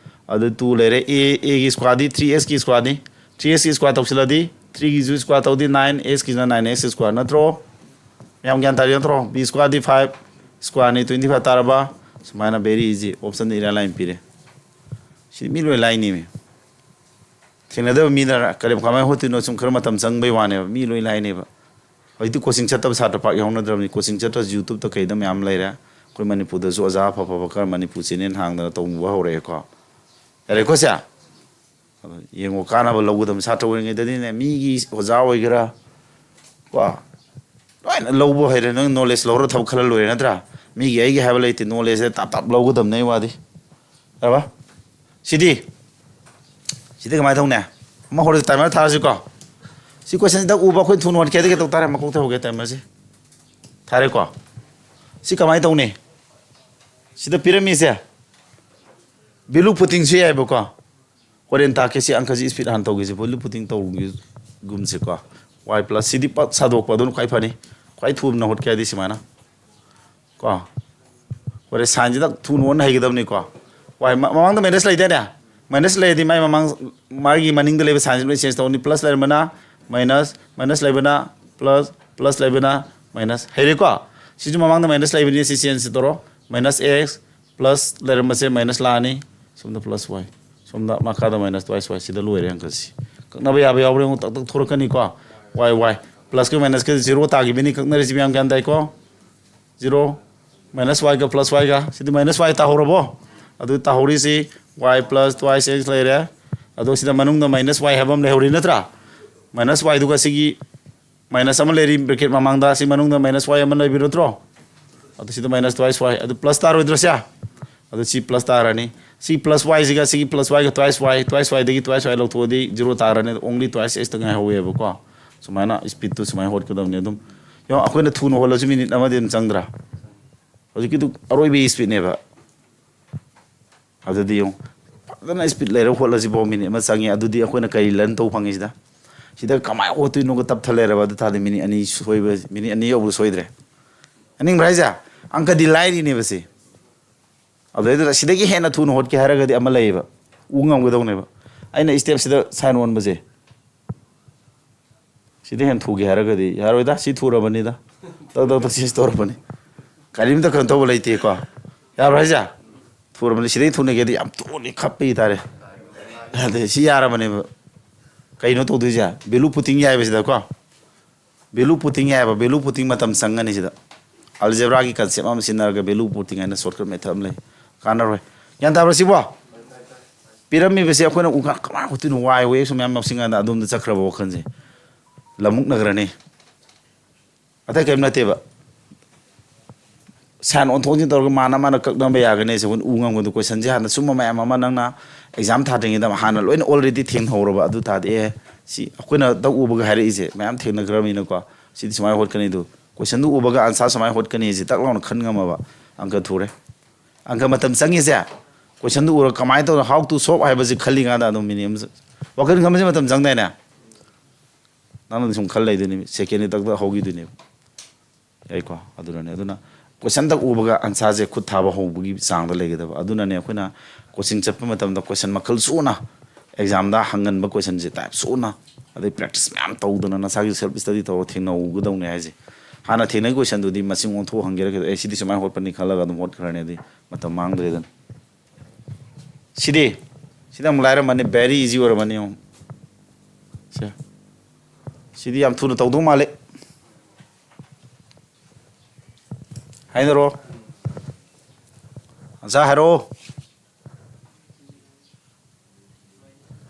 ꯑꯗꯨ ꯇꯨ ꯂꯩꯔꯦ꯫ A, A ꯒꯤ square ꯗꯤ ꯊ꯭ꯔꯤ ꯑꯦꯛꯁꯀꯤ square ꯅꯤ꯫ ꯊ꯭ꯔꯤ ꯑꯦꯛꯁꯀꯤ square ꯇꯧꯁꯤꯜꯂꯗꯤ, ꯊ꯭ꯔꯤꯒꯤꯁꯨ square ꯇꯧꯗꯤ ꯅꯥꯏꯟ, ꯑꯦꯛꯁꯀꯤꯁꯤꯅ ꯅꯥꯏꯟ ꯑꯦꯛꯁ square ꯅꯠꯇ꯭ꯔꯣ? ꯃꯌꯥꯝ ꯒ꯭ꯌꯥꯟ ꯇꯥꯔꯤ ꯅꯠꯇ꯭ꯔꯣ? B square ꯗꯤ ꯐꯥꯏꯚ square ꯅꯤ, ꯇ꯭ꯋꯦꯟꯇꯤ ꯐꯥꯏꯚ ꯇꯥꯔꯕ? ꯁꯨꯃꯥꯏꯅ very easy, option ꯗ ꯏꯔꯥꯏ ꯂꯥꯏꯅ ꯄꯤꯔꯦ꯫ ꯁꯤ ꯃꯤ ꯂꯣꯏ ꯂꯥꯏꯅꯦꯃꯤ꯫ ꯊꯦꯡꯅꯗꯕ ꯃꯤꯅ ꯀꯔꯤ, ꯀꯃꯥꯏꯅ ꯍꯣꯠꯇꯣꯏꯅꯣ? ꯁꯨꯝ ꯈꯔ ꯃꯇꯝ ꯆꯪꯕꯩ ꯋꯥꯅꯦꯕ, ꯃꯤ ꯂꯣꯏ ꯂꯥꯏꯅꯦꯕ꯫ ꯍꯧꯖꯤꯛꯇꯤ coaching ꯆꯠꯇꯕ ꯁꯥꯇ꯭ꯔ ꯄꯥꯛ ꯌꯥꯎꯅꯗ꯭ꯔꯕꯅꯤ꯫ Coaching ꯆꯠꯇ꯭ꯔꯁꯨ YouTube ꯇ ꯀꯩꯗ ꯃꯌꯥꯝ ꯂꯩꯔꯦ꯫ ꯑꯩꯈꯣꯏ ꯃꯅꯤꯄꯨꯔꯗꯁꯨ ꯑꯣꯖꯥ ꯑꯐ ꯑꯐꯕ ꯈꯔ ꯃꯅꯤꯄꯨꯔ channel ꯍꯥꯡꯗꯅ ꯇꯧꯕ ꯍꯧꯔꯛꯑꯦꯀꯣ꯫ ꯌꯥꯔꯦꯀꯣ ꯁꯦ? ꯑꯗꯣ ꯌꯦꯡꯉꯣ, ꯀꯥꯟꯅꯕ ꯂꯧꯒꯗꯕ꯫ ꯁꯥꯇ꯭ꯔ ꯑꯣꯏꯔꯤꯉꯩꯗꯗꯤꯅꯦ, ꯃꯤꯒꯤ ꯑꯣꯖꯥ ꯑꯣꯏꯒꯦꯔꯥ, ꯀꯣ, ꯂꯣꯏꯅ ꯂꯧꯕ ꯍꯩꯔꯦ꯫ ꯅꯪ knowledge ꯂꯧꯔ ꯊꯕꯛ ꯈꯜꯂ ꯂꯣꯏꯔꯦ, ꯅꯠꯇ꯭ꯔꯥ? ꯃꯤꯒꯤ ꯑꯩꯒꯤ ꯍꯥꯏꯕ ꯂꯩꯇꯦ, knowledge ꯁꯦ ꯇꯥꯞ ꯇꯥꯞ ꯂꯧꯒꯗꯕꯅꯦ꯫ ꯑꯩ ꯋꯥꯗꯤ, ꯌꯥꯔꯕ? ꯁꯤꯗꯤ, ꯁꯤꯗꯤ ꯀꯃꯥꯏꯅ ꯇꯧꯅꯤ? ꯑꯃ ꯍꯧꯔꯁꯤ, timer ꯊꯥꯔꯁꯤꯀꯣ꯫ ꯁꯤ question ꯁꯤꯗ ꯎꯕ ꯑꯩꯈꯣꯏ ꯊꯨꯅ ꯍꯣꯠꯀꯦ, ꯑꯗꯨ ꯀꯩ ꯇꯧ ꯇꯥꯔꯦ? ꯃꯀꯣꯛꯇ ꯍꯧꯒꯦ timer ꯁꯦ꯫ ꯊꯥꯔꯦꯀꯣ? ꯁꯤ ꯀꯃꯥꯏꯅ ꯇꯧꯅꯤ? ꯁꯤꯗ ꯄꯤꯔꯝꯃꯤꯁꯦ ꯚꯦꯂꯨ ꯄꯨꯇꯤꯡꯁꯨ ꯌꯥꯏꯕꯀꯣ꯫ ꯍꯣꯔꯦꯟ ꯇꯥꯛꯀꯦ, ꯁꯤ ꯑꯪꯀꯁꯤ ꯏꯁꯄꯤꯠ ꯍꯥꯟꯅ ꯇꯧꯒꯦꯁꯦ, ꯚꯦꯂꯨ ꯄꯨꯇꯤꯡ ꯇꯧꯒꯨꯝꯁꯦꯀꯣ꯫ ꯋꯥꯏ ꯄ꯭ꯂꯁ ꯁꯤꯗꯤ ꯄꯠ ꯁꯥꯗꯣꯛꯄ ꯑꯗꯨꯅ ꯈ꯭ꯋꯥꯏ ꯐꯅꯤ꯫ ꯈ꯭ꯋꯥꯏ ꯊꯨꯕꯅ ꯍꯣꯠꯀꯦ ꯍꯥꯏꯗꯤ ꯁꯨꯃꯥꯏꯅ ꯀꯣ꯫ ꯍꯣꯔꯦꯟ ꯁꯥꯏꯟꯁꯤꯗ ꯊꯨꯅ ꯑꯣꯟ ꯍꯩꯒꯗꯕꯅꯤꯀꯣ꯫ ꯋꯥꯏ ꯃ- ꯃꯃꯥꯡꯗ ꯃꯥꯏꯅꯁ ꯂꯩꯗꯥꯏꯅꯦ? ꯃꯥꯏꯅꯁ ꯂꯩꯔꯗꯤ ꯃꯥꯏ ꯃꯃꯥꯡ, ꯃꯥꯒꯤ ꯃꯅꯤꯡꯗ ꯂꯩꯕ ꯁꯥꯏꯟꯁꯤ ꯂꯣꯏ ꯆꯦꯟꯖ ꯇꯧꯅꯤ꯫ ꯄ꯭ꯂꯁ ꯂꯩꯔꯝꯕꯅ ꯃꯥꯏꯅꯁ, ꯃꯥꯏꯅꯁ ꯂꯩꯕꯅ ꯄ꯭ꯂꯁ, ꯄ꯭ꯂꯁ ꯂꯩꯕꯅ ꯃꯥꯏꯅꯁ꯫ ꯍꯩꯔꯦꯀꯣ? ꯁꯤꯁꯨ ꯃꯃꯥꯡꯗ ꯃꯥꯏꯅꯁ ꯂꯩꯕꯅꯤ, ꯁꯤ ꯆꯦꯟꯖ ꯇꯧꯔꯣ꯫ ꯃꯥꯏꯅꯁ ꯑꯦꯛꯁ ꯄ꯭ꯂꯁ ꯂꯩꯔꯝꯕꯁꯦ ꯃꯥꯏꯅꯁ ꯂꯥꯛꯑꯅꯤ꯫ ꯁꯣꯝꯗ ꯄ꯭ꯂꯁ ꯋꯥꯏ, ꯁꯣꯝꯗ ꯃꯈꯥꯗ ꯃꯥꯏꯅꯁ ꯇ꯭ꯋꯥꯏꯁ ꯋꯥꯏ꯫ ꯁꯤꯗ ꯂꯣꯏꯔꯦ ꯑꯪꯀꯁꯤ꯫ ꯀꯛꯅꯕ ꯌꯥꯕ ꯌꯥꯎꯕ꯭ꯔꯥ ꯌꯦꯡꯉꯣ, ꯇꯛ ꯇꯛ ꯊꯣꯔꯛꯀꯅꯤꯀꯣ꯫ ꯋꯥꯏ ꯋꯥꯏ ꯄ꯭ꯂꯁꯀ ꯃꯥꯏꯅꯁꯀ ꯖꯤꯔꯣ ꯇꯥꯈꯤꯕꯅꯤ꯫ ꯀꯛꯅꯔꯤꯁꯤ ꯃꯌꯥꯝ ꯒ꯭ꯌꯥꯟ ꯇꯥꯏꯀꯣ? ꯖꯤꯔꯣ, ꯃꯥꯏꯅꯁ ꯋꯥꯏꯒ ꯄ꯭ꯂꯁ ꯋꯥꯏꯒ꯫ ꯁꯤꯗꯤ ꯃꯥꯏꯅꯁ ꯋꯥꯏ ꯇꯥꯍꯧꯔꯕꯣ? ꯑꯗꯨ ꯇꯥꯍꯧꯔꯤꯁꯤ ꯋꯥꯏ ꯄ꯭ꯂꯁ ꯇ꯭ꯋꯥꯏꯁ ꯑꯦꯛꯁ ꯂꯩꯔꯦ꯫ ꯑꯗꯣ ꯁꯤꯗ ꯃꯅꯨꯡꯗ ꯃꯥꯏꯅꯁ ꯋꯥꯏ ꯍꯥꯏꯕ ꯑꯃ ꯂꯩꯍꯧꯔꯤ ꯅꯠꯇ꯭ꯔꯥ? ꯃꯥꯏꯅꯁ ꯋꯥꯏꯗꯨꯒ ꯁꯤꯒꯤ ꯃꯥꯏꯅꯁ ꯑꯃ ꯂꯩꯔꯤ ꯕ꯭ꯔꯦꯀꯦꯠ ꯃꯃꯥꯡꯗ, ꯁꯤ ꯃꯅꯨꯡꯗ ꯃꯥꯏꯅꯁ ꯋꯥꯏ ꯑꯃ ꯂꯩꯕꯤ ꯅꯠꯇ꯭ꯔꯣ? ꯑꯗꯨ ꯁꯤꯗ ꯃꯥꯏꯅꯁ ꯇ꯭ꯋꯥꯏꯁ ꯋꯥꯏ, ꯑꯗꯨ ꯄ꯭ꯂꯁ ꯇꯥꯔꯣꯏꯗ꯭ꯔꯣ ꯁꯦ? ꯑꯗꯨ ꯁꯤ ꯄ꯭ꯂꯁ ꯇꯥꯔꯅꯤ꯫ ꯁꯤ ꯄ꯭ꯂꯁ ꯋꯥꯏꯁꯤꯒ ꯁꯤꯒꯤ ꯄ꯭ꯂꯁ ꯋꯥꯏꯒ ꯇ꯭ꯋꯥꯏꯁ ꯋꯥꯏ, ꯇ꯭ꯋꯥꯏꯁ ꯋꯥꯏꯗꯒꯤ ꯇ꯭ꯋꯥꯏꯁ ꯋꯥꯏ ꯂꯧꯊꯣꯛꯑꯗꯤ ꯖꯤꯔꯣ ꯇꯥꯔꯅꯤ꯫ ꯑꯣꯡꯂꯤ ꯇ꯭ꯋꯥꯏꯁ ꯑꯦꯛꯁꯇ ꯉꯥꯏꯍꯧꯋꯦꯕꯀꯣ꯫ ꯁꯨꯃꯥꯏꯅ ꯏꯁꯄꯤꯠꯇꯨ ꯁꯨꯃꯥꯏꯅ ꯍꯣꯠꯀꯗꯕꯅꯤ꯫ ꯑꯗꯨꯝ ꯌꯦꯡꯉꯣ, ꯑꯩꯈꯣꯏꯅ ꯊꯨꯅ ꯍꯣꯠꯂꯁꯨ ꯃꯤꯅꯤꯠ ꯑꯃꯗꯤ ꯑꯗꯨꯝ ꯆꯪꯗ꯭ꯔꯥ? ꯍꯧꯖꯤꯛꯀꯤꯗꯨ ꯑꯔꯣꯏꯕꯒꯤ ꯏꯁꯄꯤꯠꯅꯦꯕ꯫ ꯑꯗꯨꯗꯤ ꯌꯦꯡꯉꯨ, ꯐꯖꯅ ꯏꯁꯄꯤꯠ ꯂꯩꯔꯒ ꯍꯣꯠꯂꯁꯤꯐꯥꯎ ꯃꯤꯅꯤꯠ ꯑꯃ ꯆꯪꯉꯤ꯫ ꯑꯗꯨꯗꯤ ꯑꯩꯈꯣꯏꯅ ꯀꯔꯤ ꯂꯔꯟ ꯇꯧꯕ ꯐꯪꯉꯤ ꯁꯤꯗ? ꯁꯤꯗ ꯀꯃꯥꯏꯅ ꯍꯣꯠꯇꯣꯏꯅꯣꯒ ꯇꯞꯊ ꯂꯩꯔꯕ ꯑꯗꯨ ꯇꯥꯔꯗꯤ ꯃꯤꯅꯤꯠ ꯑꯅꯤ ꯁꯣꯏꯕ, ꯃꯤꯅꯤꯠ ꯑꯅꯤ ꯌꯧꯕꯗ ꯁꯣꯏꯗ꯭ꯔꯦ꯫ ꯌꯥꯅꯤꯡꯕ꯭ꯔꯥ ꯍꯥꯏꯁꯦ? ꯑꯪꯀꯗꯤ ꯂꯥꯏꯔꯤꯅꯦꯕ ꯁꯤ꯫ ꯑꯗꯨꯗꯩꯗꯨꯗ ꯁꯤꯗꯒꯤ ꯍꯦꯟꯅ ꯊꯨꯅ ꯍꯣꯠꯀꯦ ꯍꯥꯏꯔꯒꯗꯤ ꯑꯃ ꯂꯩꯌꯦꯕ, ꯎ ꯉꯝꯒꯗꯧꯅꯦꯕ꯫ ꯑꯩꯅ ꯏꯁꯇꯦꯞꯁꯤꯗ ꯁꯥꯏꯟ ꯑꯣꯟꯕꯁꯦ, ꯁꯤꯗ ꯍꯦꯟꯅ ꯊꯨꯒꯦ ꯍꯥꯏꯔꯒꯗꯤ ꯌꯥꯔꯣꯏꯗ, ꯁꯤ ꯊꯨꯔꯕꯅꯤꯗ꯫ ꯇꯛ ꯇꯛ ꯇꯛ ꯆꯦꯟꯖ ꯇꯧꯔꯕꯅꯤ꯫ ꯀꯔꯤꯝꯇ ꯀꯩꯅꯣ ꯇꯧꯕ ꯂꯩꯇꯦꯀꯣ꯫ ꯌꯥꯕ꯭ꯔꯥ ꯍꯥꯏꯁꯦ? ꯊꯨꯔꯕꯅꯤ꯫ ꯁꯤꯗꯩ ꯊꯨꯅꯒꯦꯗꯤ ꯌꯥꯝ ꯊꯨꯅꯤ ꯈꯞꯄꯤ ꯇꯥꯔꯦ꯫ ꯑꯗꯩ ꯁꯤ ꯌꯥꯔꯕꯅꯦꯕ꯫ ꯀꯩꯅꯣ ꯇꯧꯗꯣꯏꯁꯦ? ꯚꯦꯂꯨ ꯄꯨꯇꯤꯡ ꯌꯥꯏꯕꯁꯤꯗꯀꯣ꯫ ꯚꯦꯂꯨ ꯄꯨꯇꯤꯡ ꯌꯥꯏꯕ, ꯚꯦꯂꯨ ꯄꯨꯇꯤꯡ ꯃꯇꯝ ꯆꯪꯒꯅꯤ ꯁꯤꯗ꯫ ꯑꯜꯖꯦꯕ꯭ꯔꯥꯒꯤ ꯀꯟꯁꯦꯞ ꯑꯃ ꯁꯤꯖꯤꯟꯅꯔꯒ ꯚꯦꯂꯨ ꯄꯨꯇꯤꯡ ꯍꯥꯏꯅ ꯁꯣꯔꯠꯀꯠ ꯃꯦꯊꯠ ꯑꯃ ꯂꯩ꯫ ꯀꯥꯟꯅꯔꯣꯏ꯫ ꯒ꯭ꯌꯥꯟ ꯇꯥꯕ꯭ꯔꯥ ꯁꯤꯕꯣ? ꯄꯤꯔꯝꯃꯤꯕꯁꯦ ꯑꯩꯈꯣꯏꯅ ꯎꯀꯥꯟ ꯀꯃꯥꯏꯅ ꯍꯣꯠꯇꯣꯏꯅꯣ? ꯋꯥꯏ ꯋꯦꯛꯁꯨ ꯃꯌꯥꯝ ꯌꯥꯎꯁꯤꯟꯀꯥꯟꯗ ꯑꯗꯣꯝꯗ ꯆꯠꯈ꯭ꯔꯕ ꯋꯥꯈꯜꯁꯦ꯫ ꯂꯃꯨꯛꯅꯈ꯭ꯔꯅꯤ꯫ ꯑꯇꯩ ꯀꯔꯤꯝ ꯅꯠꯇꯦꯕ꯫ ꯁꯥꯏꯟ ꯑꯣꯟꯊꯣꯛ ꯑꯣꯟꯁꯤꯟ ꯇꯧꯔꯒ ꯃꯥꯅ ꯃꯥꯅ ꯀꯛꯅꯕ ꯌꯥꯒꯅꯤ ꯍꯥꯏꯁꯦ ꯑꯩꯈꯣꯏꯅ ꯎ ꯉꯝꯒꯗ ꯀꯣꯏꯁꯟꯁꯦ ꯍꯥꯟꯅ ꯁꯨꯝꯕ ꯃꯌꯥꯝ ꯑꯃ ꯅꯪꯅ ꯑꯦꯛꯖꯥꯝ ꯊꯥꯗ꯭ꯔꯤꯉꯩꯗ ꯍꯥꯟꯅ ꯂꯣꯏꯅ ꯑꯣꯜꯔꯦꯗꯤ ꯊꯦꯡꯅꯍꯧꯔꯕ꯫ ꯑꯗꯨ ꯇꯥꯔꯗꯤ ꯑꯦ ꯁꯤ ꯑꯩꯈꯣꯏꯅ ꯇꯛ ꯎꯕꯒ ꯍꯥꯏꯔꯛꯏꯁꯦ ꯃꯌꯥꯝ ꯊꯦꯡꯅꯈ꯭ꯔꯕꯅꯤꯅꯀꯣ꯫ ꯁꯤꯗꯤ ꯁꯨꯃꯥꯏꯅ ꯍꯣꯠꯀꯅꯤ ꯑꯗꯨ꯫ Questionꯗꯨ ꯎꯕꯒ answer ꯁꯨꯃꯥꯏꯅ ꯍꯣꯠꯀꯅꯤ ꯁꯤ ꯇꯛ ꯂꯥꯎꯅ ꯈꯟ ꯉꯝꯃꯕ ꯑꯪꯀ ꯊꯨꯔꯦ꯫ ꯑꯪꯀ ꯃꯇꯝ ꯆꯪꯉꯤꯁꯦ, questionꯗꯨ ꯎꯔꯒ ꯀꯃꯥꯏꯅ ꯇꯧꯅ, how to solve ꯍꯥꯏꯕꯁꯤ ꯈꯜꯂꯤꯉꯩꯗ ꯑꯗꯨꯝ ꯃꯤꯅꯤꯠ ꯑꯃ, ꯋꯥꯈꯜ ꯈꯟꯕꯁꯦ ꯃꯇꯝ ꯆꯪꯗꯥꯏꯅꯦ? ꯅꯪꯅꯗꯤ ꯁꯨꯝ ꯈꯜ ꯂꯩꯗꯣꯏꯅꯤ, secondꯗꯤ ꯇꯛ ꯇꯛ ꯍꯧꯈꯤꯗꯣꯏꯅꯦꯕ꯫ ꯌꯥꯏꯀꯣ? ꯑꯗꯨꯅꯅꯦ꯫ ꯑꯗꯨꯅ questionꯗ ꯎꯕꯒ answerꯁꯦ ꯈꯨꯠ ꯊꯥꯕ ꯍꯧꯕꯒꯤ ꯆꯥꯡꯗ ꯂꯩꯒꯗꯕ꯫ ꯑꯗꯨꯅꯅꯦ ꯑꯩꯈꯣꯏꯅ coaching ꯆꯠꯄ ꯃꯇꯝꯗ question ꯃꯈꯜ ꯁꯨꯅ, examꯗ ꯍꯪꯒꯟꯕ questionꯁꯦ type ꯁꯨꯅ, ꯑꯗꯩ practice ꯃꯌꯥꯝ ꯇꯧꯗꯅ ꯅꯁꯥꯒꯤ self study ꯇꯧꯔ ꯊꯦꯡꯅꯍꯧꯒꯗꯧꯅꯦ ꯍꯥꯏꯁꯦ꯫ ꯍꯥꯟꯅ ꯊꯦꯡꯅꯈꯤꯕ questionꯗꯨꯗꯤ ꯃꯁꯤꯡ ꯑꯣꯟꯊꯣꯛ ꯍꯪꯒꯦꯔꯥ ꯀꯩꯗꯧ-, "ꯑꯦ, ꯁꯤꯗꯤ ꯁꯨꯃꯥꯏꯅ ꯍꯣꯠꯄꯅꯤ" ꯈꯜꯂꯒ ꯑꯗꯨꯝ ꯍꯣꯠꯈ꯭ꯔꯅꯤ, ꯑꯗꯨꯗꯤ ꯃꯇꯝ ꯃꯥꯡꯗ꯭ꯔꯦꯗꯅ꯫ ꯁꯤꯗꯤ, ꯁꯤꯗꯤ ꯑꯃꯨꯛ ꯂꯥꯏꯔꯝꯃꯅꯤ, very easy ꯑꯣꯏꯔꯝꯃꯅꯤ꯫ ꯌꯦꯡꯉꯨ꯫ ꯁꯦ꯫ ꯁꯤꯗꯤ ꯌꯥꯝ ꯊꯨꯅ ꯇꯧꯗꯧ ꯃꯥꯜꯂꯦ꯫ ꯍꯥꯏꯅꯔꯣ꯫ ꯑꯣꯖꯥ ꯍꯥꯏꯔꯛꯑꯣ꯫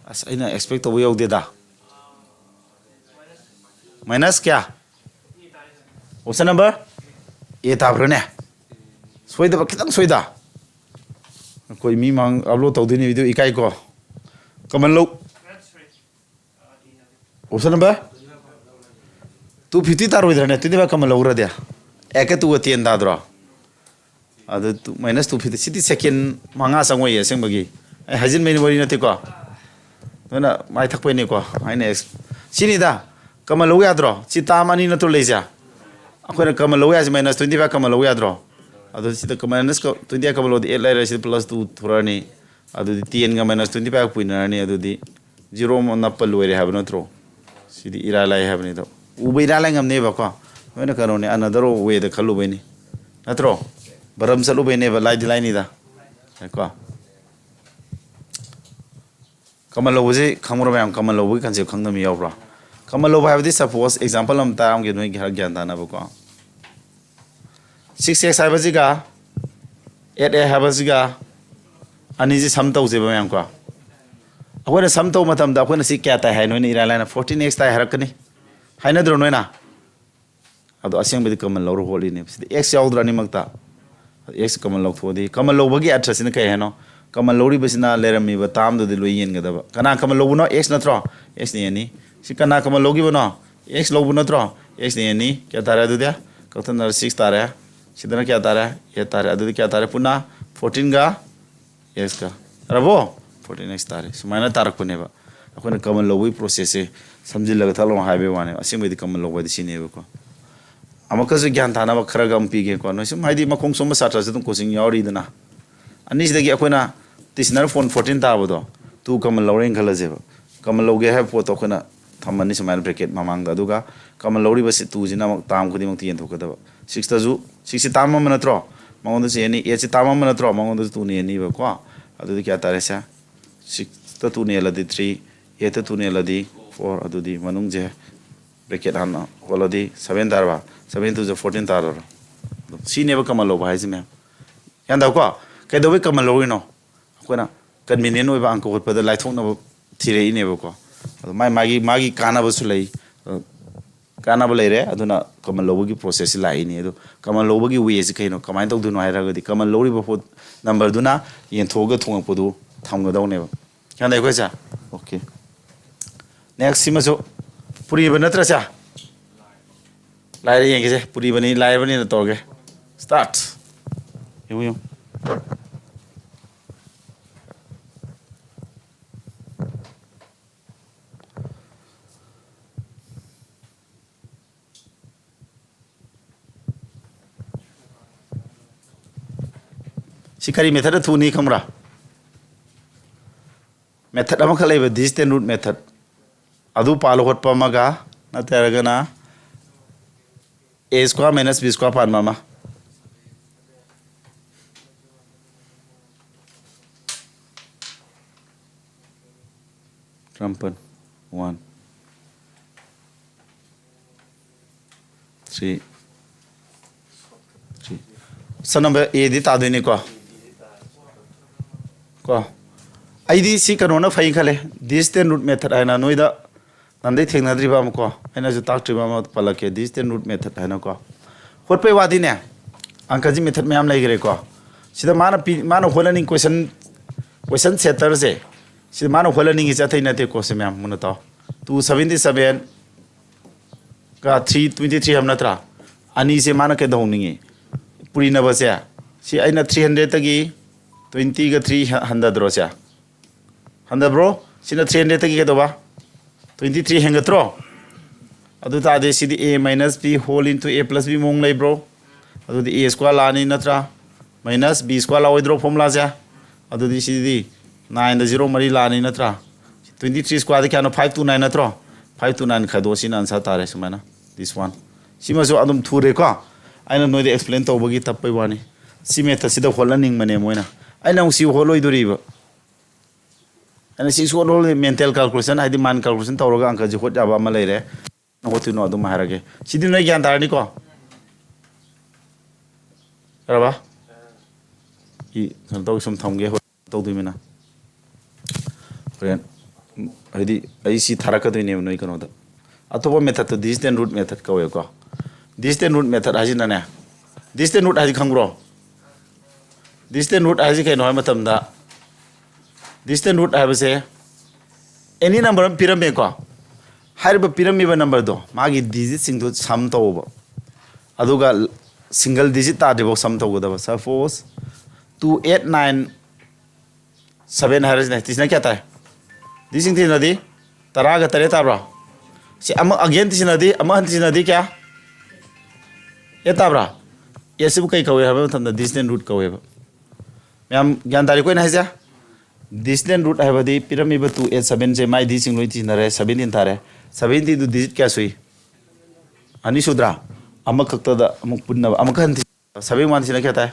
ꯑꯁ, ꯑꯩꯅ expect ꯇꯧꯕ ꯌꯧꯗꯦꯗ꯫ Minus ꯀꯌꯥ? Option number A ꯇꯥꯕ꯭ꯔꯥꯅꯦ? ꯁꯣꯏꯗꯕ, ꯈꯤꯇꯪ ꯁꯣꯏꯗ꯫ ꯑꯩꯈꯣꯏ ꯃꯤ ꯃꯥꯡ upload ꯇꯧꯗꯣꯏꯅꯤ video, ꯏꯀꯥꯏꯀꯣ꯫ Common ꯂꯧ꯫ Option number two fifty ꯇꯥꯔꯣꯏꯗ꯭ꯔꯥꯅꯦ? Twenty five common ꯂꯧꯈ꯭ꯔꯗꯤ? ꯑꯦꯛꯀ ꯇꯨꯒ ten ꯇꯥꯗ꯭ꯔꯣ? ꯑꯗꯨ two, minus two fifty, ꯁꯤꯗꯤ second ꯃꯉꯥ ꯆꯪꯉꯣꯏꯌꯦ ꯑꯁꯦꯡꯕꯒꯤ꯫ ꯑꯩ ꯍꯥꯏꯖꯤꯟꯕꯩ ꯋꯥꯔꯤ ꯅꯠꯇꯦꯀꯣ꯫ ꯅꯣꯏꯅ ꯃꯥꯏ ꯊꯛꯄꯩꯅꯤꯀꯣ꯫ ꯑꯩꯅ ex-, ꯁꯤꯅꯤꯗ, common ꯂꯧ ꯌꯥꯗ꯭ꯔꯣ? ꯁꯤ term ꯑꯅꯤ ꯅꯠꯇ꯭ꯔꯣ ꯂꯩꯁꯦ? ꯑꯩꯈꯣꯏꯅ common ꯂꯧ ꯌꯥꯁꯤ, minus twenty five common ꯂꯧ ꯌꯥꯗ꯭ꯔꯣ? ꯑꯗꯨ ꯁꯤꯗ minus twenty five common ꯂꯧꯗꯤ eight ꯂꯩꯔꯦ, ꯁꯤꯗ plus two ꯊꯣꯔꯛꯑꯅꯤ꯫ ꯑꯗꯨꯗꯤ tenꯒ minus twenty five ꯄꯨꯏꯅꯔꯅꯤ꯫ ꯑꯗꯨꯗꯤ zero ꯑꯃ ꯅꯞꯄ ꯂꯣꯏꯔꯦ ꯍꯥꯏꯕ ꯅꯠꯇ꯭ꯔꯣ? ꯁꯤꯗꯤ ꯏꯔꯥꯏ ꯂꯥꯏ ꯍꯥꯏꯕꯅꯤꯗꯣ꯫ ꯎꯕ ꯏꯔꯥꯏ ꯂꯥꯏ ꯉꯝꯅꯦꯕꯀꯣ꯫ ꯅꯣꯏꯅ ꯀꯩꯅꯣꯅꯦ, another wayꯗ ꯈꯜꯂꯨꯕꯩꯅꯤ꯫ ꯅꯠꯇ꯭ꯔꯣ? ꯕꯔꯝ ꯆꯠꯂꯨꯕꯩꯅꯦꯕ, ꯂꯥꯏꯗꯤ ꯂꯥꯏꯅꯤꯗ꯫ ꯀꯣ꯫ Common ꯂꯧꯕꯁꯤ ꯈꯪꯕ꯭ꯔꯣ ꯃꯌꯥꯝ? Common ꯂꯧꯕꯒꯤ concept ꯈꯪꯗꯕ ꯃꯤ ꯌꯥꯎꯕ꯭ꯔꯣ? Common ꯂꯧꯕ ꯍꯥꯏꯕꯗꯤ, suppose example ꯑꯃ ꯇꯥꯔꯝꯒꯦ ꯅꯣꯏꯒꯤ ꯈꯔ ꯒ꯭ꯌꯥꯟ ꯇꯥꯅꯕꯀꯣ꯫ Six x ꯍꯥꯏꯕꯁꯤꯒ eight a ꯍꯥꯏꯕꯁꯤꯒ ꯑꯅꯤꯁꯤ sum ꯇꯧꯁꯦꯕ ꯃꯌꯥꯝ ꯀꯣ꯫ ꯑꯩꯈꯣꯏꯅ sum ꯇꯧꯕ ꯃꯇꯝꯗ ꯑꯩꯈꯣꯏꯅ ꯁꯤ ꯀꯌꯥ ꯇꯥꯏ ꯍꯥꯏ? ꯅꯣꯏꯅ ꯏꯔꯥꯏ ꯂꯥꯏꯅ fourteen x ꯇꯥꯏ ꯍꯥꯏꯔꯛꯀꯅꯤ꯫ ꯍꯥꯏꯅꯗ꯭ꯔꯣ ꯅꯣꯏꯅ? ꯑꯗꯣ ꯑꯁꯦꯡꯕꯗꯤ common ꯂꯧꯔ ꯍꯣꯠꯂꯤꯅꯦꯕ꯫ ꯁꯤꯗ x ꯌꯥꯎꯗ꯭ꯔꯥ ꯑꯅꯤꯃꯛꯇ? X common ꯂꯧꯊꯣꯛꯑꯗꯤ, common ꯂꯧꯕꯒꯤ ꯑꯔꯊꯁꯤꯅ ꯀꯩ ꯍꯥꯏꯅꯣ? Common ꯂꯧꯔꯤꯕꯁꯤꯅ ꯂꯩꯔꯝꯃꯤꯕ termꯗꯨꯗꯤ ꯂꯣꯏ ꯌꯦꯟꯒꯗꯕ꯫ ꯀꯅꯥ common ꯂꯧꯕꯅꯣ? X ꯅꯠꯇ꯭ꯔꯣ? Xꯅ ꯌꯦꯟꯅꯤ꯫ ꯁꯤ ꯀꯅꯥ common ꯂꯧꯈꯤꯕꯅꯣ? X ꯂꯧꯕ ꯅꯠꯇ꯭ꯔꯣ? X ꯅ n ꯅꯤ꯫ ꯀꯌꯥ ꯇꯥꯔꯦ ꯑꯗꯨꯗꯤ? ꯀꯛꯊꯠꯅꯔ six ꯇꯥꯔꯦ꯫ ꯁꯤꯗꯅ ꯀꯌꯥ ꯇꯥꯔꯦ? Eight ꯇꯥꯔꯦ꯫ ꯑꯗꯨꯗꯤ ꯀꯌꯥ ꯇꯥꯔꯦ? ꯄꯨꯟꯅ fourteen ꯒ x ꯀ꯫ ꯌꯥꯔꯕꯣ? Fourteen x ꯇꯥꯔꯦ꯫ ꯁꯨꯃꯥꯏꯅ ꯇꯥꯔꯛꯄꯅꯦꯕ꯫ ꯑꯩꯈꯣꯏꯅ common ꯂꯧꯕꯒꯤ process ꯁꯦ ꯁꯝꯖꯤꯜꯂꯒ ꯊꯛꯂꯥꯎ ꯍꯥꯏꯕꯒꯤ ꯋꯥꯅꯦꯕ꯫ ꯑꯁꯦꯡꯕꯩꯗꯤ common ꯂꯧꯕ ꯍꯥꯏꯗꯤ ꯁꯤꯅꯦꯕꯀꯣ꯫ ꯑꯃꯨꯛꯀꯁꯨ ꯒ꯭ꯌꯥꯟ ꯇꯥꯅꯕ ꯈꯔꯒ ꯑꯃꯨꯛ ꯄꯤꯒꯦꯀꯣ꯫ ꯅꯣꯏ ꯁꯨꯝ ꯍꯥꯏꯗꯤ ꯃꯈꯣꯡ ꯁꯣꯝꯕ ꯁꯥꯇ꯭ꯔꯁꯨ ꯑꯗꯨꯝ coaching ꯌꯥꯎꯔꯤꯗꯅ꯫ ꯑꯅꯤꯁꯤꯗꯒꯤ ꯑꯩꯈꯣꯏꯅ ꯇꯤꯁꯤꯅꯔ ꯐꯣꯟ fourteen ꯇꯥꯕꯗꯣ two common ꯂꯧꯔꯦꯅ ꯈꯜꯂꯁꯦꯕ꯫ Common ꯂꯧꯒꯦ ꯍꯥꯏꯕ ꯄꯣꯠꯇꯣ ꯑꯩꯈꯣꯏꯅ ꯊꯝꯃꯅꯤ ꯁꯨꯃꯥꯏꯅ bracket ꯃꯃꯥꯡꯗ꯫ ꯑꯗꯨꯒ common ꯂꯧꯔꯤꯕꯁꯤ two ꯁꯤꯅ ꯑꯃꯨꯛ term ꯈꯨꯗꯤꯡꯃꯛꯇ ꯌꯦꯟꯊꯣꯛꯀꯗꯕ꯫ Six ꯇꯁꯨ, six ꯁꯤ term ꯑꯃ ꯅꯠꯇ꯭ꯔꯣ? ꯃꯉꯣꯟꯗꯁꯨ n ꯅꯤ꯫ Eight ꯁꯤ term ꯑꯃ ꯅꯠꯇ꯭ꯔꯣ? ꯃꯉꯣꯟꯗꯁꯨ two ꯅ n ꯅꯤꯕꯀꯣ꯫ ꯑꯗꯨꯗꯤ ꯀꯌꯥ ꯇꯥꯔꯦ ꯁꯦ? Six ꯇ two ꯅ ꯌꯦꯜꯂꯗꯤ three, eight ꯇ two ꯅ ꯌꯦꯜꯂꯗꯤ four꯫ ꯑꯗꯨꯗꯤ ꯃꯅꯨꯡꯁꯦ bracket ꯍꯥꯟꯅ ꯍꯣꯜꯂꯗꯤ seven ꯇꯥꯔꯕ? Seven two ꯖ fourteen ꯇꯥꯔꯕ? ꯑꯗꯨꯝ ꯁꯤꯅꯦꯕ common ꯂꯧꯕ ꯍꯥꯏꯁꯦ ꯃꯌꯥꯝ꯫ ꯒ꯭ꯌꯥꯟ ꯇꯥꯀꯣ? ꯀꯩꯗꯧꯕꯩ common ꯂꯧꯔꯤꯅꯣ? ꯑꯩꯈꯣꯏꯅ convenient ꯑꯣꯏꯕ ꯑꯪꯀ ꯍꯣꯠꯄꯗ ꯂꯥꯏꯊꯣꯛꯅꯕ ꯊꯤꯔꯛꯏꯅꯦꯕꯀꯣ꯫ ꯑꯗꯣ ꯃꯥꯏ ꯃꯥꯒꯤ, ꯃꯥꯒꯤ ꯀꯥꯟꯅꯕꯁꯨ ꯂꯩ꯫ ꯑꯗꯣ ꯀꯥꯟꯅꯕ ꯂꯩꯔꯦ꯫ ꯑꯗꯨꯅ common ꯂꯧꯕꯒꯤ process ꯁꯤ ꯂꯥꯛꯏꯅꯤ꯫ ꯑꯗꯣ common ꯂꯧꯕꯒꯤ way ꯁꯤ ꯀꯩꯅꯣ? ꯀꯃꯥꯏꯅ ꯇꯧꯗꯣꯏꯅꯣ ꯍꯥꯏꯔꯒꯗꯤ, common ꯂꯧꯔꯤꯕ ꯄꯣꯠ number ꯗꯨꯅ ꯌꯦꯟꯊꯣꯛꯑꯒ ꯊꯣꯉꯛꯄꯗꯨ ꯊꯝꯒꯗꯧꯅꯦꯕ꯫ ꯒ꯭ꯌꯥꯟ ꯇꯥꯏꯀꯣ ꯏꯆꯥ? Okay꯫ Next ꯁꯤꯃꯁꯨ ꯄꯨꯔꯤꯕ ꯅꯠꯇ꯭ꯔꯥ ꯏꯆꯥ? ꯂꯥꯏꯔ ꯌꯦꯡꯒꯦꯁꯦ꯫ ꯄꯨꯔꯤꯕꯅꯤ, ꯂꯥꯏꯔꯕꯅꯤꯅ ꯇꯧꯔꯒꯦ꯫ Start꯫ ꯌꯦꯡꯉꯨ, ꯌꯦꯡꯉꯨ꯫ ꯁꯤ ꯀꯔꯤ method ꯊꯨꯅꯤ ꯈꯪꯕ꯭ꯔꯥ? Method ꯑꯃꯈꯛ ꯂꯩꯕ, distant root method꯫ ꯑꯗꯨ ꯄꯥꯜ ꯍꯣꯠꯄ ꯑꯃꯒ, ꯅꯠꯇ꯭ꯔꯒꯅ a square minus b square ꯄꯥꯟꯕ ꯑꯃ꯫ Example one, three, three꯫ Option number A ꯗꯤ ꯇꯥꯗꯣꯏꯅꯤꯀꯣ꯫ ꯀꯣ, ꯑꯩꯗꯤ ꯁꯤ ꯀꯩꯅꯣꯅ ꯐꯩ ꯈꯜꯂꯦ, distant root method ꯍꯥꯏꯅ꯫ ꯅꯣꯏꯗ ꯅꯍꯥꯟꯗꯩ ꯊꯦꯡꯅꯗ꯭ꯔꯤꯕ ꯑꯃꯀꯣ, ꯑꯩꯅꯁꯨ ꯇꯥꯛꯇ꯭ꯔꯤꯕ ꯑꯃ ꯄꯜꯂꯛꯀꯦ, distant root method ꯍꯥꯏꯅꯀꯣ꯫ ꯍꯣꯠꯄꯩ ꯋꯥꯗꯤꯅꯦ, ꯑꯪꯀꯁꯤ method ꯃꯌꯥꯝ ꯂꯩꯈ꯭ꯔꯦꯀꯣ꯫ ꯁꯤꯗ ꯃꯥꯅ ꯄꯤ-, ꯃꯥꯅ ꯍꯣꯠꯅꯅꯤꯡ question, question setter ꯁꯦ, ꯁꯤꯗ ꯃꯥꯅ ꯍꯣꯠꯍꯟꯅꯤꯡꯉꯤꯁꯦ ꯑꯇꯩ ꯅꯠꯇꯦꯀꯣ꯫ ꯁꯤ ꯃꯌꯥꯝ ꯃꯨꯟꯅ ꯇꯥꯎ꯫ Two seventy seven, ꯀ ꯊ꯭ꯔꯤ ꯇ꯭ꯋꯦꯟꯇꯤ ꯊ꯭ꯔꯤ ꯍꯥꯏꯕ ꯅꯠꯇ꯭ꯔꯥ? ꯑꯅꯤꯁꯦ ꯃꯥꯅ ꯀꯩꯗꯧꯍꯧꯅꯤꯡꯉꯤ? ꯄꯨꯔꯤꯅꯕꯁꯦ꯫ ꯁꯤ ꯑꯩꯅ ꯊ꯭ꯔꯤ ꯍꯟꯗ꯭ꯔꯦꯗꯇꯒꯤ ꯇ꯭ꯋꯦꯟꯇꯤꯒ ꯊ꯭ꯔꯤ ꯍꯟꯊꯗ꯭ꯔꯣ ꯁꯦ? ꯍꯟꯊꯕ꯭ꯔꯣ? ꯁꯤꯅ ꯊ꯭ꯔꯤ ꯍꯟꯗ꯭ꯔꯦꯗꯇꯒꯤ ꯀꯩꯗꯧꯕ? ꯇ꯭ꯋꯦꯟꯇꯤ ꯊ꯭ꯔꯤ ꯍꯦꯟꯒꯠꯇ꯭ꯔꯣ? ꯑꯗꯨ ꯇꯥꯔꯗꯤ ꯁꯤꯗꯤ a minus b whole into a plus b ꯃꯑꯣꯡ ꯂꯩꯕ꯭ꯔꯣ? ꯑꯗꯨꯗꯤ a square ꯂꯥꯛꯑꯅꯤ ꯅꯠꯇ꯭ꯔꯥ? Minus b square ꯂꯥꯛꯑꯣꯏꯗ꯭ꯔꯣ ꯐꯣꯔꯃꯨꯂꯥꯁꯦ? ꯑꯗꯨꯗꯤ ꯁꯤꯗꯤ ꯅꯥꯏꯟꯗ ꯖꯤꯔꯣ ꯃꯔꯤ ꯂꯥꯛꯑꯅꯤ ꯅꯠꯇ꯭ꯔꯥ? ꯇ꯭ꯋꯦꯟꯇꯤ ꯊ꯭ꯔꯤ ꯁ꯭ꯀ꯭ꯋꯥꯔꯗꯤ ꯀꯌꯥꯅꯣ? ꯐꯥꯏꯚ ꯇꯨ ꯅꯥꯏꯟ ꯅꯠꯇ꯭ꯔꯣ? ꯐꯥꯏꯚ ꯇꯨ ꯅꯥꯏꯟ ꯈꯥꯏꯗꯣꯛꯑꯣ, ꯁꯤꯅ ꯑꯟꯁꯔ ꯇꯥꯔꯦ ꯁꯨꯃꯥꯏꯅ꯫ This one꯫ ꯁꯤꯃꯁꯨ ꯑꯗꯨꯝ ꯊꯨꯔꯦꯀꯣ꯫ ꯑꯩꯅ ꯅꯣꯏꯗ ꯑꯦꯛꯁꯄ꯭ꯂꯦꯟ ꯇꯧꯕꯒꯤ ꯇꯞꯄꯩ ꯋꯥꯅꯤ꯫ ꯁꯤ ꯃꯦꯊꯠꯁꯤꯗ ꯍꯣꯠꯍꯟꯅꯤꯡꯕꯅꯦ ꯃꯣꯏꯅ꯫ ꯑꯩꯅ ꯑꯃꯨꯛ ꯁꯤ ꯍꯣꯠꯂꯣꯏꯗꯣꯔꯤꯕ꯫ ꯑꯩꯅ ꯁꯤ ꯁꯣꯠ ꯍꯣꯜꯂꯤ ꯃꯦꯟꯇꯦꯜ ꯀꯥꯜꯀꯨꯂꯦꯁꯟ, ꯍꯥꯏꯗꯤ ꯃꯥꯏꯟ ꯀꯥꯜꯀꯨꯂꯦꯁꯟ ꯇꯧꯔꯒ ꯑꯪꯀꯁꯤ ꯍꯣꯠ ꯌꯥꯕ ꯑꯃ ꯂꯩꯔꯦ꯫ ꯍꯣꯠꯇꯣꯏꯅꯣ ꯑꯗꯨꯝ ꯍꯥꯏꯔꯒꯦ꯫ ꯁꯤꯗꯤ ꯅꯣꯏ ꯒ꯭ꯌꯥꯟ ꯇꯥꯔꯅꯤꯀꯣ? ꯌꯥꯔꯕ? ꯏ ꯀꯩꯅꯣ ꯇꯧ, ꯁꯨꯝ ꯊꯝꯒꯦ, ꯍꯣꯔꯦꯟ ꯇꯧꯗꯣꯏꯃꯤꯅ꯫ ꯍꯣꯔꯦꯟ, ꯍꯥꯏꯗꯤ ꯑꯩ ꯁꯤ ꯊꯥꯔꯛꯀꯗꯣꯏꯅꯦꯕ ꯅꯣꯏ ꯀꯩꯅꯣꯗ꯫ ꯑꯇꯣꯞꯄ ꯃꯦꯊꯠꯇꯣ ꯗꯤꯁꯇꯦꯟ ꯔꯨꯠ ꯃꯦꯊꯠ ꯀꯧꯋꯦꯕꯀꯣ꯫ ꯗꯤꯁꯇꯦꯟ ꯔꯨꯠ ꯃꯦꯊꯠ ꯍꯥꯏꯁꯤꯅꯅꯦ, ꯗꯤꯁꯇꯦꯟ ꯔꯨꯠ ꯍꯥꯏꯗꯤ ꯈꯪꯕ꯭ꯔꯣ? ꯗꯤꯁꯇꯦꯟ ꯔꯨꯠ ꯍꯥꯏꯁꯤ ꯀꯩꯅꯣ ꯍꯥꯏꯕ ꯃꯇꯝꯗ, ꯗꯤꯁꯇꯦꯟ ꯔꯨꯠ ꯍꯥꯏꯕꯁꯦ ꯑꯦꯅꯤ ꯅꯝꯕꯔ ꯑꯃ ꯄꯤꯔꯝꯃꯦꯀꯣ꯫ ꯍꯥꯏꯔꯤꯕ ꯄꯤꯔꯝꯃꯤꯕ ꯅꯝꯕꯔꯗꯣ ꯃꯥꯒꯤ ꯗꯤꯖꯤꯠꯁꯤꯡꯗꯨ ꯁꯝ ꯇꯧꯕ꯫ ꯑꯗꯨꯒ ꯁꯤꯡꯒꯜ ꯗꯤꯖꯤꯠ ꯇꯥꯗ꯭ꯔꯤꯐꯥꯎ ꯁꯝ ꯇꯧꯒꯗꯕ꯫ Suppose two eight nine seven ꯍꯥꯏꯔꯁꯤꯅꯦ꯫ ꯇꯤꯁꯤꯅ ꯀꯌꯥ ꯇꯥꯏ? ꯗꯤꯁꯤꯡ ꯇꯤꯁꯤꯅꯗꯤ ꯇꯔꯥꯒ ꯇꯔꯦꯠ ꯇꯥꯕ꯭ꯔꯣ? ꯁꯤ ꯑꯃ ꯑꯒꯦꯟ ꯇꯤꯁꯤꯅꯗꯤ, ꯑꯃ ꯍꯟ ꯇꯤꯁꯤꯅꯗꯤ ꯀꯌꯥ? ꯑꯦꯠ ꯇꯥꯕ꯭ꯔꯥ? ꯑꯦꯠꯁꯤꯕꯨ ꯀꯩ ꯀꯧꯏ ꯍꯥꯏꯕ ꯃꯇꯝꯗ ꯗꯤꯁꯇꯦꯟ ꯔꯨꯠ ꯀꯧꯋꯦꯕ꯫ ꯃꯌꯥꯝ ꯒ꯭ꯌꯥꯟ ꯇꯥꯔꯦꯀꯣ ꯑꯩꯅ ꯍꯥꯏꯁꯦ? ꯗꯤꯁꯇꯦꯟ ꯔꯨꯠ ꯍꯥꯏꯕꯗꯤ ꯄꯤꯔꯝꯃꯤꯕ two eight sevenꯁꯦ ꯃꯥꯏ ꯗꯤꯁꯤꯡ ꯂꯣꯏ ꯇꯤꯟꯅꯔꯦ, seventeen ꯇꯥꯔꯦ꯫ Seventeenꯗꯨ ꯗꯤꯖꯤꯠ ꯀꯌꯥ ꯁꯨꯏ? ꯑꯅꯤ ꯁꯨꯗ꯭ꯔꯥ? ꯑꯃꯈꯛꯇꯗ ꯑꯃꯨꯛ ꯄꯨꯟꯅꯕ, ꯑꯃꯨꯛꯀ ꯍꯟ seven one ꯁꯤꯅ ꯀꯌꯥ ꯇꯥꯏ?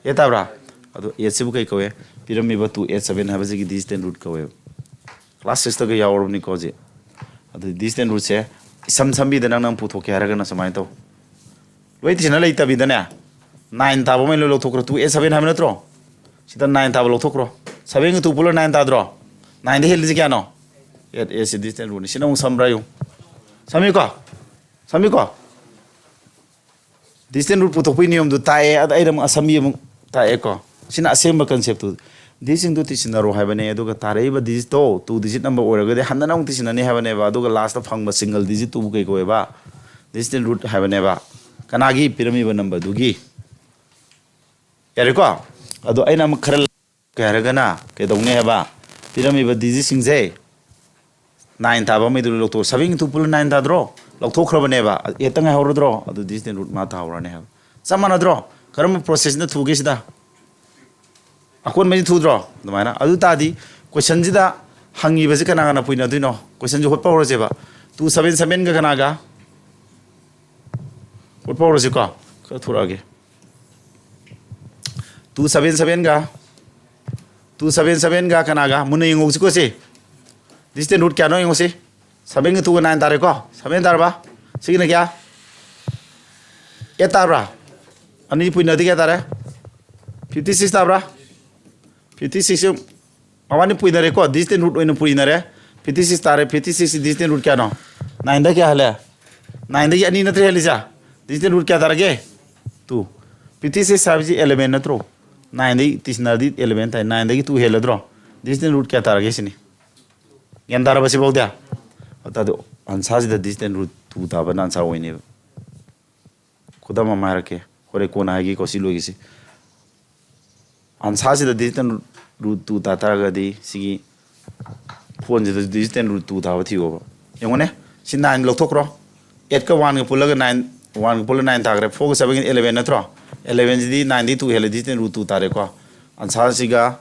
ꯑꯦꯠ ꯇꯥꯕ꯭ꯔꯥ? ꯑꯗꯣ ꯑꯦꯠꯁꯤꯕꯨ ꯀꯩ ꯀꯧꯋꯦ? ꯄꯤꯔꯝꯃꯤꯕ two eight seven ꯍꯥꯏꯕꯁꯤꯒꯤ ꯗꯤꯖꯤꯇꯦꯟ ꯔꯨꯠ ꯀꯧꯋꯦꯕ꯫ ꯀ꯭ꯂꯥꯁ ꯁꯤꯛꯁꯇꯒ ꯌꯥꯎꯔꯕꯅꯤꯀꯣ ꯍꯧꯖꯤꯛ꯫ ꯑꯗꯨ ꯗꯤꯖꯤꯇꯦꯟ ꯔꯨꯠꯁꯦ ꯏꯁꯝ ꯁꯝꯕꯤꯗ ꯅꯪ, ꯅꯪ ꯄꯨꯊꯣꯛꯀꯦ ꯍꯥꯏꯔꯒꯅ ꯁꯨꯃꯥꯏꯅ ꯇꯧ꯫ ꯂꯣꯏ ꯇꯤꯁꯤꯟꯅ ꯂꯩꯇꯕꯤꯗꯅꯦ, ꯅꯥꯏꯟ ꯇꯥꯕ ꯃꯩ ꯂꯣꯏ ꯂꯧꯊꯣꯛꯈ꯭ꯔꯣ꯫ Two eight seven ꯍꯥꯏꯕ ꯅꯠꯇ꯭ꯔꯣ? ꯁꯤꯗ ꯅꯥꯏꯟ ꯇꯥꯕ ꯂꯧꯊꯣꯛꯈ꯭ꯔꯣ꯫ Sevenꯒ two ꯄꯨꯜꯂ ꯅꯥꯏꯟ ꯇꯥꯗ꯭ꯔꯣ? ꯅꯥꯏꯟꯗ ꯍꯦꯜꯂꯤꯁꯦ ꯀꯌꯥꯅꯣ? ꯑꯦꯠ꯫ ꯑꯦꯠꯁꯤ ꯗꯤꯖꯤꯇꯦꯟ ꯔꯨꯠꯅꯤ꯫ ꯁꯤ ꯅꯪ ꯑꯃꯨꯛ ꯁꯝꯕ꯭ꯔꯥ ꯌꯦꯡꯉꯨ꯫ ꯁꯝꯃꯤꯀꯣ? ꯁꯝꯃꯤꯀꯣ? ꯗꯤꯖꯤꯇꯦꯟ ꯔꯨꯠ ꯄꯨꯊꯣꯛꯄꯒꯤ ꯅꯤꯌꯣꯝꯗꯨ ꯇꯥꯛꯑꯦ꯫ ꯑꯗ ꯑꯩꯅ ꯑꯃꯨꯛ ꯑꯁꯝꯕꯤ ꯑꯃꯨꯛ ꯇꯥꯛꯑꯦꯀꯣ꯫ ꯁꯤꯅ ꯑꯁꯦꯡꯕ ꯀꯟꯁꯦꯞꯇꯨ꯫ ꯗꯤꯖꯤꯠꯁꯤꯡꯗꯨ ꯊꯤꯖꯤꯟꯅꯔꯣ ꯍꯥꯏꯕꯅꯦ꯫ ꯑꯗꯨꯒ ꯇꯥꯔꯛꯏꯕ ꯗꯤꯖꯤꯠꯇꯣ two digit number ꯑꯣꯏꯔꯒꯗꯤ ꯍꯟꯅ ꯑꯃꯨꯛ ꯊꯤꯖꯤꯟꯅꯅꯤ ꯍꯥꯏꯕꯅꯦꯕ꯫ ꯑꯗꯨꯒ ꯂꯥꯁꯇ ꯐꯪꯕ ꯁꯤꯡꯒꯜ ꯗꯤꯖꯤꯠꯇꯨꯕꯨ ꯀꯩ ꯀꯧꯋꯦꯕ? ꯗꯤꯖꯤꯠ ꯑꯦꯟ ꯔꯨꯠ ꯍꯥꯏꯕꯅꯦꯕ꯫ ꯀꯅꯥꯒꯤ? ꯄꯤꯔꯝꯃꯤꯕ ꯅꯝꯕꯔꯗꯨꯒꯤ꯫ ꯌꯥꯔꯦꯀꯣ? ꯑꯗꯣ ꯑꯩꯅ ꯑꯃꯨꯛ ꯈꯔ ꯀꯩ ꯍꯥꯏꯔꯒꯅ ꯀꯩꯗꯧꯅꯤ ꯍꯥꯏꯕ? ꯄꯤꯔꯝꯃꯤꯕ ꯗꯤꯖꯤꯠꯁꯤꯡꯁꯦ ꯅꯥꯏꯟ ꯇꯥꯕ ꯃꯩꯗꯨ ꯂꯧꯊꯣꯛ꯫ ꯁꯚꯦꯟꯒꯤ ꯇꯨ ꯄꯨꯜꯂ ꯅꯥꯏꯟ ꯇꯥꯗ꯭ꯔꯣ? ꯂꯧꯊꯣꯛꯈ꯭ꯔꯕꯅꯦꯕ꯫ ꯑꯦꯠꯇ ꯉꯥꯏꯍꯧꯔꯗ꯭ꯔꯣ? ꯑꯗꯨ ꯗꯤꯖꯤꯠ ꯑꯦꯟ ꯔꯨꯠ ꯃꯥ ꯇꯥꯍꯧꯔꯅꯤ ꯍꯥꯏꯕ꯫ ꯆꯞ ꯃꯥꯟꯅꯗ꯭ꯔꯣ? ꯀꯔꯝꯕ ꯄ꯭ꯔꯣꯁꯦꯁꯅ ꯊꯨꯒꯦ ꯁꯤꯗ? ꯑꯀꯣꯟꯕꯩꯁꯤ ꯊꯨꯗ꯭ꯔꯣ? ꯑꯗꯨꯃꯥꯏꯅ꯫ ꯑꯗꯨ ꯇꯥꯔꯗꯤ ꯀꯣꯏꯁꯟꯁꯤꯗ ꯍꯪꯉꯤꯕꯁꯤ ꯀꯅꯥ ꯀꯅꯥ ꯄꯨꯏꯅꯗꯣꯏꯅꯣ? ꯀꯣꯏꯁꯟꯁꯤ ꯍꯣꯠꯄ ꯍꯧꯔꯁꯦꯕ꯫ ꯇꯨ ꯁꯚꯦꯟ ꯁꯚꯦꯟꯒ ꯀꯅꯥꯒ? ꯍꯣꯠꯄ ꯍꯧꯔꯁꯤꯀꯣ꯫ ꯈꯔ ꯊꯨꯔꯛꯑꯒꯦ꯫ ꯇꯨ ꯁꯚꯦꯟ ꯁꯚꯦꯟꯒ, ꯇꯨ ꯁꯚꯦꯟ ꯁꯚꯦꯟꯒ ꯀꯅꯥꯒ? ꯃꯨꯟꯅ ꯌꯦꯡꯍꯧꯁꯤꯀꯣ ꯁꯤ꯫ ꯗꯤꯖꯤꯠ ꯑꯦꯟ ꯔꯨꯠ ꯀꯌꯥꯅꯣ ꯌꯦꯡꯉꯨꯁꯤ꯫ ꯁꯚꯦꯟꯒ ꯇꯨꯒ ꯅꯥꯏꯟ ꯇꯥꯔꯦꯀꯣ꯫ ꯁꯚꯦꯟ ꯇꯥꯔꯕ? ꯁꯤꯒꯤꯅ ꯀꯌꯥ? ꯑꯦꯠ ꯇꯥꯕ꯭ꯔꯥ? ꯑꯅꯤ ꯄꯨꯏꯅꯗꯤ ꯀꯌꯥ ꯇꯥꯔꯦ? ꯐꯤꯐꯇꯤ ꯁꯤꯛꯁ ꯇꯥꯕ꯭ꯔꯥ? ꯐꯤꯐꯇꯤ ꯁꯤꯛꯁ, ꯃꯕꯥꯅꯤ ꯄꯨꯏꯅꯔꯦꯀꯣ, ꯗꯤꯖꯤꯠ ꯑꯦꯟ ꯔꯨꯠ ꯑꯣꯏꯅ ꯄꯨꯏꯅꯔꯦ꯫ ꯐꯤꯐꯇꯤ ꯁꯤꯛꯁ ꯇꯥꯔꯦ꯫ Fifty six digit and root ꯀꯌꯥꯅꯣ? ꯅꯥꯏꯟꯗ ꯀꯌꯥ ꯍꯦꯜꯂꯦ? ꯅꯥꯏꯟꯗꯒꯤ ꯑꯅꯤ ꯅꯠꯇ꯭ꯔ ꯍꯦꯜꯂꯤꯁꯦ? ꯗꯤꯖꯤꯠ ꯑꯦꯟ ꯔꯨꯠ ꯀꯌꯥ ꯇꯥꯔꯒꯦ? ꯇꯨ꯫ ꯐꯤꯐꯇꯤ ꯁꯤꯛꯁ ꯍꯥꯏꯕꯁꯤ ꯑꯦꯂꯦꯚꯦꯟ ꯅꯠꯇ꯭ꯔꯣ? ꯅꯥꯏꯟꯗꯒꯤ ꯇꯤꯁꯤꯟꯅꯔꯗꯤ ꯑꯦꯂꯦꯚꯦꯟ ꯇꯥꯏ꯫ ꯅꯥꯏꯟꯗꯒꯤ ꯇꯨ ꯍꯦꯜꯂꯗ꯭ꯔꯣ? ꯗꯤꯖꯤꯠ ꯑꯦꯟ ꯔꯨꯠ ꯀꯌꯥ ꯇꯥꯔꯒꯦ ꯁꯤꯅꯤ꯫ ꯒ꯭ꯌꯥꯟ ꯇꯥꯔꯕ ꯁꯤꯐꯥꯎꯗꯤ? ꯑꯗꯨ ꯇꯥꯔꯗꯤ ꯑꯟꯁꯥꯔꯁꯤꯗ ꯗꯤꯖꯤꯠ ꯑꯦꯟ ꯔꯨꯠ ꯇꯨ ꯇꯥꯕꯅ ꯑꯟꯁꯥꯔ ꯑꯣꯏꯅꯦꯕ꯫ ꯈꯨꯗꯝ ꯑꯃ ꯍꯥꯏꯔꯛꯀꯦ, ꯍꯣꯔꯦꯟ ꯀꯣꯟꯅ ꯍꯥꯏꯒꯦꯀꯣ, ꯁꯤ ꯂꯣꯏꯒꯤꯁꯤ꯫ ꯑꯟꯁꯥꯔꯁꯤꯗ ꯗꯤꯖꯤꯠ ꯑꯦꯟ ꯔꯨꯠ ꯇꯨ ꯇꯥ ꯇꯥꯔꯒꯗꯤ ꯁꯤꯒꯤ ꯐꯣꯟꯁꯤꯗ ꯗꯤꯖꯤꯠ ꯑꯦꯟ ꯔꯨꯠ ꯇꯨ ꯇꯥꯕ ꯊꯤꯌꯣꯕ꯫ ꯌꯦꯡꯉꯨꯅꯦ, ꯁꯤ ꯅꯥꯏꯟ ꯂꯧꯊꯣꯛꯈ꯭ꯔꯣ꯫ ꯑꯦꯠꯀ ꯋꯥꯟꯒ ꯄꯨꯜꯂꯒ ꯅꯥꯏꯟ, ꯋꯥꯟꯒ ꯄꯨꯜꯂ ꯅꯥꯏꯟ ꯇꯥꯈ꯭ꯔꯦ꯫ ꯐꯣꯔꯒ ꯁꯚꯦꯟꯒ ꯑꯦꯂꯦꯚꯦꯟ ꯅꯠꯇ꯭ꯔꯣ? ꯑꯦꯂꯦꯚꯦꯟꯁꯤꯗꯤ ꯅꯥꯏꯟꯗꯒꯤ ꯇꯨ ꯍꯦꯜꯂꯦ, ꯗꯤꯖꯤꯠ ꯑꯦꯟ ꯔꯨꯠ ꯇꯨ ꯇꯥꯔꯦꯀꯣ꯫ ꯑꯟꯁꯥꯔꯁꯤꯒ,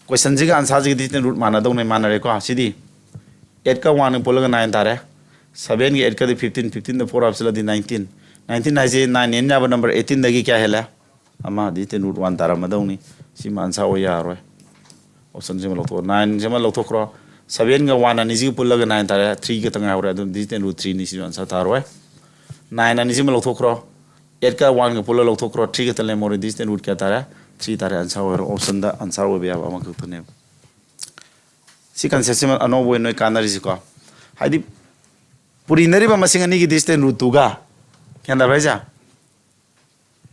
ꯀꯣꯏꯁꯟꯁꯤꯒ ꯑꯟꯁꯥꯔꯁꯤꯒ ꯗꯤꯖꯤꯠ ꯑꯦꯟ ꯔꯨꯠ ꯃꯥꯟꯅꯗꯧꯅꯦ, ꯃꯥꯟꯅꯔꯦꯀꯣ꯫ ꯁꯤꯗꯤ ꯑꯦꯠꯀ ꯋꯥꯟꯒ ꯄꯨꯜꯂꯒ ꯅꯥꯏꯟ ꯇꯥꯔꯦ꯫ ꯁꯚꯦꯟꯒ ꯑꯦꯠꯀꯗꯤ ꯐꯤꯐꯇꯤꯟ, ꯐꯤꯐꯇꯤꯟꯗ ꯐꯣꯔ ꯍꯥꯞꯆꯤꯜꯂꯗꯤ ꯅꯥꯏꯟꯇꯤꯟ꯫ ꯅꯥꯏꯟꯇꯤꯟ ꯍꯥꯏꯁꯦ ꯅꯥꯏꯟ ꯑꯦꯟ ꯌꯥꯕ ꯅꯝꯕꯔ ꯑꯩꯠꯇꯤꯟꯗꯒꯤ ꯀꯌꯥ ꯍꯦꯜꯂꯦ? ꯑꯃ, ꯗꯤꯖꯤꯠ ꯑꯦꯟ ꯔꯨꯠ ꯋꯥꯟ ꯇꯥꯔꯝꯃꯗꯧꯅꯤ꯫ ꯁꯤꯃ ꯑꯟꯁꯥꯔ ꯑꯣꯏ ꯌꯥꯔꯔꯣꯏ꯫ ꯑꯣꯞꯁꯟꯁꯤꯃ ꯂꯧꯊꯣꯛꯑꯣ꯫ ꯅꯥꯏꯟꯁꯤꯃ ꯂꯧꯊꯣꯛꯈ꯭ꯔꯣ꯫ ꯁꯚꯦꯟꯒ ꯋꯥꯟ ꯑꯅꯤꯁꯤꯒ ꯄꯨꯜꯂꯒ ꯅꯥꯏꯟ ꯇꯥꯔꯦ꯫ ꯊ꯭ꯔꯤ ꯈꯛꯇ ꯉꯥꯏꯍꯧꯔꯦ꯫ ꯑꯗꯨꯝ ꯗꯤꯖꯤꯠ ꯑꯦꯟ ꯔꯨꯠ ꯊ꯭ꯔꯤꯅꯤ꯫ ꯁꯤꯁꯨ ꯑꯟꯁꯥꯔ ꯇꯥꯔꯣꯏ꯫ ꯅꯥꯏꯟ ꯑꯅꯤꯁꯤꯃ ꯂꯧꯊꯣꯛꯈ꯭ꯔꯣ꯫ ꯑꯦꯠꯀ ꯋꯥꯟꯒ ꯄꯨꯜꯂ ꯂꯧꯊꯣꯛꯈ꯭ꯔꯣ꯫ ꯊ꯭ꯔꯤ ꯈꯛꯇ ꯂꯦꯝꯍꯧꯔꯦ꯫ ꯗꯤꯖꯤꯠ ꯑꯦꯟ ꯔꯨꯠ ꯀꯌꯥ ꯇꯥꯔꯦ? ꯊ꯭ꯔꯤ ꯇꯥꯔꯦ꯫ ꯑꯟꯁꯥꯔ ꯑꯣꯏꯔꯣ꯫ ꯑꯣꯞꯁꯟꯗ ꯑꯟꯁꯥꯔ ꯑꯣꯏꯕ ꯌꯥꯕ ꯑꯃꯈꯛꯇꯅꯦꯕ꯫ ꯁꯤ ꯀꯟꯁꯦꯞꯁꯤꯃ ꯑꯅꯧꯕ ꯑꯣꯏꯅ ꯅꯣꯏ ꯀꯥꯟꯅꯔꯤꯁꯤꯀꯣ꯫ ꯍꯥꯏꯗꯤ ꯄꯨꯔꯤꯅꯔꯤꯕ ꯃꯁꯤꯡ ꯑꯅꯤꯒꯤ ꯗꯤꯖꯤꯠ ꯑꯦꯟ ꯔꯨꯠ ꯇꯨꯒ, ꯒ꯭ꯌꯥꯟ ꯇꯥꯕ꯭ꯔꯥ ꯍꯥꯏꯁꯦ?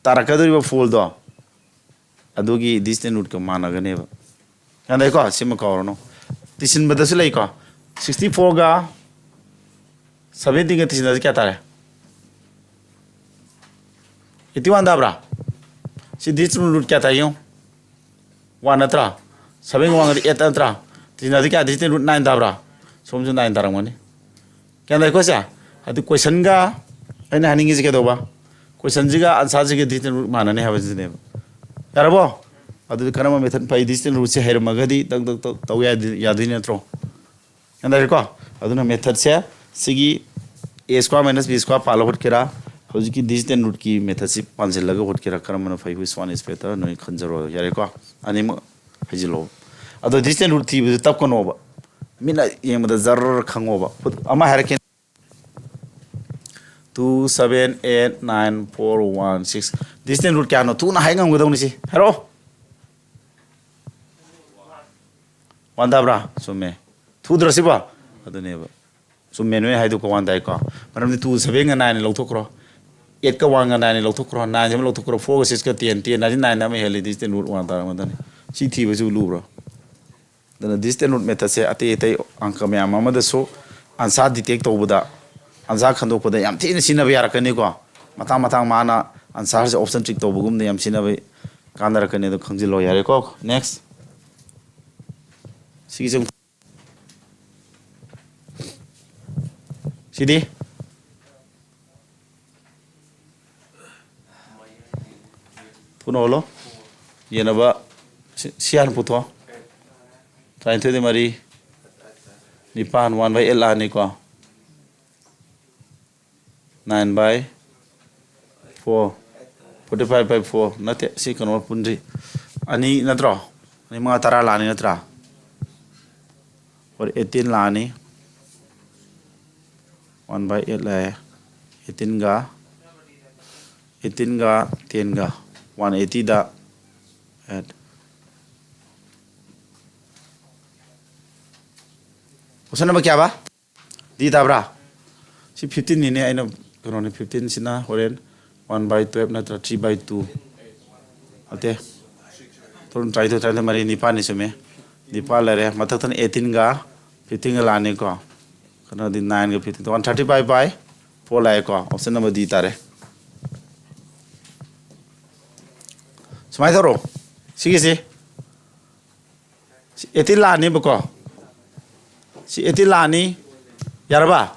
ꯇꯥꯔꯛꯀꯗꯧꯔꯤꯕ ꯐꯣꯜꯗꯣ ꯑꯗꯨꯒꯤ ꯗꯤꯖꯤꯠ ꯑꯦꯟ ꯔꯨꯠꯀ ꯃꯥꯟꯅꯒꯅꯦꯕ꯫ ꯌꯥꯅꯩꯀꯣ? ꯁꯤꯃ ꯀꯥꯎꯔꯅꯨ꯫ ꯇꯤꯁꯤꯟꯕꯗꯁꯨ ꯂꯩꯀꯣ? Sixty fourꯒ seventyꯒ ꯇꯤꯁꯤꯟꯅꯗꯤ ꯀꯌꯥ ꯇꯥꯔꯦ? Eighty one ꯇꯥꯕ꯭ꯔꯥ? ꯁꯤ distant root ꯀꯌꯥ ꯇꯥꯏ ꯌꯦꯡꯉꯨ꯫ One ꯅꯠꯇ꯭ꯔꯥ? Seven ꯋꯥꯡꯒꯗꯤ eight ꯅꯠꯇ꯭ꯔꯥ? ꯇꯤꯁꯤꯟꯅꯗꯤ ꯀꯌꯥ? Distant root nine ꯇꯥꯕ꯭ꯔꯥ? ꯁꯣꯝꯁꯨ nine ꯇꯥꯔꯝꯒꯅꯤ꯫ ꯒ꯭ꯌꯥꯟ ꯇꯥꯏꯀꯣ ꯁꯦ? ꯑꯗꯨ questionꯒ ꯑꯩꯅ ꯍꯥꯏꯅꯤꯡꯉꯤꯁꯤ ꯀꯩꯗꯧꯕ? Questionꯁꯤꯒ answerꯁꯤꯒ distant root ꯃꯥꯟꯅꯅꯤ ꯍꯥꯏꯕꯁꯤꯅꯦꯕ꯫ ꯌꯥꯔꯕꯣ? ꯑꯗꯨꯗꯤ ꯀꯔꯝꯕ method ꯐꯩ? Distant rootꯁꯦ ꯍꯩꯔꯝꯃꯒꯗꯤ ꯇꯛ ꯇꯛ ꯇꯛ ꯇꯧ ꯌꯥꯗꯣꯏ-, ꯌꯥꯗꯣꯏ ꯅꯠꯇ꯭ꯔꯣ? ꯒ꯭ꯌꯥꯟ ꯇꯥꯔꯦꯀꯣ? ꯑꯗꯨꯅ methodꯁꯦ ꯁꯤꯒꯤ A square minus B square ꯄꯥꯜꯂ ꯍꯣꯠꯀꯦꯔꯥ, ꯍꯧꯖꯤꯛꯀꯤ distant rootꯀꯤ methodꯁꯤ ꯄꯥꯟꯁꯤꯜꯂꯒ ꯍꯣꯠꯀꯦꯔꯥ, ꯀꯔꯝꯕꯅ ꯐꯩ? Which one is better? ꯅꯣꯏ ꯈꯟꯖꯔꯣ꯫ ꯌꯥꯔꯦꯀꯣ? ꯑꯅꯤꯃꯛ ꯍꯩꯖꯤꯜꯂꯣ꯫ ꯑꯗꯣ distant root ꯊꯤꯕꯗꯨ ꯇꯞꯀꯅꯣꯕ꯫ ꯃꯤꯠꯅ ꯌꯦꯡꯕꯗ ꯖꯔ ꯈꯪꯉꯣꯕ꯫ ꯈꯨꯠ ꯑꯃ ꯍꯥꯏꯔꯛꯀꯦ꯫ Two, seven, eight, nine, four, one, six꯫ Distant root ꯀꯌꯥꯅꯣ? ꯊꯨꯅ ꯍꯥꯏ ꯉꯝꯒꯗꯧꯅꯤ ꯁꯤ꯫ ꯍꯥꯏꯔꯛꯑꯣ꯫ One ꯇꯥꯕ꯭ꯔꯥ? ꯆꯨꯝꯃꯦ꯫ ꯊꯨꯗ꯭ꯔꯣ ꯁꯤꯕꯣ? ꯑꯗꯨꯅꯦꯕ꯫ ꯆꯨꯝꯃꯦ ꯅꯣꯏ ꯍꯥꯏꯗꯣ꯫ One ꯇꯥꯏꯀꯣ꯫ ꯃꯔꯝꯗꯤ two sevenꯒ nineꯅ ꯂꯧꯊꯣꯛꯈ꯭ꯔꯣ꯫ Eightꯀ oneꯒ nineꯅ ꯂꯧꯊꯣꯛꯈ꯭ꯔꯣ꯫ Nineꯁꯤ ꯑꯃ ꯂꯧꯊꯣꯛꯈ꯭ꯔꯣ꯫ Fourꯒ sixꯀ ten, ten ꯍꯥꯏꯁꯤ nine ꯑꯃ ꯍꯦꯜꯂꯤ, distant root one ꯇꯥꯔꯝꯒꯗꯕꯅꯤ꯫ ꯁꯤ ꯊꯤꯕꯁꯤꯕꯨ ꯂꯨꯕ꯭ꯔꯣ? ꯑꯗꯨꯅ distant root methodꯁꯦ ꯑꯇꯩ ꯑꯇꯩ ꯑꯪꯀ ꯃꯌꯥꯝ ꯑꯃꯗꯁꯨ answer detect ꯇꯧꯕꯗ, answer ꯈꯟꯗꯣꯛꯄꯗ ꯌꯥꯝ ꯊꯤꯅ ꯁꯤꯖꯤꯟꯅꯕ ꯌꯥꯔꯛꯀꯅꯤꯀꯣ꯫ ꯃꯇꯥꯡ ꯃꯇꯥꯡ ꯃꯥꯅ answerꯁꯦ option trick ꯇꯧꯕꯒꯨꯝꯅ ꯌꯥꯝ ꯁꯤꯖꯤꯟꯅꯕ ꯀꯥꯟꯅꯔꯛꯀꯅꯤ꯫ ꯑꯗꯣ ꯈꯪꯖꯤꯜꯂꯣ꯫ ꯌꯥꯔꯦꯀꯣ? Next꯫ ꯁꯤꯒꯤꯁꯦ ꯑꯃꯨꯛ ꯁꯤꯗꯤ? ꯊꯨꯅ ꯍꯣꯜꯂꯣ꯫ ꯌꯦꯟꯅꯕ ꯁꯤ, ꯁꯤ ꯍꯥꯟꯅ ꯄꯨꯊꯣꯛꯑꯣ꯫ ꯇꯔꯥꯅꯤꯊꯣꯏꯗ ꯃꯔꯤ, ꯅꯤꯄꯥꯟ, one by eight ꯂꯥꯛꯑꯅꯤꯀꯣ꯫ Nine by four, forty five by four ꯅꯠꯇꯦ, ꯁꯤ ꯀꯩꯅꯣ ꯄꯨꯟꯗ꯭ꯔꯤ꯫ ꯑꯅꯤ ꯅꯠꯇ꯭ꯔꯣ? ꯑꯅꯤ ꯃꯉꯥ ꯇꯔꯥ ꯂꯥꯛꯑꯅꯤ ꯅꯠꯇ꯭ꯔꯥ? ꯍꯣꯏ, eighteen ꯂꯥꯛꯑꯅꯤ꯫ One by eight ꯂꯥꯛꯑꯦ꯫ Eighteenꯒ, eighteenꯒ tenꯒ, one eightyꯗ add꯫ Option number ꯀꯌꯥꯕ? D ꯇꯥꯕ꯭ꯔꯥ? ꯁꯤ fifteenꯅꯤꯅꯦ꯫ ꯑꯩꯅ ꯀꯩꯅꯣꯅꯤ, fifteenꯁꯤꯅ ꯍꯣꯔꯦꯟ one by twelve ꯅꯠꯇ꯭ꯔ three by two? ꯅꯠꯇꯦ꯫ ꯇꯔꯨꯛ, ꯇꯔꯥꯅꯤꯊꯣꯏ, ꯇꯔꯥꯅꯤꯊꯣꯏ, ꯃꯔꯤ, ꯅꯤꯄꯥꯟꯅꯤ꯫ ꯆꯨꯝꯃꯦ꯫ ꯅꯤꯄꯥꯜ ꯂꯩꯔꯦ꯫ ꯃꯊꯛꯇꯅ eighteen ꯒ fifteen ꯒ ꯂꯥꯛꯑꯅꯤꯀꯣ꯫ ꯀꯩꯅꯣꯗꯤ nine ꯒ fifteen, one thirty five by four ꯂꯥꯛꯑꯦꯀꯣ꯫ Option number D ꯇꯥꯔꯦ꯫ ꯁꯨꯃꯥꯏꯅ ꯇꯧꯔꯣ꯫ ꯁꯤꯒꯤꯁꯤ ꯁꯤ eighteen ꯂꯥꯛꯑꯅꯦꯕꯀꯣ꯫ ꯁꯤ eighteen ꯂꯥꯛꯑꯅꯤ꯫ ꯌꯥꯔꯕ?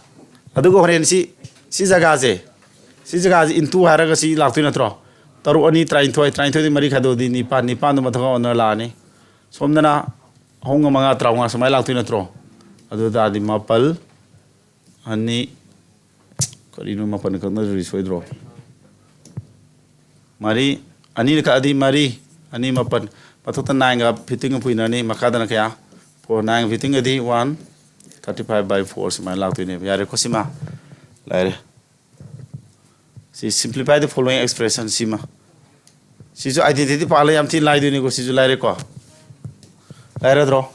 ꯑꯗꯨꯒ ꯍꯣꯔꯦꯟ ꯁꯤ, ꯁꯤ ꯖꯒꯥꯁꯦ, ꯁꯤ ꯖꯒꯥꯁꯦ into ꯍꯥꯏꯔꯒ ꯁꯤ ꯂꯥꯛꯇꯣꯏ ꯅꯠꯇ꯭ꯔꯣ? ꯇꯔꯨꯛ ꯑꯅꯤ ꯇꯔꯥꯅꯤꯊꯣꯏ, ꯇꯔꯥꯅꯤꯊꯣꯏꯗꯤ ꯃꯔꯤ ꯈꯥꯏꯗꯣꯛꯑꯗꯤ ꯅꯤꯄꯥꯟ, ꯅꯤꯄꯥꯟꯗꯣ ꯃꯊꯛ ꯑꯣꯟꯅ ꯂꯥꯛꯑꯅꯤ꯫ ꯁꯣꯝꯗꯅ ꯑꯍꯨꯝꯒ ꯃꯉꯥ, ꯇꯔꯥꯃꯉꯥ ꯁꯨꯃꯥꯏꯅ ꯂꯥꯛꯇꯣꯏ ꯅꯠꯇ꯭ꯔꯣ? ꯑꯗꯨ ꯇꯥꯔꯗꯤ ꯃꯥꯄꯜ, ꯑꯅꯤ, ꯀꯔꯤꯅꯣ ꯃꯥꯄꯜ ꯀꯛꯅꯗ꯭ꯔꯤ ꯁꯣꯏꯗ꯭ꯔꯣ? ꯃꯔꯤ, ꯑꯅꯤꯅ ꯀꯛꯑꯗꯤ ꯃꯔꯤ, ꯑꯅꯤ ꯃꯥꯄꯜ꯫ ꯃꯊꯛꯇ nine ꯒ fifteen ꯒ ꯄꯨꯏꯅꯔꯅꯤ, ꯃꯈꯥꯗꯅ ꯀꯌꯥ? Four, nine ꯒ fifteen ꯒꯗꯤ one thirty five by four ꯁꯨꯃꯥꯏꯅ ꯂꯥꯛꯇꯣꯏꯅꯦꯕ꯫ ꯌꯥꯔꯦꯀꯣ ꯁꯤꯃ? ꯂꯥꯏꯔꯦ꯫ ꯁꯤ simplify the following expression ꯁꯤꯃ꯫ ꯁꯤꯁꯨ identity ꯄꯥꯜꯂ ꯌꯥꯝ ꯊꯤꯅ ꯂꯥꯏꯗꯣꯏꯅꯤꯀꯣ꯫ ꯁꯤꯁꯨ ꯂꯥꯏꯔꯦꯀꯣ? ꯂꯥꯏꯔꯗ꯭ꯔꯣ?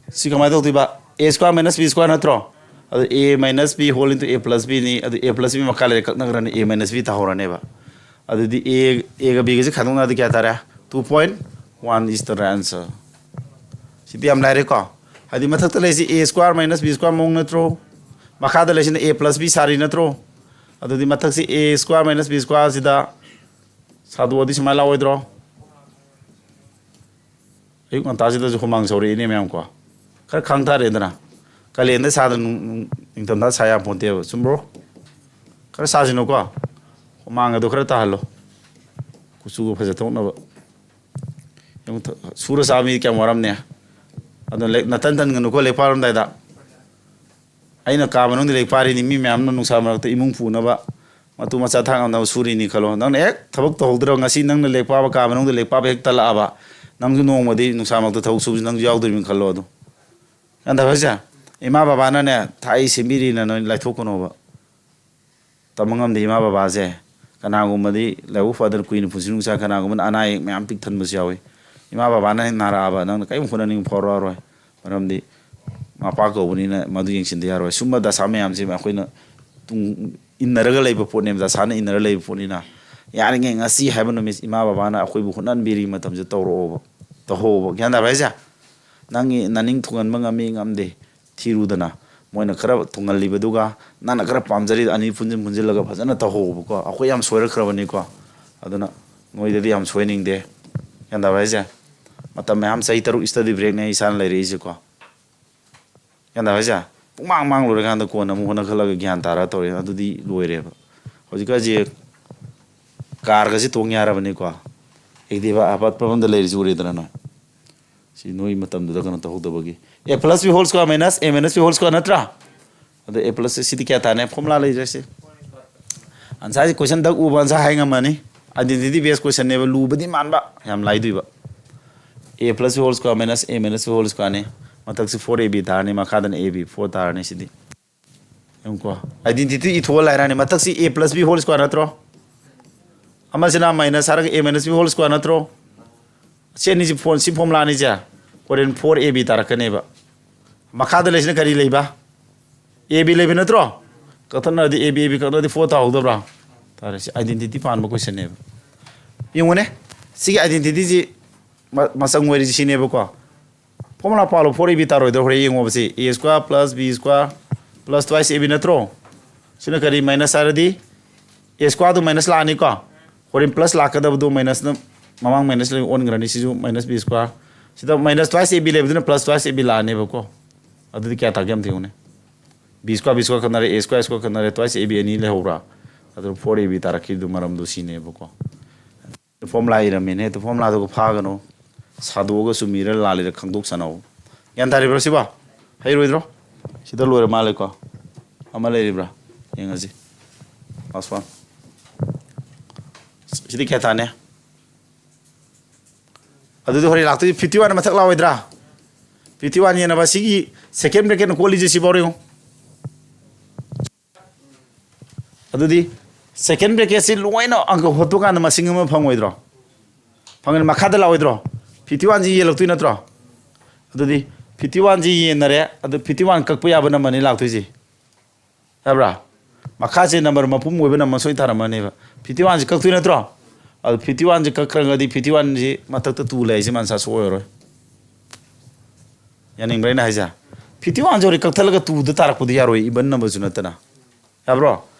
ꯁꯤ ꯀꯃꯥꯏꯅ ꯇꯧꯗꯣꯏꯕ? A square minus B square ꯅꯠꯇ꯭ꯔꯣ? ꯑꯗꯨ A minus B whole into A plus B ꯅꯤ꯫ ꯑꯗꯨ A plus B ꯃꯈꯥ ꯂꯩꯔꯦ, ꯀꯛꯅꯈ꯭ꯔꯅꯤ, A minus B ꯇꯥꯍꯧꯔꯅꯦꯕ꯫ ꯑꯗꯨꯗꯤ A, A ꯒ B ꯒꯁꯦ ꯈꯥꯏꯗꯣꯛꯅꯔꯗꯤ ꯀꯌꯥ ꯇꯥꯔꯦ? Two point one is the right answer꯫ ꯁꯤꯗꯤ ꯌꯥꯝ ꯂꯥꯏꯔꯦꯀꯣ? ꯍꯥꯏꯗꯤ ꯃꯊꯛꯇ ꯂꯩꯔꯤꯁꯤ A square minus B square ꯃꯑꯣꯡ ꯅꯠꯇ꯭ꯔꯣ? ꯃꯈꯥꯗ ꯂꯩꯔꯤꯁꯤꯅ A plus B ꯁꯥꯔꯤ ꯅꯠꯇ꯭ꯔꯣ? ꯑꯗꯨꯗꯤ ꯃꯊꯛꯁꯤ A square minus B square ꯁꯤꯗ ꯁꯥꯗꯣꯛꯑꯗꯤ ꯁꯨꯃꯥꯏꯅ ꯂꯥꯛꯑꯣꯏꯗ꯭ꯔꯣ? ꯑꯌꯨꯛ ꯉꯟꯇꯥꯁꯤꯗꯁꯨ ꯍꯨꯃꯥꯡ ꯁꯧꯔꯛꯏꯅꯦ ꯃꯌꯥꯝ ꯀꯣ꯫ ꯈꯔ ꯈꯥꯡ ꯇꯥꯔꯦꯗꯅ꯫ ꯀꯥꯂꯦꯟꯗ ꯁꯥꯗꯅ ꯅꯨꯡ-, ꯅꯨꯡ-, ꯅꯤꯡꯊꯝꯊꯥ ꯁꯥ ꯌꯥꯄꯣꯟꯇꯦꯕ꯫ ꯆꯨꯝꯕ꯭ꯔꯣ? ꯈꯔ ꯁꯥꯁꯤꯅꯨꯀꯣ꯫ ꯍꯨꯃꯥꯡ ꯑꯗꯣ ꯈꯔ ꯇꯥꯍꯜꯂꯣ꯫ ꯀꯨꯆꯨꯒ ꯐꯖꯊꯣꯛꯅꯕ꯫ ꯌꯦꯡꯉꯨ, ꯊ-, ꯁꯨꯔ ꯆꯥꯕ ꯃꯤꯗꯤ ꯀꯌꯥꯝ ꯋꯥꯔꯝꯅꯤ꯫ ꯑꯗꯣ ꯂꯦꯛ-, ꯅꯇꯟ ꯇꯟꯒꯅꯨꯀꯣ ꯂꯦꯛ ꯄꯥꯔꯝꯗꯥꯏꯗ꯫ ꯑꯩꯅ ꯀꯥ ꯃꯅꯨꯡꯗ ꯂꯦꯛ ꯄꯥꯔꯤꯅꯤ, ꯃꯤ ꯃꯌꯥꯝꯅ ꯅꯨꯡꯁꯥ ꯃꯔꯛꯇ ꯏꯃꯨꯡ ꯄꯨꯅꯕ ꯃꯇꯨ ꯃꯆꯥ ꯊꯥꯛ ꯉꯝꯅꯕ ꯁꯨꯔꯤꯅꯤ ꯈꯜꯂꯣ꯫ ꯅꯪꯅ ꯍꯦꯛ ꯊꯕꯛ ꯇꯧꯍꯧꯗ꯭ꯔꯕ, ꯉꯁꯤ ꯅꯪꯅ ꯂꯦꯛ ꯄꯥꯕ ꯀꯥ ꯃꯅꯨꯡꯗ ꯂꯦꯛ ꯄꯥꯕ ꯍꯦꯛ ꯇꯜꯂꯛꯑꯕ, ꯅꯪꯁꯨ ꯅꯣꯡꯃꯗꯤ ꯅꯨꯡꯁꯥ ꯃꯔꯛꯇ ꯊꯕꯛ ꯁꯨꯕꯁꯤ ꯅꯪꯁꯨ ꯌꯥꯎꯗꯣꯔꯤꯕꯅꯤ ꯈꯜꯂꯣ꯫ ꯑꯗꯣ ꯒ꯭ꯌꯥꯟ ꯇꯥꯕ ꯍꯥꯏꯁꯦ? ꯏꯃꯥ ꯕꯕꯥꯅꯅꯦ ꯊꯥꯛꯏ ꯁꯦꯝꯕꯤꯔꯤꯅ ꯅꯣꯏ ꯂꯥꯏꯊꯣꯛꯀꯅꯣꯕ꯫ ꯇꯝꯕ ꯉꯝꯗꯦ ꯏꯃꯥ ꯕꯕꯥꯁꯦ꯫ ꯀꯅꯥꯒꯨꯝꯕꯗꯤ ꯂꯥꯏꯕꯛ ꯐꯗꯅ ꯀꯨꯏꯅ ꯄꯨꯟꯁꯤ ꯅꯨꯡꯁꯥ, ꯀꯅꯥꯒꯨꯝꯕꯅ ꯑꯅꯥ ꯑꯌꯦꯛ ꯃꯌꯥꯝ ꯄꯤꯛ ꯊꯟꯕꯁꯨ ꯌꯥꯎꯏ꯫ ꯏꯃꯥ ꯕꯕꯥꯅ ꯍꯦꯛ ꯅꯥꯔꯛꯑꯕ ꯅꯪꯅ ꯀꯔꯤꯝ ꯍꯣꯠꯅꯅꯤꯡꯕ ꯐꯥꯎꯔꯛꯑꯔꯣꯏ꯫ ꯃꯔꯝꯗꯤ ꯃꯄꯥ ꯀꯧꯕꯅꯤꯅ ꯃꯗꯨ ꯌꯦꯡꯁꯤꯟꯗ ꯌꯥꯔꯣꯏ꯫ ꯁꯨꯝꯕ ꯗꯁꯥ ꯃꯌꯥꯝꯁꯦ ꯑꯩꯈꯣꯏꯅ ꯇꯨꯡ ꯏꯟꯅꯔꯒ ꯂꯩꯕ ꯄꯣꯠꯅꯦꯕ, ꯗꯁꯥꯅ ꯏꯟꯅꯔ ꯂꯩꯕ ꯄꯣꯠꯅꯤꯅ꯫ ꯌꯥꯔꯤꯉꯩ ꯉꯁꯤ ꯍꯥꯏꯕ ꯅꯨꯃꯤꯠ ꯏꯃꯥ ꯕꯕꯥꯅ ꯑꯩꯈꯣꯏꯕꯨ ꯍꯣꯠꯅꯍꯟꯕꯤꯔꯤ ꯃꯇꯝꯁꯦ ꯇꯧꯔꯛꯑꯣꯕ, ꯇꯧꯍꯧꯕ꯫ ꯒ꯭ꯌꯥꯟ ꯇꯥꯕ꯭ꯔꯥ ꯍꯥꯏꯁꯦ? ꯅꯪꯒꯤ ꯅꯅꯤꯡ ꯊꯨꯡꯍꯟꯕ ꯉꯝꯃꯤ ꯉꯝꯗꯦ ꯊꯤꯔꯨꯗꯅ, ꯃꯣꯏꯅ ꯈꯔ ꯊꯨꯡꯍꯜꯂꯤꯕꯗꯨꯒ ꯅꯪꯅ ꯈꯔ ꯄꯥꯝꯖꯔꯤꯗꯣ ꯑꯅꯤ ꯄꯨꯟꯁꯤꯟ ꯄꯨꯟꯁꯤꯜꯂꯒ ꯐꯖꯅ ꯇꯧꯍꯧꯕꯀꯣ꯫ ꯑꯩꯈꯣꯏ ꯌꯥꯝ ꯁꯣꯏꯔꯛꯈ꯭ꯔꯕꯅꯤꯀꯣ꯫ ꯑꯗꯨꯅ ꯅꯣꯏꯗꯗꯤ ꯌꯥꯝ ꯁꯣꯏꯅꯤꯡꯗꯦ꯫ ꯒ꯭ꯌꯥꯟ ꯇꯥꯕ ꯍꯥꯏꯁꯦ? ꯃꯇꯝ ꯃꯌꯥꯝ, ꯆꯍꯤ ꯇꯔꯨꯛ study breakꯅꯦ ꯑꯩ ꯏꯁꯥꯅ ꯂꯩꯔꯛꯏꯁꯦꯀꯣ꯫ ꯒ꯭ꯌꯥꯟ ꯇꯥꯕ ꯍꯥꯏꯁꯦ? ꯄꯨꯡꯃꯥꯡ ꯃꯥꯡ ꯂꯣꯏꯔꯀꯥꯟꯗ ꯀꯣꯟꯅ ꯑꯃꯨꯛ ꯍꯣꯠꯅꯈꯠꯂꯒ ꯒ꯭ꯌꯥꯟ ꯇꯥꯔ ꯇꯧꯔꯦ꯫ ꯑꯗꯨꯗꯤ ꯂꯣꯏꯔꯦꯕ꯫ ꯍꯧꯖꯤꯛꯀꯥꯟꯁꯦ ꯀꯥꯔꯒꯁꯤ ꯇꯣꯡ ꯌꯥꯔꯕꯅꯤꯀꯣ꯫ ꯑꯦꯛꯇꯤꯚꯥ ꯑꯄꯠꯄ ꯑꯃꯗ ꯂꯩꯔꯤꯁꯤ ꯎꯔꯦꯗꯅ ꯅꯣꯏ꯫ ꯁꯤ ꯅꯣꯏ ꯃꯇꯝꯗꯨꯗ ꯀꯩꯅꯣ ꯇꯧꯍꯧꯗꯕꯒꯤ꯫ A plus B whole square minus A minus B whole square ꯅꯠꯇ꯭ꯔꯥ? ꯑꯗꯣ A plus ꯁꯤꯗꯤ ꯀꯌꯥ ꯇꯥꯅꯤ? ꯐꯣꯔꯃꯨꯂꯥ ꯂꯩꯖꯔꯁꯤ꯫ ꯑꯟꯁꯥꯔꯁꯤ ꯀꯣꯏꯁꯟ ꯗꯛ ꯎꯕ ꯑꯟꯁꯥꯔ ꯍꯥꯏ ꯉꯝꯃꯅꯤ꯫ Identity based questionꯅꯦꯕ, ꯂꯨꯕꯗꯤ ꯃꯥꯟꯕ, ꯌꯥꯝ ꯂꯥꯏꯗꯣꯏꯕ꯫ A plus B whole square minus A minus B whole squareꯅꯤ꯫ ꯃꯊꯛꯁꯤ four A B ꯇꯥꯔꯅꯤ, ꯃꯈꯥꯗꯅ A B four ꯇꯥꯔꯅꯤ꯫ ꯁꯤꯗꯤ ꯌꯦꯡꯉꯨꯀꯣ, identity ꯏꯊꯣꯛꯑ ꯂꯥꯏꯔꯅꯤ꯫ ꯃꯊꯛꯁꯤ A plus B whole square ꯅꯠꯇ꯭ꯔꯣ? ꯑꯃꯁꯤꯅ minus ꯍꯥꯏꯔꯒ A minus B whole square ꯅꯠꯇ꯭ꯔꯣ? ꯁꯤ ꯑꯅꯤꯁꯤ ꯐꯣꯟ-, ꯁꯤ ꯐꯣꯔꯃꯨꯂꯥ ꯑꯅꯤꯁꯦ ꯍꯣꯔꯦꯟ four A B ꯇꯥꯔꯛꯀꯅꯦꯕ꯫ ꯃꯈꯥꯗ ꯂꯩꯁꯤꯅ ꯀꯔꯤ ꯂꯩꯕ? A B ꯂꯩꯕ ꯅꯠꯇ꯭ꯔꯣ? ꯀꯛꯊꯠꯅꯔꯗꯤ A B, A B ꯀꯛꯊꯠꯅꯔꯗꯤ four ꯇꯥꯍꯧꯗꯕ꯭ꯔꯥ? ꯇꯥꯔꯦ꯫ ꯁꯤ identity ꯄꯥꯟꯕ questionꯅꯦꯕ꯫ ꯌꯦꯡꯉꯨꯅꯦ, ꯁꯤꯒꯤ identityꯁꯤ ꯃ-, ꯃꯆꯪ ꯑꯣꯏꯔꯤꯁꯤ ꯁꯤꯅꯦꯕꯀꯣ꯫ ꯐꯣꯔꯃꯨꯂꯥ ꯄꯥꯜꯂꯣ, four A B ꯇꯥꯔꯣꯏꯗ꯭ꯔꯣ? ꯍꯣꯔꯦꯟ ꯌꯦꯡꯉꯣꯕ꯫ ꯁꯤ A square plus B square plus twice A B ꯅꯠꯇ꯭ꯔꯣ? ꯁꯤꯅ ꯀꯔꯤ? Minus ꯍꯥꯏꯔꯗꯤ A squareꯗꯨ minus ꯂꯥꯛꯑꯅꯤꯀꯣ꯫ ꯍꯣꯔꯦꯟ plus ꯂꯥꯛꯀꯗꯕꯗꯨ minusꯅ ꯃꯃꯥꯡ minus ꯂꯩ ꯑꯣꯟꯈ꯭ꯔꯅꯤ꯫ ꯁꯤꯁꯨ minus B square꯫ ꯁꯤꯗ minus twice A B ꯂꯩꯕꯗꯨꯅ plus twice A B ꯂꯥꯛꯑꯅꯦꯕꯀꯣ꯫ ꯑꯗꯨꯗꯤ ꯀꯌꯥ ꯇꯥꯒꯦ ꯑꯝꯇ ꯌꯦꯡꯉꯨꯅꯦ꯫ B square, B square ꯈꯠꯅꯔꯦ, A square, A square ꯈꯠꯅꯔꯦ, twice A B ꯑꯅꯤ ꯂꯩꯍꯧꯕ꯭ꯔꯥ? ꯑꯗꯨ four A B ꯇꯥꯔꯛꯈꯤꯕꯗꯨ ꯃꯔꯝꯗꯨ ꯁꯤꯅꯦꯕꯀꯣ꯫ ꯐꯣꯔꯃꯨꯂꯥ ꯏꯔꯝꯃꯤꯅꯦ꯫ ꯑꯗꯨ ꯐꯣꯔꯃꯨꯂꯥꯗꯨꯒ ꯐꯥꯒꯅꯨ꯫ ꯁꯥꯗꯣꯛꯑꯒ ꯆꯨꯝꯃꯤꯔ ꯂꯥꯜꯂꯤꯔ ꯈꯪꯗꯣꯛꯆꯅꯧ꯫ ꯒ꯭ꯌꯥꯟ ꯇꯥꯔꯤꯕ꯭ꯔꯣ ꯁꯤꯕꯣ? ꯍꯩꯔꯣꯏꯗ꯭ꯔꯣ? ꯁꯤꯗ ꯂꯣꯏꯔ ꯃꯥꯜꯂꯦꯀꯣ꯫ ꯑꯃ ꯂꯩꯔꯤꯕ꯭ꯔꯥ? ꯌꯦꯡꯉꯁꯤ꯫ Last one꯫ ꯁꯤꯗꯤ ꯀꯌꯥ ꯇꯥꯅꯤ? ꯑꯗꯨꯗꯤ ꯍꯣꯔꯦꯟ ꯂꯥꯛꯇꯣꯏꯁꯤ fifty one ꯃꯊꯛ ꯂꯥꯛꯑꯣꯏꯗ꯭ꯔꯥ? Fifty one ꯌꯦꯟꯅꯕ ꯁꯤꯒꯤ second bracketꯅ ꯀꯣꯠꯂꯤꯁꯦ ꯁꯤꯐꯥꯎ ꯌꯦꯡꯉꯨ꯫ ꯑꯗꯨꯗꯤ second bracketꯁꯤ ꯂꯣꯏꯅ ꯑꯪꯀ ꯍꯣꯠꯇꯣꯛꯀꯥꯟꯗ ꯃꯁꯤꯡ ꯑꯃ ꯐꯪꯉꯣꯏꯗ꯭ꯔꯣ? ꯐꯪꯒꯅꯤ꯫ ꯃꯈꯥꯗ ꯂꯥꯛꯑꯣꯏꯗ꯭ꯔꯣ? Fifty oneꯁꯤ ꯌꯦꯜꯂꯛꯇꯣꯏ ꯅꯠꯇ꯭ꯔꯣ? ꯑꯗꯨꯗꯤ fifty oneꯁꯤ ꯌꯦꯟꯅꯔꯦ, ꯑꯗꯨ fifty one ꯀꯛꯄ ꯌꯥꯕ numberꯅꯤ ꯂꯥꯛꯇꯣꯏꯁꯤ꯫ ꯌꯥꯕ꯭ꯔꯥ? ꯃꯈꯥꯁꯦ number ꯃꯄꯨꯝ ꯑꯣꯏꯕ number ꯁꯣꯏ ꯊꯥꯔꯝꯃꯅꯦꯕ꯫ Fifty oneꯁꯤ ꯀꯛꯇꯣꯏ ꯅꯠꯇ꯭ꯔꯣ? ꯑꯗꯨ fifty oneꯁꯤ ꯀꯛꯈ꯭ꯔꯒꯗꯤ fifty oneꯁꯤ ꯃꯊꯛꯇ two ꯂꯩꯔꯤꯁꯤ ꯃꯥꯟꯁꯥ ꯁꯣꯛꯑꯣꯏꯔꯣꯏ꯫ ꯌꯥꯅꯤꯡꯕ꯭ꯔꯥ ꯑꯩꯅ ꯍꯥꯏꯁꯦ? ꯐꯤꯐꯇꯤ ꯋꯥꯟꯁꯦ ꯍꯧꯖꯤꯛ ꯀꯛꯊꯠꯂꯒ ꯇꯨꯗ ꯇꯥꯔꯛꯄꯗꯤ ꯌꯥꯔꯣꯏ, ꯏꯕꯟ ꯅꯝꯕꯔꯁꯨ ꯅꯠꯇꯅ꯫ ꯌꯥꯕ꯭ꯔꯣ?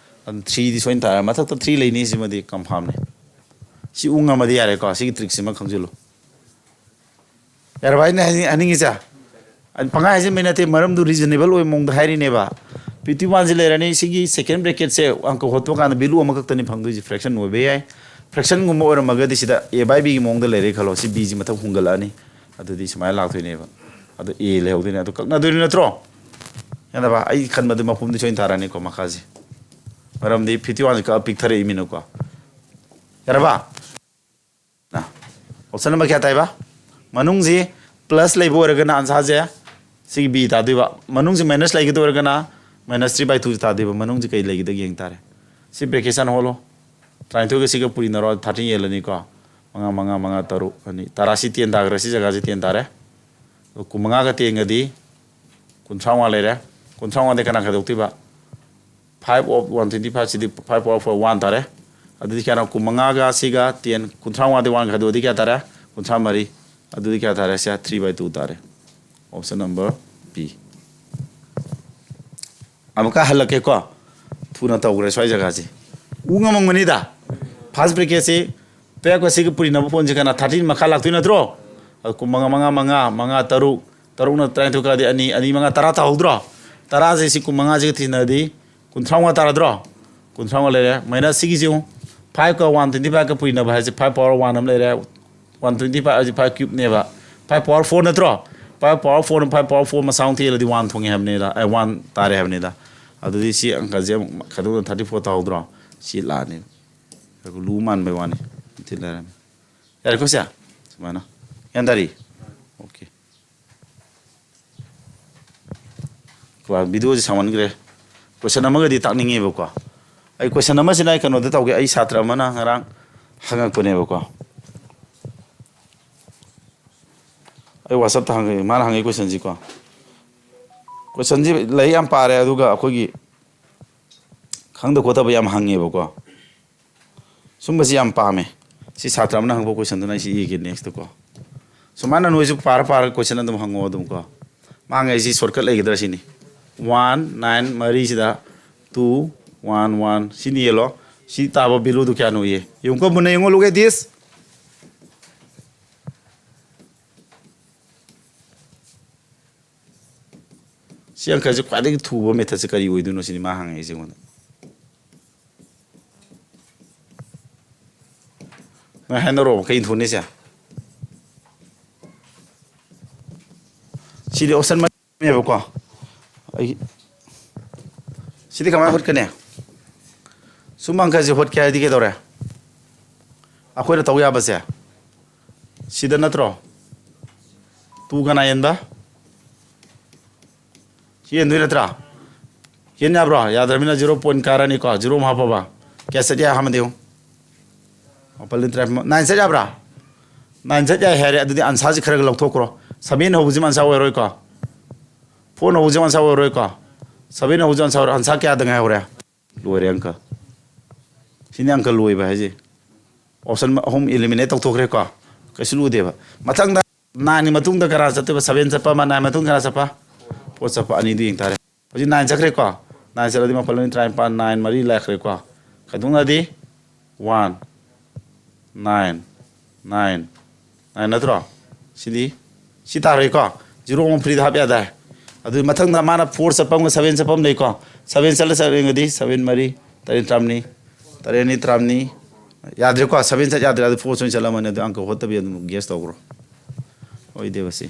ꯑꯗꯨꯝ ꯊ꯭ꯔꯤꯗꯤ ꯁꯣꯏꯅ ꯇꯥꯔꯦ꯫ ꯃꯊꯛꯇ ꯊ꯭ꯔꯤ ꯂꯩꯅꯤ, ꯁꯤꯃꯗꯤ ꯀꯟꯐꯥꯝꯅꯤ꯫ ꯁꯤ ꯎ ꯉꯝꯃꯗꯤ ꯌꯥꯔꯦꯀꯣ꯫ ꯁꯤꯒꯤ ꯇ꯭ꯔꯤꯛꯁꯤꯃ ꯈꯪꯖꯤꯜꯂꯨ꯫ ꯌꯥꯔꯕ ꯑꯩꯅ ꯍꯥꯏꯅꯤꯡ-, ꯍꯥꯏꯅꯤꯡꯉꯤꯁꯦ? ꯑꯩ ꯄꯪꯍꯥꯏ ꯍꯥꯏꯖꯤꯟꯕꯩ ꯅꯠꯇꯦ, ꯃꯔꯝꯗꯨ ꯔꯤꯖꯅꯦꯕꯜ ꯑꯣꯏꯕ ꯃꯑꯣꯡꯗ ꯍꯥꯏꯔꯤꯅꯦꯕ꯫ ꯐꯤꯐꯇꯤ ꯋꯥꯟꯁꯤ ꯂꯩꯔꯅꯤ, ꯁꯤꯒꯤ ꯁꯦꯀꯦꯟ ꯕ꯭ꯔꯦꯀꯦꯠꯁꯦ ꯑꯪꯀ ꯍꯣꯠꯄ ꯀꯥꯟꯗ ꯚꯦꯂꯨ ꯑꯃꯈꯛꯇꯅꯤ ꯐꯪꯗꯣꯏꯁꯦ, ꯐ꯭ꯔꯦꯛꯁꯟ ꯑꯣꯏꯕ ꯌꯥꯏ꯫ ꯐ꯭ꯔꯦꯛꯁꯟꯒꯨꯝꯕ ꯑꯣꯏꯔꯝꯃꯒꯗꯤ ꯁꯤꯗ ꯑꯦ ꯕꯥꯏ ꯕꯤꯒꯤ ꯃꯑꯣꯡꯗ ꯂꯩꯔꯦ ꯈꯜꯂꯣ, ꯁꯤ ꯕꯤꯁꯤ ꯃꯊꯛ ꯍꯨꯡꯒꯠꯂꯛꯑꯅꯤ, ꯑꯗꯨꯗꯤ ꯁꯨꯃꯥꯏꯅ ꯂꯥꯛꯇꯣꯏꯅꯦꯕ꯫ ꯑꯗꯣ ꯑꯦ ꯂꯩꯍꯧꯗꯣꯏꯅꯦ, ꯑꯗꯣ ꯀꯛꯅꯗꯣꯏꯅꯤ ꯅꯠꯇ꯭ꯔꯣ? ꯌꯥꯗꯕ? ꯑꯩ ꯈꯟꯕꯗ ꯃꯄꯨꯝꯗꯤ ꯁꯣꯏꯅ ꯇꯥꯔꯅꯤꯀꯣ ꯃꯈꯥꯁꯦ, ꯃꯔꯝꯗꯤ ꯐꯤꯐꯇꯤ ꯋꯥꯟꯁꯦ ꯀꯛꯑ ꯄꯤꯛꯊꯔꯛꯏꯃꯤꯅꯀꯣ꯫ ꯌꯥꯔꯕ? ꯑꯣꯞꯁꯟ ꯅꯝꯕꯔ ꯀꯌꯥ ꯇꯥꯏꯕ? ꯃꯅꯨꯡꯁꯤ ꯄ꯭ꯂꯁ ꯂꯩꯕ ꯑꯣꯏꯔꯒꯅ ꯑꯟꯁꯥꯔꯁꯦ ꯁꯤꯒꯤ ꯕꯤ ꯇꯥꯗꯣꯏꯕ, ꯃꯅꯨꯡꯁꯤ ꯃꯥꯏꯅꯁ ꯂꯩꯒꯗꯣꯏ ꯑꯣꯏꯔꯒꯅ ꯃꯥꯏꯅꯁ ꯊ꯭ꯔꯤ ꯕꯥꯏ ꯇꯨ ꯇꯥꯗꯣꯏꯕ꯫ ꯃꯅꯨꯡꯁꯤ ꯀꯩ ꯂꯩꯒꯗꯒꯦ ꯌꯦꯡ ꯇꯥꯔꯦ꯫ ꯁꯤ ꯕ꯭ꯔꯦꯀꯦꯠ ꯁꯥꯟꯅ ꯍꯣꯜꯂꯣ꯫ ꯇꯔꯥꯅꯤꯊꯣꯏꯒ ꯁꯤꯒ ꯄꯨꯔꯤꯅꯔꯣ, ꯊꯥꯔꯇꯤꯟ ꯌꯦꯜꯂꯅꯤꯀꯣ꯫ ꯃꯉꯥ, ꯃꯉꯥ, ꯃꯉꯥ, ꯇꯔꯨꯛ, ꯑꯅꯤ, ꯇꯔꯥ꯫ ꯁꯤ ꯇꯦꯟ ꯇꯥꯈ꯭ꯔꯦ, ꯁꯤ ꯖꯒꯥꯁꯤ ꯇꯦꯟ ꯇꯥꯔꯦ꯫ ꯑꯗꯣ ꯀꯨꯟꯃꯉꯥꯒ ꯇꯦꯟꯒꯗꯤ ꯀꯨꯟꯊ꯭ꯔꯥ ꯃꯉꯥ ꯂꯩꯔꯦ꯫ ꯀꯨꯟꯊ꯭ꯔꯥ ꯃꯉꯥꯗꯤ ꯀꯅꯥ ꯈꯥꯏꯗꯣꯛꯇꯣꯏꯕ? Five of one twenty five CD five power four, one ꯇꯥꯔꯦ꯫ ꯑꯗꯨꯗꯤ ꯀꯌꯥꯅꯣ? ꯀꯨꯟꯃꯉꯥꯒ ꯁꯤꯒ ꯇꯦꯟ, ꯀꯨꯟꯊ꯭ꯔꯥ ꯃꯉꯥꯗꯤ one ꯈꯥꯏꯗꯣꯛꯑꯗꯤ ꯀꯌꯥ ꯇꯥꯔꯦ? ꯀꯨꯟꯊ꯭ꯔꯥ ꯃꯔꯤ꯫ ꯑꯗꯨꯗꯤ ꯀꯌꯥ ꯇꯥꯔꯦ? ꯁꯦ, three by two ꯇꯥꯔꯦ꯫ Option number B꯫ ꯑꯃꯨꯛꯀ ꯍꯜꯂꯛꯀꯦꯀꯣ, ꯊꯨꯅ ꯇꯧꯈ꯭ꯔꯦ ꯁ꯭ꯋꯥꯏ ꯖꯒꯥꯁꯤ꯫ ꯎ ꯉꯝꯃꯝꯒꯅꯤꯗ꯫ ꯐꯥꯔꯁ ꯕ꯭ꯔꯦꯀꯦꯠꯁꯤ ꯇꯨꯌꯦꯜꯐꯀ ꯁꯤꯒ ꯄꯨꯔꯤꯅꯕ ꯄꯣꯏꯟꯁꯤ ꯀꯅꯥ? ꯊꯥꯔꯇꯤꯟ ꯃꯈꯥ ꯂꯥꯛꯇꯣꯏ ꯅꯠꯇ꯭ꯔꯣ? ꯑꯗꯨ ꯀꯨꯟꯃꯉꯥ, ꯃꯉꯥ, ꯃꯉꯥ, ꯃꯉꯥ, ꯇꯔꯨꯛ, ꯇꯔꯨꯛꯅ ꯇꯔꯥꯅꯤꯊꯣꯏ ꯀꯛꯑꯗꯤ ꯑꯅꯤ, ꯑꯅꯤ, ꯃꯉꯥ, ꯇꯔꯥ ꯇꯥꯍꯧꯗ꯭ꯔꯣ? ꯇꯔꯥꯁꯦ ꯁꯤ ꯀꯨꯟꯃꯉꯥꯁꯤꯒ ꯊꯤꯅꯔꯗꯤ ꯀꯨꯟꯊ꯭ꯔꯥ ꯃꯉꯥ ꯇꯥꯔꯗ꯭ꯔꯣ? ꯀꯨꯟꯊ꯭ꯔꯥ ꯃꯉꯥ ꯂꯩꯔꯦ꯫ ꯃꯥꯏꯅꯁ ꯁꯤꯒꯤꯁꯤ ꯌꯦꯡꯉꯨ, ꯐꯥꯏꯚꯀ ꯋꯥꯟ ꯇ꯭ꯋꯦꯟꯇꯤ ꯐꯥꯏꯚꯀ ꯄꯨꯔꯤꯅꯕ ꯍꯥꯏꯁꯦ ꯐꯥꯏꯚ ꯄꯋꯥꯔ ꯋꯥꯟ ꯑꯃ ꯂꯩꯔꯦ, ꯋꯥꯟ ꯇ꯭ꯋꯦꯟꯇꯤ ꯐꯥꯏꯚ ꯍꯥꯏꯁꯦ ꯐꯥꯏꯚ ꯀ꯭ꯌꯨꯕꯅꯦꯕ꯫ ꯐꯥꯏꯚ ꯄꯋꯥꯔ ꯐꯣꯔ ꯅꯠꯇ꯭ꯔꯣ? ꯐꯥꯏꯚ ꯄꯋꯥꯔ ꯐꯣꯔꯅ ꯐꯥꯏꯚ ꯄꯋꯥꯔ ꯐꯣꯔ ꯃꯁꯥꯃꯛ ꯊꯤꯍꯜꯂꯗꯤ ꯋꯥꯟ ꯊꯣꯡꯉꯦ ꯍꯥꯏꯕꯅꯤꯗ, ꯑꯦ, ꯋꯥꯟ ꯇꯥꯔꯦ ꯍꯥꯏꯕꯅꯤꯗ꯫ ꯑꯗꯨꯗꯤ ꯁꯤ ꯑꯪꯀꯁꯦ ꯑꯃꯨꯛ ꯈꯥꯏꯗꯣꯛꯅ ꯊꯥꯔꯇꯤ ꯐꯣꯔ ꯇꯥꯍꯧꯗ꯭ꯔꯣ? ꯁꯤ ꯂꯥꯛꯑꯅꯤ꯫ ꯂꯨ ꯃꯥꯟꯕꯩ ꯋꯥꯅꯤ꯫ ꯊꯤꯜꯂꯔꯝꯃꯤ꯫ ꯌꯥꯔꯦꯀꯣ ꯁꯦ? ꯁꯨꯃꯥꯏꯅ꯫ ꯒ꯭ꯌꯥꯟ ꯇꯥꯔꯤ? ꯑꯣꯀꯦ꯫ ꯀꯣ, ꯚꯤꯗꯤꯑꯣꯁꯦ ꯁꯥꯡꯃꯟꯈ꯭ꯔꯦ꯫ ꯀꯣꯏꯁꯟ ꯑꯃꯒꯗꯤ ꯇꯥꯛꯅꯤꯡꯉꯦꯕꯀꯣ꯫ ꯑꯩ ꯀꯣꯏꯁꯟ ꯑꯃꯁꯤꯅ ꯑꯩ ꯀꯩꯅꯣꯗ ꯇꯧꯒꯦ꯫ ꯑꯩ ꯁꯥꯇ꯭ꯔ ꯑꯃꯅ ꯉꯔꯥꯡ ꯍꯪꯉꯛꯄꯅꯦꯕꯀꯣ꯫ ꯑꯩ WhatsApp-ꯇ ꯍꯪꯉꯛꯑꯦ, ꯃꯥꯅ ꯍꯪꯉꯛꯏ ꯀꯣꯏꯁꯟꯁꯤꯀꯣ꯫ ꯀꯣꯏꯁꯟꯁꯤ ꯂꯥꯏꯔꯤꯛ ꯌꯥꯝ ꯄꯥꯔꯦ, ꯑꯗꯨꯒ ꯑꯩꯈꯣꯏꯒꯤ ꯈꯪꯗ ꯈꯣꯠꯇꯕ ꯌꯥꯝ ꯍꯪꯉꯦꯕꯀꯣ꯫ ꯁꯨꯝꯕꯁꯤ ꯌꯥꯝ ꯄꯥꯝꯃꯦ꯫ ꯁꯤ ꯁꯥꯇ꯭ꯔ ꯑꯃꯅ ꯍꯪꯕ ꯀꯣꯏꯁꯟꯗꯨꯅ ꯑꯩ ꯁꯤ ꯏꯒꯦ next-ꯇꯀꯣ꯫ ꯁꯨꯃꯥꯏꯅ ꯅꯣꯏꯁꯨ ꯄꯥꯔ ꯄꯥꯔꯒ ꯀꯣꯏꯁꯟ ꯑꯗꯨꯝ ꯍꯪꯉꯣ ꯑꯗꯨꯝꯀꯣ꯫ ꯃꯥꯡꯉꯦ꯫ ꯁꯤ shortcut ꯂꯩꯒꯗ꯭ꯔꯥ ꯁꯤꯅꯤ꯫ One, nine, ꯃꯔꯤꯁꯤꯗ two, one, one꯫ ꯁꯤꯅꯤ ꯌꯦꯜꯂꯣ꯫ ꯁꯤ ꯇꯥꯕ value ꯗꯨ ꯀꯌꯥꯅꯣ ꯌꯦ꯫ ꯌꯦꯡꯉꯨꯀꯣ, ꯃꯨꯟꯅ ꯌꯦꯡꯉꯣ, look at this꯫ ꯁꯤ ꯑꯪꯀꯁꯦ ꯈ꯭ꯋꯥꯏꯗꯒꯤ ꯊꯨꯕ method ꯁꯦ ꯀꯔꯤ ꯑꯣꯏꯗꯣꯏꯅꯣ ꯁꯤꯅꯤ ꯃꯥ ꯍꯪꯉꯛꯏꯁꯦ ꯑꯩꯉꯣꯟꯗ꯫ ꯅꯣꯏ ꯍꯥꯏꯅꯔꯣꯕ ꯀꯩ ꯊꯣꯛꯅꯤꯁꯦ꯫ ꯁꯤꯗꯤ option ꯃꯔꯤꯅꯦꯕꯀꯣ꯫ ꯑꯩ ꯁꯤꯗꯤ ꯀꯃꯥꯏꯅ ꯍꯣꯠꯀꯅꯤ? ꯁꯨꯝ ꯑꯪꯀꯁꯦ ꯍꯣꯠꯀꯦ ꯍꯥꯏꯗꯤ ꯀꯩꯗꯧꯔꯦ? ꯑꯩꯈꯣꯏꯅ ꯇꯧ ꯌꯥꯕꯁꯦ ꯁꯤꯗ ꯅꯠꯇ꯭ꯔꯣ? Two ꯀꯅꯥ ꯌꯦꯟꯕ? ꯁꯤ ꯌꯦꯟꯗꯣꯏ ꯅꯠꯇ꯭ꯔꯥ? ꯌꯦꯟ ꯌꯥꯕ꯭ꯔꯣ? ꯌꯥꯗ꯭ꯔꯃꯤꯅ zero point ꯀꯥꯔꯅꯤꯀꯣ꯫ Zero ꯑꯃ ꯍꯥꯞꯄꯕ꯫ ꯀꯌꯥ ꯆꯠ ꯌꯥꯏ ꯑꯍꯥꯟꯕꯗ ꯌꯦꯡꯉꯨ꯫ ꯃꯥꯄꯜ ꯇꯔꯥ, nine ꯆꯠ ꯌꯥꯕ꯭ꯔꯥ? Nine ꯆꯠ ꯌꯥꯏ ꯍꯥꯏꯔꯦ꯫ ꯑꯗꯨꯗꯤ answer ꯁꯤ ꯈꯔ ꯈꯔ ꯂꯧꯊꯣꯛꯈ꯭ꯔꯣ꯫ Seven ꯍꯧꯕꯁꯤꯃ answer ꯑꯣꯏꯔꯣꯏꯀꯣ꯫ Four ꯍꯧꯕꯁꯤꯃ answer ꯑꯣꯏꯔꯣꯏꯀꯣ꯫ Seven ꯍꯧꯕꯁꯤ answer ꯑꯣꯏꯔꯣꯏ꯫ Answer ꯀꯌꯥꯗ ꯉꯥꯏꯍꯧꯔꯦ? ꯂꯣꯏꯔꯦ ꯑꯪꯀ꯫ ꯁꯤꯅꯤ ꯑꯪꯀ ꯂꯣꯏꯕ ꯍꯥꯏꯁꯦ꯫ Option ꯑꯍꯨꯝ eliminate ꯇꯧꯊꯣꯛꯈ꯭ꯔꯦꯀꯣ꯫ ꯀꯩꯁꯨ ꯂꯨꯗꯦꯕ꯫ ꯃꯊꯪꯗ nineꯒꯤ ꯃꯇꯨꯡꯗ ꯀꯅꯥ ꯆꯠꯇꯣꯏꯕ? Seven ꯆꯠꯄ ꯑꯃ, nine ꯃꯇꯨꯡ ꯀꯅꯥ ꯆꯠꯄ? Four ꯆꯠꯄ꯫ ꯑꯅꯤꯗꯨ ꯌꯦꯡ ꯇꯥꯔꯦ꯫ ꯍꯧꯖꯤꯛ nine ꯆꯠꯈ꯭ꯔꯦꯀꯣ꯫ Nine ꯆꯠꯂꯗꯤ ꯃꯥꯄꯜ ꯑꯅꯤ ꯇꯔꯥꯅꯤꯄꯥꯜ, nine ꯃꯔꯤ ꯂꯥꯛꯈ꯭ꯔꯦꯀꯣ꯫ ꯀꯩꯗꯧꯅꯗꯤ? One, nine, nine, nine ꯅꯠꯇ꯭ꯔꯣ? ꯁꯤꯗꯤ ꯁꯤ ꯇꯥꯔꯦꯀꯣ꯫ Zero ꯑꯃ freeꯗ ꯍꯥꯞ ꯌꯥꯗꯥꯏ? ꯑꯗꯨ ꯃꯊꯪꯗ ꯃꯥꯅ four ꯆꯠꯄ ꯑꯃꯒ seven ꯆꯠꯄ ꯑꯃ ꯂꯩꯀꯣ꯫ Seven ꯆꯠꯂ ꯆꯠꯂꯒꯗꯤ seven ꯃꯔꯤ, ꯇꯔꯦꯠ ꯇꯔꯥꯃꯔꯤ, ꯇꯔꯦꯠ ꯑꯅꯤ ꯇꯔꯥꯃꯔꯤ꯫ ꯌꯥꯗ꯭ꯔꯦꯀꯣ꯫ Seven ꯆꯠ ꯌꯥꯗ꯭ꯔꯦ꯫ ꯑꯗꯨ four ꯑꯣꯏꯅ ꯆꯠꯂꯝꯃꯅꯤ꯫ ꯑꯗꯨ ꯑꯪꯀ ꯍꯣꯠꯇꯕꯤ ꯑꯗꯨꯝ guess ꯇꯧꯈ꯭ꯔꯣ꯫ ꯑꯣꯏꯗꯦꯕ ꯁꯤ꯫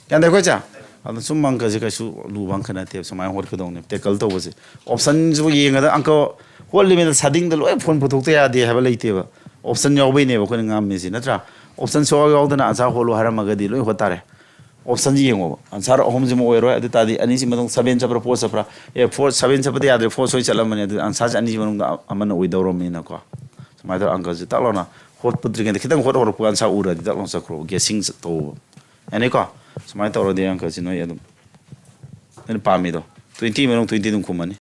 ꯒ꯭ꯌꯥꯟ ꯇꯥꯏꯀꯣ ꯏꯆꯥ? ꯑꯗꯣ ꯁꯨꯝ ꯑꯪꯀꯁꯦ ꯀꯩꯁꯨ ꯂꯨꯕ ꯑꯪꯀ ꯅꯠꯇꯦꯕ, ꯁꯨꯃꯥꯏꯅ ꯍꯣꯠꯀꯗꯧꯅꯦꯕ, tackle ꯇꯧꯕꯁꯦ꯫ Optionꯁꯤꯕꯨ ꯌꯦꯡꯉꯗ ꯑꯪꯀ ꯍꯣꯠꯂꯤꯃꯤꯅ ꯁꯥꯗꯤꯡꯗ ꯂꯣꯏ ꯐꯣꯟ ꯄꯨꯊꯣꯛꯇ ꯌꯥꯗꯦ ꯍꯥꯏꯕ ꯂꯩꯇꯦꯕ꯫ Option ꯌꯥꯎꯕꯩꯅꯦꯕ ꯑꯩꯈꯣꯏꯅ ꯉꯝꯃꯤꯁꯤ, ꯅꯠꯇ꯭ꯔꯥ? Option ꯁꯨꯡꯌꯥꯎ ꯌꯥꯎꯗꯅ answer ꯍꯣꯠꯂꯨ ꯍꯥꯏꯔꯝꯃꯒꯗꯤ ꯂꯣꯏ ꯍꯣꯠ ꯇꯥꯔꯦ꯫ Optionꯁꯤ ꯌꯦꯡꯉꯣꯕ, answer ꯑꯍꯨꯝꯁꯤꯃ ꯑꯣꯏꯔꯣꯏ꯫ ꯑꯗꯨ ꯇꯥꯔꯗꯤ ꯑꯅꯤꯁꯤ ꯃꯅꯨꯡ seven ꯆꯠꯄ꯭ꯔꯥ, four ꯆꯠꯄ꯭ꯔꯥ? ꯑꯦ, four, seven ꯆꯠꯄꯗ ꯌꯥꯗ꯭ꯔꯦ, four ꯁꯣꯏ ꯆꯠꯂꯝꯃꯅꯤ꯫ ꯑꯗꯨ answerꯁꯤ ꯑꯅꯤꯁꯤ ꯃꯅꯨꯡꯗ ꯑꯃꯅ ꯑꯣꯏꯗꯧꯔꯝꯃꯤꯅꯀꯣ꯫ ꯁꯨꯃꯥꯏꯅ ꯇꯧꯔ ꯑꯪꯀꯁꯦ ꯇꯛ ꯂꯥꯎꯅ ꯍꯣꯠꯇ꯭ꯔꯤꯉꯩꯗ ꯈꯤꯇꯪ ꯍꯣꯠ ꯍꯧꯔꯛꯄ answer ꯎꯔꯗꯤ ꯇꯛ ꯂꯥꯎꯅ ꯆꯠꯈ꯭ꯔꯣ, guessing ꯇꯧꯕ꯫ ꯌꯥꯅꯤꯀꯣ? ꯁꯨꯃꯥꯏꯅ ꯇꯧꯔꯗꯤ ꯑꯪꯀꯁꯤ ꯅꯣꯏ ꯑꯗꯨꯝ ꯅꯣꯏꯅ ꯄꯥꯝꯃꯤꯗꯣ twenty ꯃꯅꯨꯡ twenty ꯑꯗꯨꯝ ꯈꯨꯝꯃꯅꯤ꯫